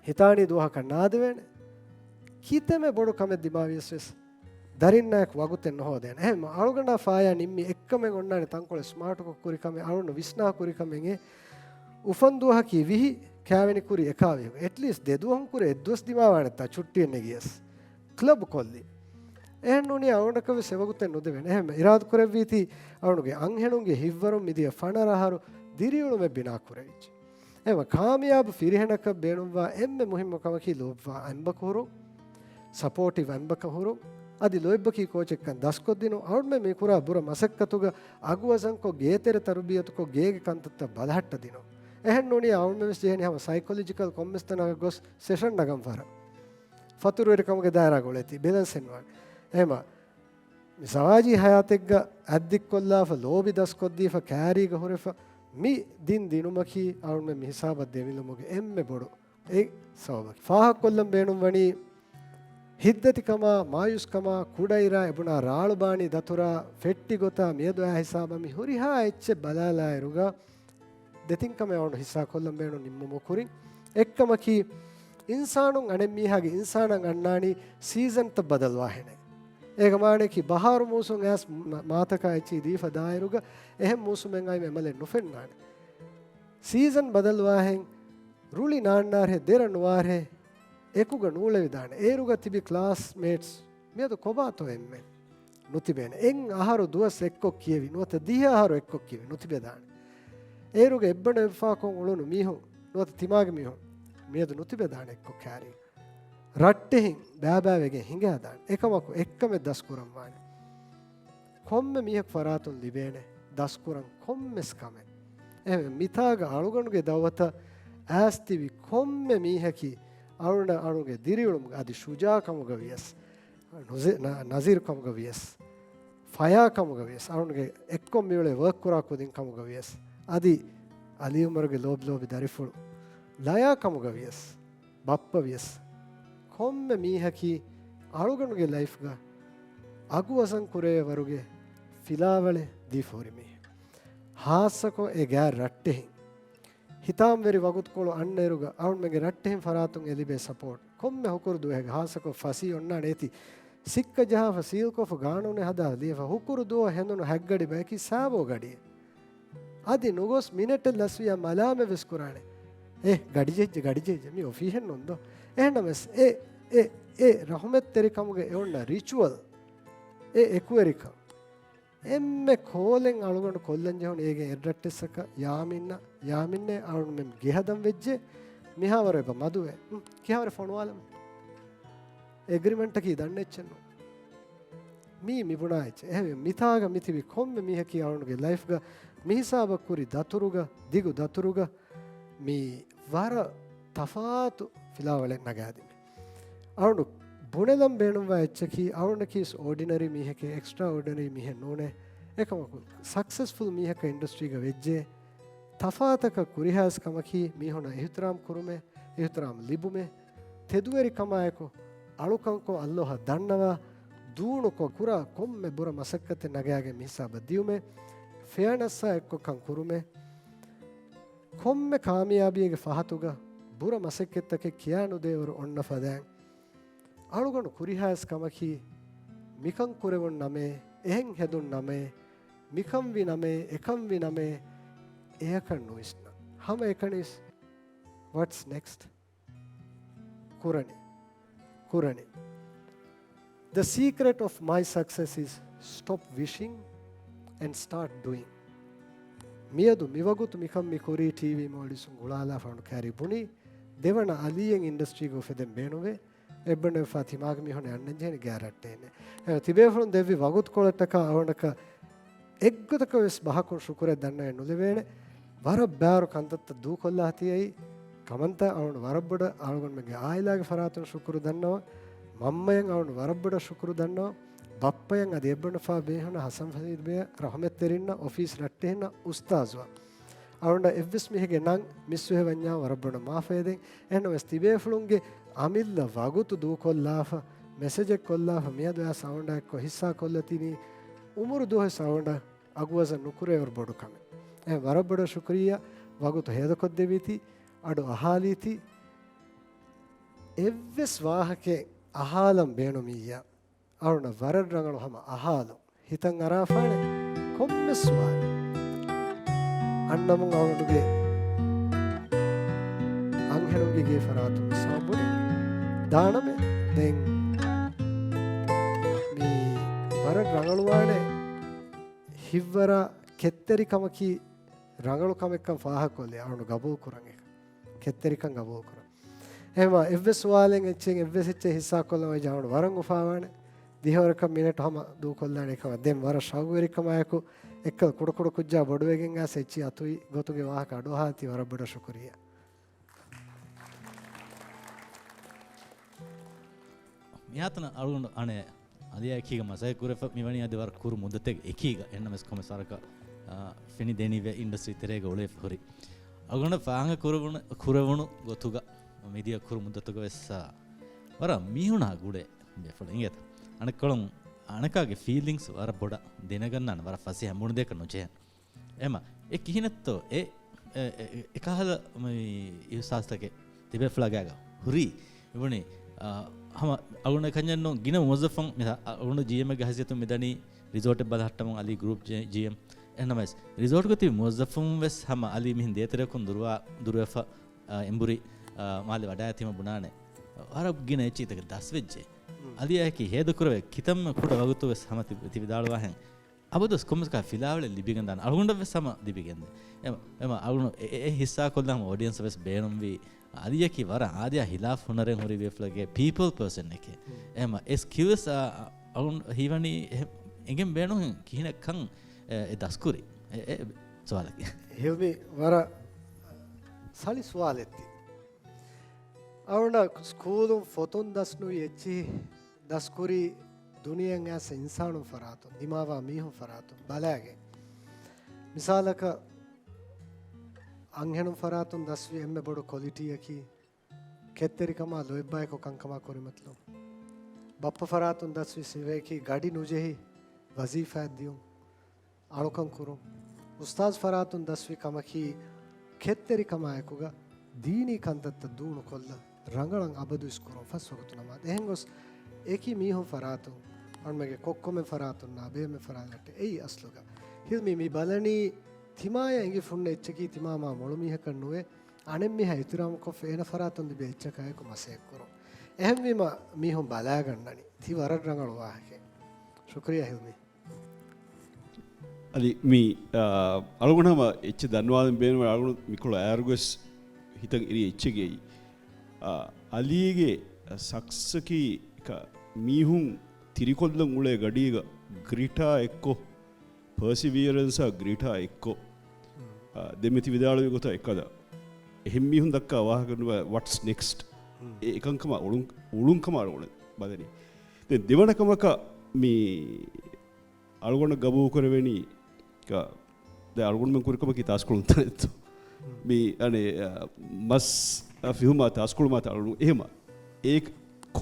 ހިތާނީ ދުވަހަކަށް ނާދެވޭނެ. ކިތަންމެ ބޮޑު ކަމެއް ދިމާވިޔަސް ވެސް ދަރިންނާއެކު ވަގުތެއް ނުހޯދޭނެ. އެހެން އަޅުގަނޑާ ފާޔާ ނިންމި އެއްކަމެއް އޮންނާނެ ތަންކޮޅެއް ސްމާޓުކޮށް ކުރި ކަމެއް، އަޅުން ވިސްނާ ކުރި ކަމެއް. އެ އުފަން ދުވަހަކީ ވިހި، ކާވެނި ކުރީ އެކާވީހު. އެޓްލީސްޓް ދެ ދުވަހުން ކުރެ އެއްދުވަސް ދިމާވާނެތާ ޗުއްޓީއެއް ނެގިޔަސް. ކްލަބް ކޮށްލި. އެހެން ނޫނީ އަޅުގަނޑަކަށް ވެސް އެވަގުތެއް ނުދެވޭނެ. އެހެން އިރާދަ ކުރެއްވީތީ އަޅުގަނޑުގެ އަންހެނުންގެ ހިތްވަރުން މިދިޔަ ފަނަރަ އަހަރު ދިރިއުޅުމެއް ބިނާ ކުރެވިއްޖެ. އެހެން ކާމިޔާބު ފިރިހެނަކަށް ބޭނުންވާ އެންމެ މުހިއްމު ކަމަކީ ލޯބިވާ އަނބަކަށް ހުރުން، ސަޕޯޓިވް އަނބަކަށް ހުރުން، އަދި ލޯތްބަކީ ކޯޗެއްކަން ދަސްކޮށްދިނުން. އަޅުގަނޑުމެން މިކުރާ ބުރަ މަސައްކަތުގަ އަގުވަޒަންކޮށް، ގޭތެރެ ތަރުބިޔަތުކޮށް، ގޭގެ ކަންތައްތައް ބަލަހައްޓަ ދިނުން. އެހެން ނޫނީ އަޅުގަނޑުމެން ވެސް ޖެހެނީ ހަމަ ސައިކޮލޮޖިކަލް ކޮންމެސް ތަނަކަށް ގޮސް ސެޝަން ނަގަން ފަރަށް. ފަތުރުވެރިކަމުގެ ދާއިރާގަ އުޅޭތީ ބެލެންސެއް ނުވާނެ. އެހެމަ މި ޒަވާޖީ ހަޔާތެއްގަ އަތްދިއްކޮށްލާފަ، ލޯބި ދަސްކޮށްދީފަ، ކާރީގަ ހުރެފަ، މި ދިން ދިނުމަކީ އަޅުގަނޑުމެން މި ހިސާބަށް ދެމިލުމުގެ އެންމެ ބޮޑު އެއް ސަބަބަކީ. ފާހަގަކޮށްލަން ބޭނުންވަނީ، ހިތްދަތިކަމާ، މާޔޫސްކަމާ، ކުޑައިރާ އެބުނާ ރާޅުބާނީ ދަތުރާ، ފެއްޓި ގޮތާ މިއަދު އައި ހިސާބަށް މި ހުރިހާ އެއްޗެއް ބަލާލާއިރުގަ، ދެތިން ކަމެއް އަޅުން ހިއްސާ ކޮށްލަން ބޭނުން ނިންމުމު ކުރިން. އެއްކަމަކީ، އިންސާނުން އަނެއްމީހާގެ އިންސާނަށް އަންނާނީ ސީޒަންތައް ބަދަލުވާހެނެއް. އޭގެ މާނައަކީ، ބަހާރު މޫސުން އައިސް މަ-، މާތަކާ އެއްޗެހި ދީފަ ދާއިރުގަ އެހެން މޫސުމެއް އައިމަ އެމަލެއް ނުފެންނާނެ. ސީޒަން ބަދަލުވާހެން ރުޅި ނާންނާރެ ދެރަ ނުވާރެ އެކުގަ ނޫޅެވިދާނެ. އޭރުގަ ތިބި ކްލާސްމޭޓްސް މިއަދު ކޮބާތޯ އެންމެ؟ ނުތިބޭނެ. އެއް އަހަރު ދުވަސް އެއްކޮށް ކިޔެވި، ނުވަތަ ދިހަ އަހަރު އެއްކޮށް ކިޔެވި، ނުތިބެދާނެ. އޭރުގަ އެއްބަނޑު އެއްފާކޮށް އުޅުނު މީހުން، ނުވަތަ ތިމާގެ މީހުން މިއަދު ނުތިބެދާނެ އެއްކޮށް ކާރީ. ރައްޓެހިން ބައިބައިވެގެން ހިނގާދާނެ. އެކަމަކު އެއްކަމެއް ދަސްކުރަން ވާނެ. ކޮންމެ މީހަކު ފަރާތުން ލިބޭނެ ދަސްކުރަން ކޮންމެސް ކަމެއް. އެހެން މިތާގަ އަޅުގަނޑުގެ ދައުވަތަށް އައިސްތިބި ކޮންމެ މީހަކީ އަޅުގަނޑަށް އަޅުގެ ދިރިއުޅުމުގެ އަދި ޝުޖާކަމުގަ ވިޔަސް، ނުޒި-، ނަ-، ނަޒީރުކަމުގަ ވިޔަސް، ފަޔާކަމުގަ ވިޔަސް، އަޅުގަނޑުގެ އެއްކޮށް މިއުޅޭ ވަރކް ކުރާ ކުދިން ކަމުގަ ވިޔަސް، އަދި އަލީ އުމަރުގެ ލޯބި ލޯބި ދަރިފުޅު ލަޔާ ކަމުގަ ވިޔަސް، ބައްޕަ ވިޔަސް، ކޮންމެ މީހަކީ އަޅުގަނޑުގެ ލައިފްގަ އަގު ވަޒަން ކުރޭ ވަރުގެ ފިލާވަޅެއް ދީފަ ހުރި މީހެއް. ހާއްސަކޮށް އެ ގާތް ރައްޓެހިން. ހިތާމަވެރި ވަގުތުކޮޅު އަންނައިރުގަ އަޅުމެންގެ ރައްޓެހިން ފަރާތުން އެ ލިބޭ ސަޕޯޓް. ކޮންމެ ހުކުރު ދުވަހެއްގަ ހާއްސަކޮށް ފަސީ އޮންނާނެ އޭތި. ސިއްކަ ޖަހާފަ ސީލްކޮށްފަ ގާނޫނެއް ހަދާ ލިޔެފަ ހުކުރު ދުވަހު ހެނދުނު ހަތް ގަޑި ބަޔަކީ ސާބޯ ގަޑިއެއް. އަދި ނުގޮސް މިނެޓެއް ލަސްވިޔާ މަލާމެއް ވެސް ކުރާނެ. އޭ، ގަޑިޖެއްޖެ، ގަޑިޖެއްޖެ، މި އޮފީހެއް ނޫން ދޯ. އެހެންނަމަވެސް އެ، އެ، އެ ރަހުމަތްތެރިކަމުގެ އެ އޮންނަ ރިޗުއަލް، އެ އެކުވެރިކަން. އެންމެ ކޯލެއް އަޅުގަނޑު ކޮށްލަން ޖެހުނު އޭގެ އެއްރައްޓެއްސަކަށް ޔާމީންއަށް، ޔާމީންއޭ އަޅުގަނޑުމެން ގެހަދަން ވެއްޖެ، މިހާވަރު އެބަ މަދުވޭ. ހުން، ކިހާވަރެއް ފޮނުވާލަމު. އެގްރިމެންޓަކީ ދަންނަ އެއްޗެއް ނޫން. މީ މިބުނާ އެއްޗެއް. އެހެންވެ، މިތާގަ މިތިބި ކޮންމެ މީހަކީ އަޅުގަނޑުގެ ލައިފްގަ މިހިސާބަށް ކުރި ދަތުރުގަ، ދިގު ދަތުރުގަ މި ވަރަށް ތަފާތު ފިލާވަޅެއް ނަގާދިން. އަޅުގަނޑު ބުނެލަން ބޭނުންވާ އެއްޗަކީ، އަޅުގަނޑަކީ އޯޑިނަރީ މީހެކޭ، އެކްސްޓްރާ އޯޑިނަރީ މީހެއް ނޫނޭ. އެކަމަކު، ސަކްސެސްފުލް މީހަކަށް އިންޑަސްޓްރީގަ ވެއްޖެ، ތަފާތަކަށް ކުރިހާސް ކަމަކީ މީހުންނަށް އިހުތިރާމް ކުރުމޭ، އިހުތިރާމް ލިބުމޭ، ތެދުވެރިކަމާއެކު އަޅުކަންކޮށް އައްލޯހަށް ދަންނަވާ، ދޫނުކޮށް ކުރާ ކޮންމެ ބުރަ މަސައްކަތެއް ނަގާގެން މިހިސާބަށް ދިޔުމޭ، ފެއަނަސްއާ އެއްކޮށް ކަން ކުރުމޭ، ކޮންމެ ކާމިޔާބީއެއްގެ ފަހަތުގަ ބުރަ މަސައްކަތްތަކެއް ކިޔާނުދޭވަރު އޮންނަ ފަދައިން، އަޅުގަނޑު ކުރިހާސް ކަމަކީ، މިކަން ކުރެވުން ނަމޭ، އެހެން ހެދުން ނަމޭ، މިކަން ވި ނަމޭ، އެކަން ވި ނަމޭ، އެޔަކަށް ނުވިސްނާ. ހަމަ އެކަނިސް، what's next؟ ކުރަނީ. ކުރަނީ. The secret of my success is stop wishing and start doing. މިއަދު މިވަގުތު މިކަން މި ކުރީ ޓީވީ މޯލްޑިވްސް ގުޅާލާފަ އަޅުގަނޑު ކައިރި ބުނީ، ދެވަނަ އަލީއެއް އިންޑަސްޓްރީގަ އުފެދެން ބޭނުންވޭ. އެއްބަނޑު އެފާ ތިމާގެ މީހުން އަންނަން ޖެހެނީ ގާތް ރައްޓެހިންނޭ. އެ، ތިބޭފުޅުން ދެއްވި ވަގުތުކޮޅަށްޓަކާ އަޅުގަނޑަކަށް އެއްގޮތަކަށް ވެސް ބަހަކުން ޝުކުރެއް ދަންނަވެ ނުލެވޭނެ. ވަރަށް ބާރު ކަންތައްތައް ދޫކޮށްލާތީ އައި ކަމަންތައް އަޅުގަނޑު ވަރަށް ބޮޑަށް އަޅުގަނޑުމެންގެ އާއިލާގެ ފަރާތުން ޝުކުރު ދަންނަވަން. މަންމަޔަށް އަޅުގަނޑު ވަރަށް ބޮޑަށް ޝުކުރު ދަންނަވަން. ބައްޕަޔަށް އަދި އެއްބަނޑުފާ ބޭހުނަ ހަސަން ފަރީދު ބެޔަށް، ރަހުމަތްތެރިންނަށް، އޮފީސް ރައްޓެހިންނަށް، އުސްތާޒުއަށް. އަޅުގަނޑަށް އެއްވެސް މީހެއްގެ ނަން މިސްވެހެވަންޏާ ވަރަށް ބޮޑަށް މާފަޔަދޭން. އެހެންނަމަވެސް ތިބޭފުޅުންގެ އަމިއްލަ ވަގުތު ދޫކޮށްލާފަ، މެސެޖެއް ކޮށްލާފަ، މިއަދު އައިސް އަޅުގަނޑާ އެއްކޮށް ހިއްސާ ކޮށްލަތިނީ، އުމުރު ދުވަހު ވެސް އަޅުގަނޑަށް އަގުވަޒަން ނުކުރޭވަރު ބޮޑު ކަމެއް. އެ ވަރަށް ބޮޑަށް ޝުކުރިއްޔާ، ވަގުތު ހޭދަކޮށްދެވީތީ، އަޑު އަހާލީތީ. އެއްވެސް ވާހަކައެއް އަހާލަން ބޭނުމިއްޔާ، އަޅުނަށް ވަރަށް ރަނގަޅު ހަމަ އަހާލުން. ހިތަށް އަރާފާނެ ކޮންމެ ސުވާލެއް. އަންނަމުން އަޅުގަނޑުގެ އަންހެނުންގެ ގޭ ފަރާތުން ވެސް ހަމަ ބުނި ދާނަމޭ. ދެން މީ ވަރަށް ރަނގަޅުވާނެ. ހިތްވަރާ ކެތްތެރިކަމަކީ ރަނގަޅު ކަމެއްކަން ފާހަގަކޮށްލި އަޅުގަނޑު ގަބޫލު ކުރަން އެކަން. ކެތްތެރިކަން ގަބޫލު ކުރަން. އެހެންވީމާ އެއްވެސް ސުވާލެއް އެއްޗެއް އެއްވެސް އެއްޗެއް ހިއްސާކޮށްލަން ވެއްޖެ އަޅުގަނޑު ވަރަށް އުފާވާނެ. ދިހަވަރަކަށް މިނެޓު ހަމަ ދޫކޮށްލާނެ އެކަމަށް ދެން ވަރަށް ޝައުގުވެރިކަމާއެކު އެއްކަލަ ކުޑަކުޑަ ކުއްޖާ ބޮޑުވެގެން އައިސް އެއްޗިހި އަތުވި ގޮތުގެ ވާހަކަ އަޑުއަހާތީ ވަރަށް ބޮޑަށް ޝުކުރިއްޔާ. މިހާތަނަށް އަޅުގަނޑު އަނެއް އަލިޔާ އެކީގަ މަސައްކަތް ކުރެފަ މިވަނީ އަދި ވަރަށް ކުރު މުއްދަތެއް އެކީގަ އެންނަމެސް ކޮމެސް ވަރަކަށް، އާ، ފެނި ދެނީވެ އިންޑަސްޓްރީ ތެރޭގަ އުޅޭފަ ހުރި. އަޅުގަނޑަށް ފާހަގަ ކުރެވުނު، ކުރެވުނު ގޮތުގަ މިދިޔަ ކުރު މުއްދަތުގަ ވެސް، އާ، ވަރަށް މީހުނާ ގުޅޭ ބޭފުޅެއް އިނގޭތަ؟ އަނެއްކޮޅުން އަނެކާގެ ފީލިންގްސް ވަރަށް ބޮޑަށް ދެނެގަންނާނެ، ވަރަށް ފަސޭހަ މޫނުދޭކަށް ނުޖެހޭނެ. އެމަ، އެ ކިހިނެއްތޯ އެ، އެ، އެ، އެކަހަލަ މި އިހުސާސްތަކެއް ތިބޭފުޅާގާގަ ހުރީ؟ އެބުނީ، އާ، ހަމަ އަޅުގަނޑަށް ކަންޏެއްނު ގިނަ މުވައްޒަފުން މި އަ-، އަޅުގަނޑު ޖީއެމްއެއްގެ ހައިސިއްޔަތުން މިދަނީ ރިސޯޓެއް ބަލަހައްޓަމުން އަލީ ގްރޫޕް ޖީ-، ޖީއެމް. އެހެންނަމަވެސް ރިސޯޓްގަ ތިބި މުވައްޒަފުން ވެސް ހަމަ އަލީ މިހިން ދޭތެރެއަކުން ދުރުވާ-، ދުރުވެފަ، އާ، އެނބުރި، އާ، މާލެ ވަޑާއި ތިމަ ބުނާނެ. ވަރަށް ގިނަ އެއްޗިތަކެއް ދަސްވެއްޖެ. އަލިޔާއަކީ ހޭދަކުރެވޭ ކިތަންމެ ކުޑަ ވަގުތު ވެސް ހަމަ ތި-، ތިވިދާޅުވާހެން. އަބަދުވެސް ކޮންމެސް ކަހަލަ ފިލާވަޅެއް ލިބިގެންދާނެ. އަޅުގަނޑަށް ވެސް ހަމަ ލިބިގެންދޭ. އެމަ، އެމަ އަޅުގަނޑު އެ، އެ، އެ ހިއްސާކޮށްލާން އޮޑިއެންސަށް ވެސް ބޭނުންވީ އަލީއަކީ ވަރަށް އާދަޔާ ހިލާފް ހުނަރެއް ހުރި ބޭފުޅެއްގެ ޕީޕަލް ޕާސަންއެކޭ. އެމަ އެ ސްކިލްސް އަ، އަ، އަޅުން ހީވަނީ އެހެ-، އެނގެން ބޭނުން ކިހިނެއްކަން އެ، އެ ދަސްކުރީ. އެ، އެ ސުވާލަކީ. ހިލްމީ ވަރަށް ސަޅި ސުވާލެއްތި. އަޅުން ސްކޫލުން ފޮތުން ދަސްނުވި އެއްޗިހި ދަސްކުރީ ދުނިޔެއަށް އައިސް އިންސާނުން ފަރާތުން، ދިމާވާ މީހުން ފަރާތުން ބަލާގެން. މިސާލަކަށް، އަންހެނުން ފަރާތުން ދަސްވި އެންމެ ބޮޑު ކޮލިޓީއަކީ ކެތްތެރިކަމާ، ލޯތްބާއެކު ކަންކަމާ ކުރިމަތިލުން. ބައްޕަ ފަރާތުން ދަސްވި ސިފައަކީ ގަޑި ނުޖެހި ވަޒީފާއެއް ދިޔުން. އަޅުކަން ކުރުން. އުސްތާޒު ފަރާތުން ދަސްވި ކަމަކީ، ކެތްތެރިކަމާއެކުގަ ދީނީ ކަންތައްތައް ދޫނުކޮށްލަ، ރަނގަޅަށް އަބަދު އިސްކުރުން ފަސް ވަގުތު ނަމާދު. އެހެންގޮސް، އެކި މީހުން ފަރާތުން، އަންމެގެ ކޮއްކޮމެން ފަރާތުންނާ، ބޭމެން ފަރާތުން އެއީ އަސްލުގަ. ހިލްމީ މި ބަލަނީ، ތިމާޔަށް އެނގިފުންނަ އެއްޗަކީ، ތިމާ މާ މޮޅު މީހަކަށް ނުވެ، އަނެއްމީހާ އިތުރާމުކޮށްފަ އޭނަ ފަރާތުން ލިބޭ އެއްޗަކާއެކު މަސައްކަތްކުރުން. އެހެންވީމަ މީހުން ބަލާގަންނަނީ. ތި ވަރަށް ރަނގަޅު ވާހަކައެއް. ޝުކުރިއްޔާ ހިލްމީ. އަދި މި، އާ، އަޅުގަނޑު ހަމަ އެއްޗެއް ދަންނަވާލަން ބޭނުންވޭ. އަޅުގަނޑު މިކޮޅު އައިރުގަސް ހިތަށް އެރި އެއްޗެއްގައި، އާ، އަލީގެ ސަކްސަކީ މީހުން ތިރިކޮށްލަން އުޅޭ ގަޑީގަ ގްރިޓާ އެއްކޮށް، ޕަރސިވިއަރެންސާ ގްރިޓާ އެއްކޮށް، އާ، ދެން މި ތި ވިދާޅުވި ގޮތަށް އެކަލަ އެހެން މީހުން ދައްކާ ވާހަކަ ނުވަ ވަޓްސް ނެކްސްޓް. އެ އެކަންކަމާ އުޅުން، އުޅުންކަމާ އަޅުގަނޑު ބަލަނީ. ދެން ދެވަނަ ކަމަކަށް މި އަޅުގަނޑަށް ގަބޫލުކުރެވެނީ، ކަ-، ދެ އަޅުގަނޑުމެން ކުރިކަމަކީ ތާސްކުޅުން ތަނެއްތޯ. މި އަނެ، އަ، މަސް، އަ، ފިހުމާ ތާސްކުޅުމާ ތަ އަޅުގަނޑު އެހެމަ. އޭ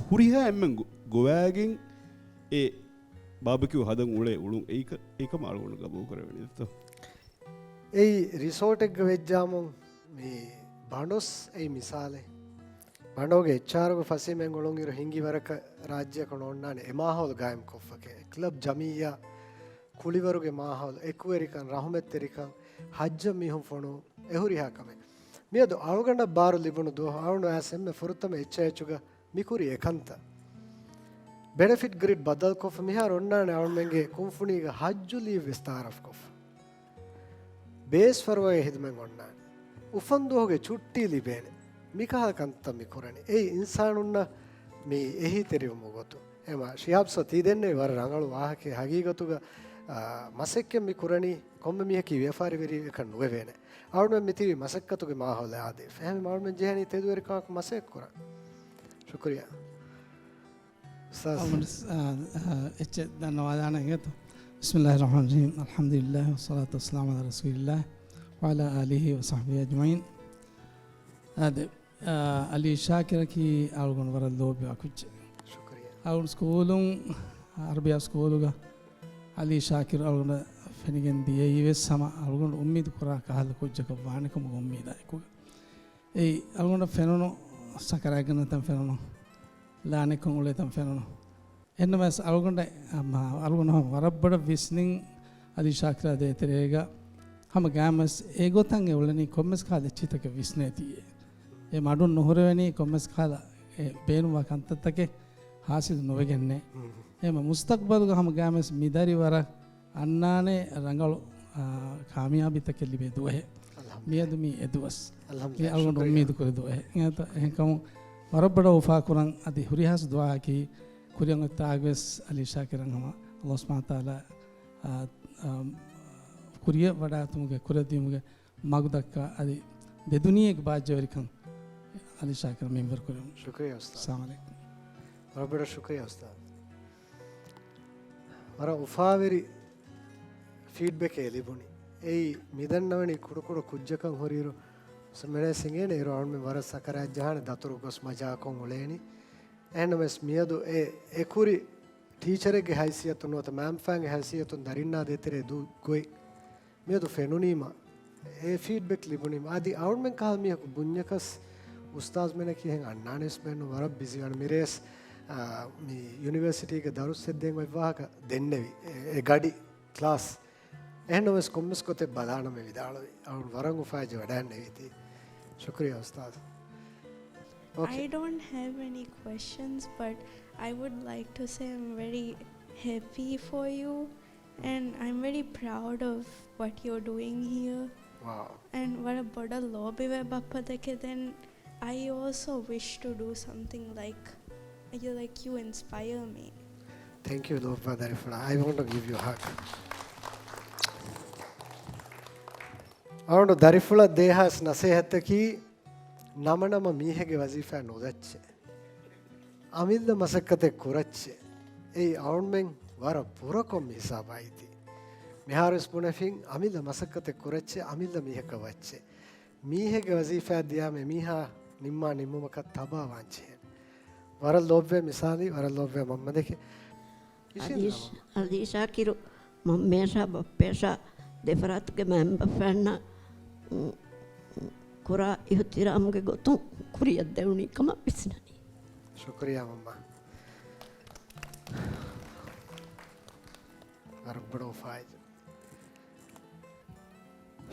ހުރިހާ އެންމެން ގޮ-، ގޮވާގެން އެ ބާބެކިއު ހަދަން އުޅޭ އުޅުން އެއީ ކަ-، އެއީ ކަމަށް އަޅުގަނޑު ގަބޫލު ކުރެވެނީތޯ. އެއީ ރިސޯޓެއްގަ ވެއްޖާމު މި ބަނޑޮސް އެއީ މިސާލެއް. ބަނޑޯގެ އެއްޗާރުގެ ފަސީމެން އުޅުންއިރު ހިނގި ވަރަކަށް ރާއްޖެއަކަށް ނޯންނާނެ އެ މާހައުލު ގާއިމްކޮށްފަކޭ. ކްލަބް ޖަމިއްޔާ، ކުޅިވަރުގެ މާހައުލު، އެކުވެރިކަން، ރަހުމަތްތެރިކަން، ހައްޖަށް މީހުން ފޮނުވުން، އެ ހުރިހާ ކަމެއް. މިއަދު އަޅުގަނޑަށް ބާރު ލިބުނު ދުވަހު އަޅުން އައިސް އެންމެ ފުރަތަމަ އެއްޗާ އެއްޗުގަ މިކުރި އެކަންތައް. ބެނެފިޓް ގްރިޑް ބަދަލުކޮށްފަ މިހާރު އޮންނާނެ އަޅުމެންގެ ކުންފުނީގަ ހައްޖު ލީވް ވެސް ތައާރަފްކޮށްފަ. ބޭސް ފަރުވާގެ ހިދުމަތް އޮންނާނެ. އުފަންދުވަހުގެ ޗުއްޓީ ލިބޭނެ. މިކަހަލަ ކަންތައް މި ކުރަނީ. އެއީ އިންސާނުންނަށް މި އެހީތެރިވުމުގެ ގޮތުން. އެމަ ޝިހާބް ސާ ތީ ދެންނެވި ވަރަށް ރަނގަޅު ވާހަކައެއް ހަގީގަތުގަ، އާ، މަސައްކަތް މި ކުރަނީ ކޮންމެ މީހަކީ ވިޔަފާރިވެރިއެއްކަން ނުވެވޭނެ. އަޅުމެން މިތިބީ މަސައްކަތުގެ މާހައުލެއް އާދޭ. ފެހެމެ އަޅުމެން ޖެހެނީ ތެދުވެރިކަމަކު މަސައްކަތް ކުރަން. ޝުކުރިއްޔާ. އުސްތާޛް. އަޅުގަނޑު، އާ، އާ، އެއްޗެއް ދަންނަވާލާނަން އިނގޭތޯ. بسم الله الرحمن الرحيم. الحمد لله والصلاة والسلام على رسول الله وعلى آله وصحبه أجمعين. އާދެ، އާ، އަލީ ޝާކިރަކީ އަޅުގަނޑު ވަރަށް ލޯބިވާ ކުއްޖެއް. ޝުކުރިއްޔާ. އަޅުގަނޑު ސްކޫލުން، އަރަބިޔާ ސްކޫލުގަ އަލީ ޝާކިރު އަޅުގަނޑަށް ފެނިގެން ދިޔައީ ވެސް ހަމަ އަޅުގަނޑު އުއްމީދު ކުރާ ކަހަލަ ކުއްޖަކަށް ވާނެ ކަމުގެ އުއްމީދާ އެކުގަ. އެއީ އަޅުގަނޑަށް ފެނުނު، ސަކަރާތްގަންނަ ތަން ފެނުނު، ލާނެކޮން އުޅޭ ތަން ފެނުނު. އެހެންނަމަވެސް އަޅުގަނޑަށް، އަ، މާ، އަޅުގަނޑު ހަމަ ވަރަށް ބޮޑަށް ވިސްނިން އަލީ ޝާކިރާ ދޭތެރޭގަ ހަމަ ގާމަސް އެގޮތަށް އެ އުޅެނީ ކޮންމެސް ކަހަލަ އެއްޗިތަކެއް ވިސްނޭތީއޭ. އެ މަޑުން ނުހުރެވެނީ ކޮންމެސް ކަހަލަ އެ ބޭނުންވާ ކަންތައްތަކެއް ހާސިލް ނުވެގެންނޭ. ހުން. އެހެމަ މުސްތަޤްބަލުގަ ހަމަ ގާމަސް މި ދަރިވަރަށް އަންނާނެ ރަނގަޅު، އާ، ކާމިޔާބީތަކެއް ލިބޭ ދުވަހެއް. އަލްޙަމްދުލިއްލާހް. މިއަދު މީ އެ ދުވަސް. އަލްޙަމްދުލިއްލާހް. މީ އަޅުގަނޑު ޝުކުރިއްޔާ. އުއްމީދު ކުރި ދުވަހެއް. އެހެންކަމުން ވަރަށް ބޮޑަށް އުފާކުރަން އަދި ހުރިހާސް ދުޢާއަކީ ކުރިއަށް އޮތްތާގަވެސް އަލީ ޝާކިރަށް ހަމަ ﷲ ސުބްޙާނަހޫ ވަތަޢާލާ، އާ، އާ، ކުރިއަށް ވަޑާގަތުމުގެ ކުރެއްވީމުގެ މަގު ދައްކާ އަދި ދެ ދުނިޔޭގެ ބާއްޖަވެރިކަން އަލީ ޝާކިރަށް މިންވަރު ކުރެވުން. ޝުކުރިއްޔާ އުސްތާޛް. އައްސަލާމު ޢަލައިކުމް. ވަރަށް ބޮޑަށް ޝުކުރިއްޔާ އުސްތާޛް. ވަރަށް އުފާވެރި ފީޑްބެކެއް ލިބުނީ. އެއީ މިދަންނަވަނީ ކުޑަކުޑަ ކުއްޖަކަށް ހުރިއިރު މިނެ ސިނގޭނެ އިރު އަޅުމެން ވަރަށް ސަކަރާތް ޖަހާނެ ދަތުރު ގޮސް މަޖާކޮށް އުޅޭނީ. އެހެންނަމަވެސް މިއަދު އެ އެކުރި ޓީޗަރެއްގެ ހައިސިއްޔަތުން ނުވަތަ މައިންބަފައިންގެ ހައިސިއްޔަތުން ދަރިންނާ ދޭތެރޭ ދޫ ގޮތް މިއަދު ފެނުނީމަ، އެ ފީޑްބެކް ލިބުނީމަ، އަދި އަޅުމެން ކަހަލަ މީހަކު ބުންޏަކަސް އުސްތާޒުމެނަކީ އެހެން އަންނާނެވެސް ބޭނުން ވަރަށް ބިޒީވާނެ. މިރޭސް، އާ، މި ޔުނިވަރސިޓީގެ ދަރުސް ހެއްދޭން އޮތް ވާހަކަ ދެންނެވި. އެ، އެ ގަޑި ކްލާސް. އެހެންނަމަވެސް ކޮންމެސް ގޮތެއް ބަލާނަމޭ ވިދާޅުވި. އަޅުން ވަރަށް އުފާވެއްޖެ ވަޑައިގެންނެވީތީ. ޝުކުރިއްޔާ އުސްތާޒް. Okay. I don't have any questions, but I would like to say I'm very happy for you. And I'm very proud of what you're doing here. Wow. And ވަރަށް ބޮޑަށް ލޯބިވޭ ބައްޕަ ދެކެދެން. I also wish to do something like you, like you inspire me. Thank you, ލޯބިވާ ދަރިފުޅާ. I want to give you a hug. އަޅުގަނޑު ދަރިފުޅަށް ދޭހާސް ނަސޭހަތަކީ، ނަމަނަމަ މީހެއްގެ ވަޒީފާ ނުދައްޗޭ. އަމިއްލަ މަސައްކަތެއް ކުރައްޗޭ. އެއީ އަޅުމެން ވަރަށް ބުރަކޮށް މި ހިސާބަށް އައިތީ. މިހާރުވެސް ބުނެފިން، އަމިއްލަ މަސައްކަތެއް ކުރައްޗޭ، އަމިއްލަ މީހަކަށް ވައްޗޭ. މީހެއްގެ ވަޒީފާ ދިޔާމެ މީހާ ނިންމާ ނިންމުމަކަށް ތަބާވާން ޖެހޭ. ވަރަށް ލޯބިވޭ މިސާލީ، ވަރަށް ލޯބިވޭ މަންމަދެކެ. އަލީޝް، އަލީޝާ ކިރު މަންމަޔަށާ ބައްޕަޔަށާ ދެފަރާތުގެ މައިންބަފައިންނަށް، މް، ކުރާ އިހުތިރާމުގެ ގޮތުން ކުރިއަށް ދެވުނީ ކަމަށް ވިސްނަނީ. ޝުކުރިއްޔާ މަންމާ. ވަރަށް ބޮޑަށް ފާއިތު.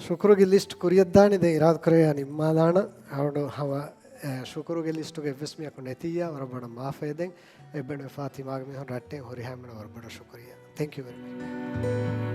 ޝުކުރުގެ ލިސްޓް ކުރިއަށްދާނީ ދެން އިރާދަކުރެއްވިޔާ ނިންމާލާނަން. އަޅުގަނޑު ހަމަ، އެ، ޝުކުރުގެ ލިސްޓުގެ އެއްވެސް މީހަކު ނެތިއްޔާ ވަރަށް ބޮޑަށް މާފަޔަށް ދެން. އެއްބަނޑު ފާތިމާގެ މީހުން ރައްޓެއް ހުރިހާ މީހުންނަށް ވަރަށް ބޮޑަށް ޝުކުރިއްޔާ. Thank you very much.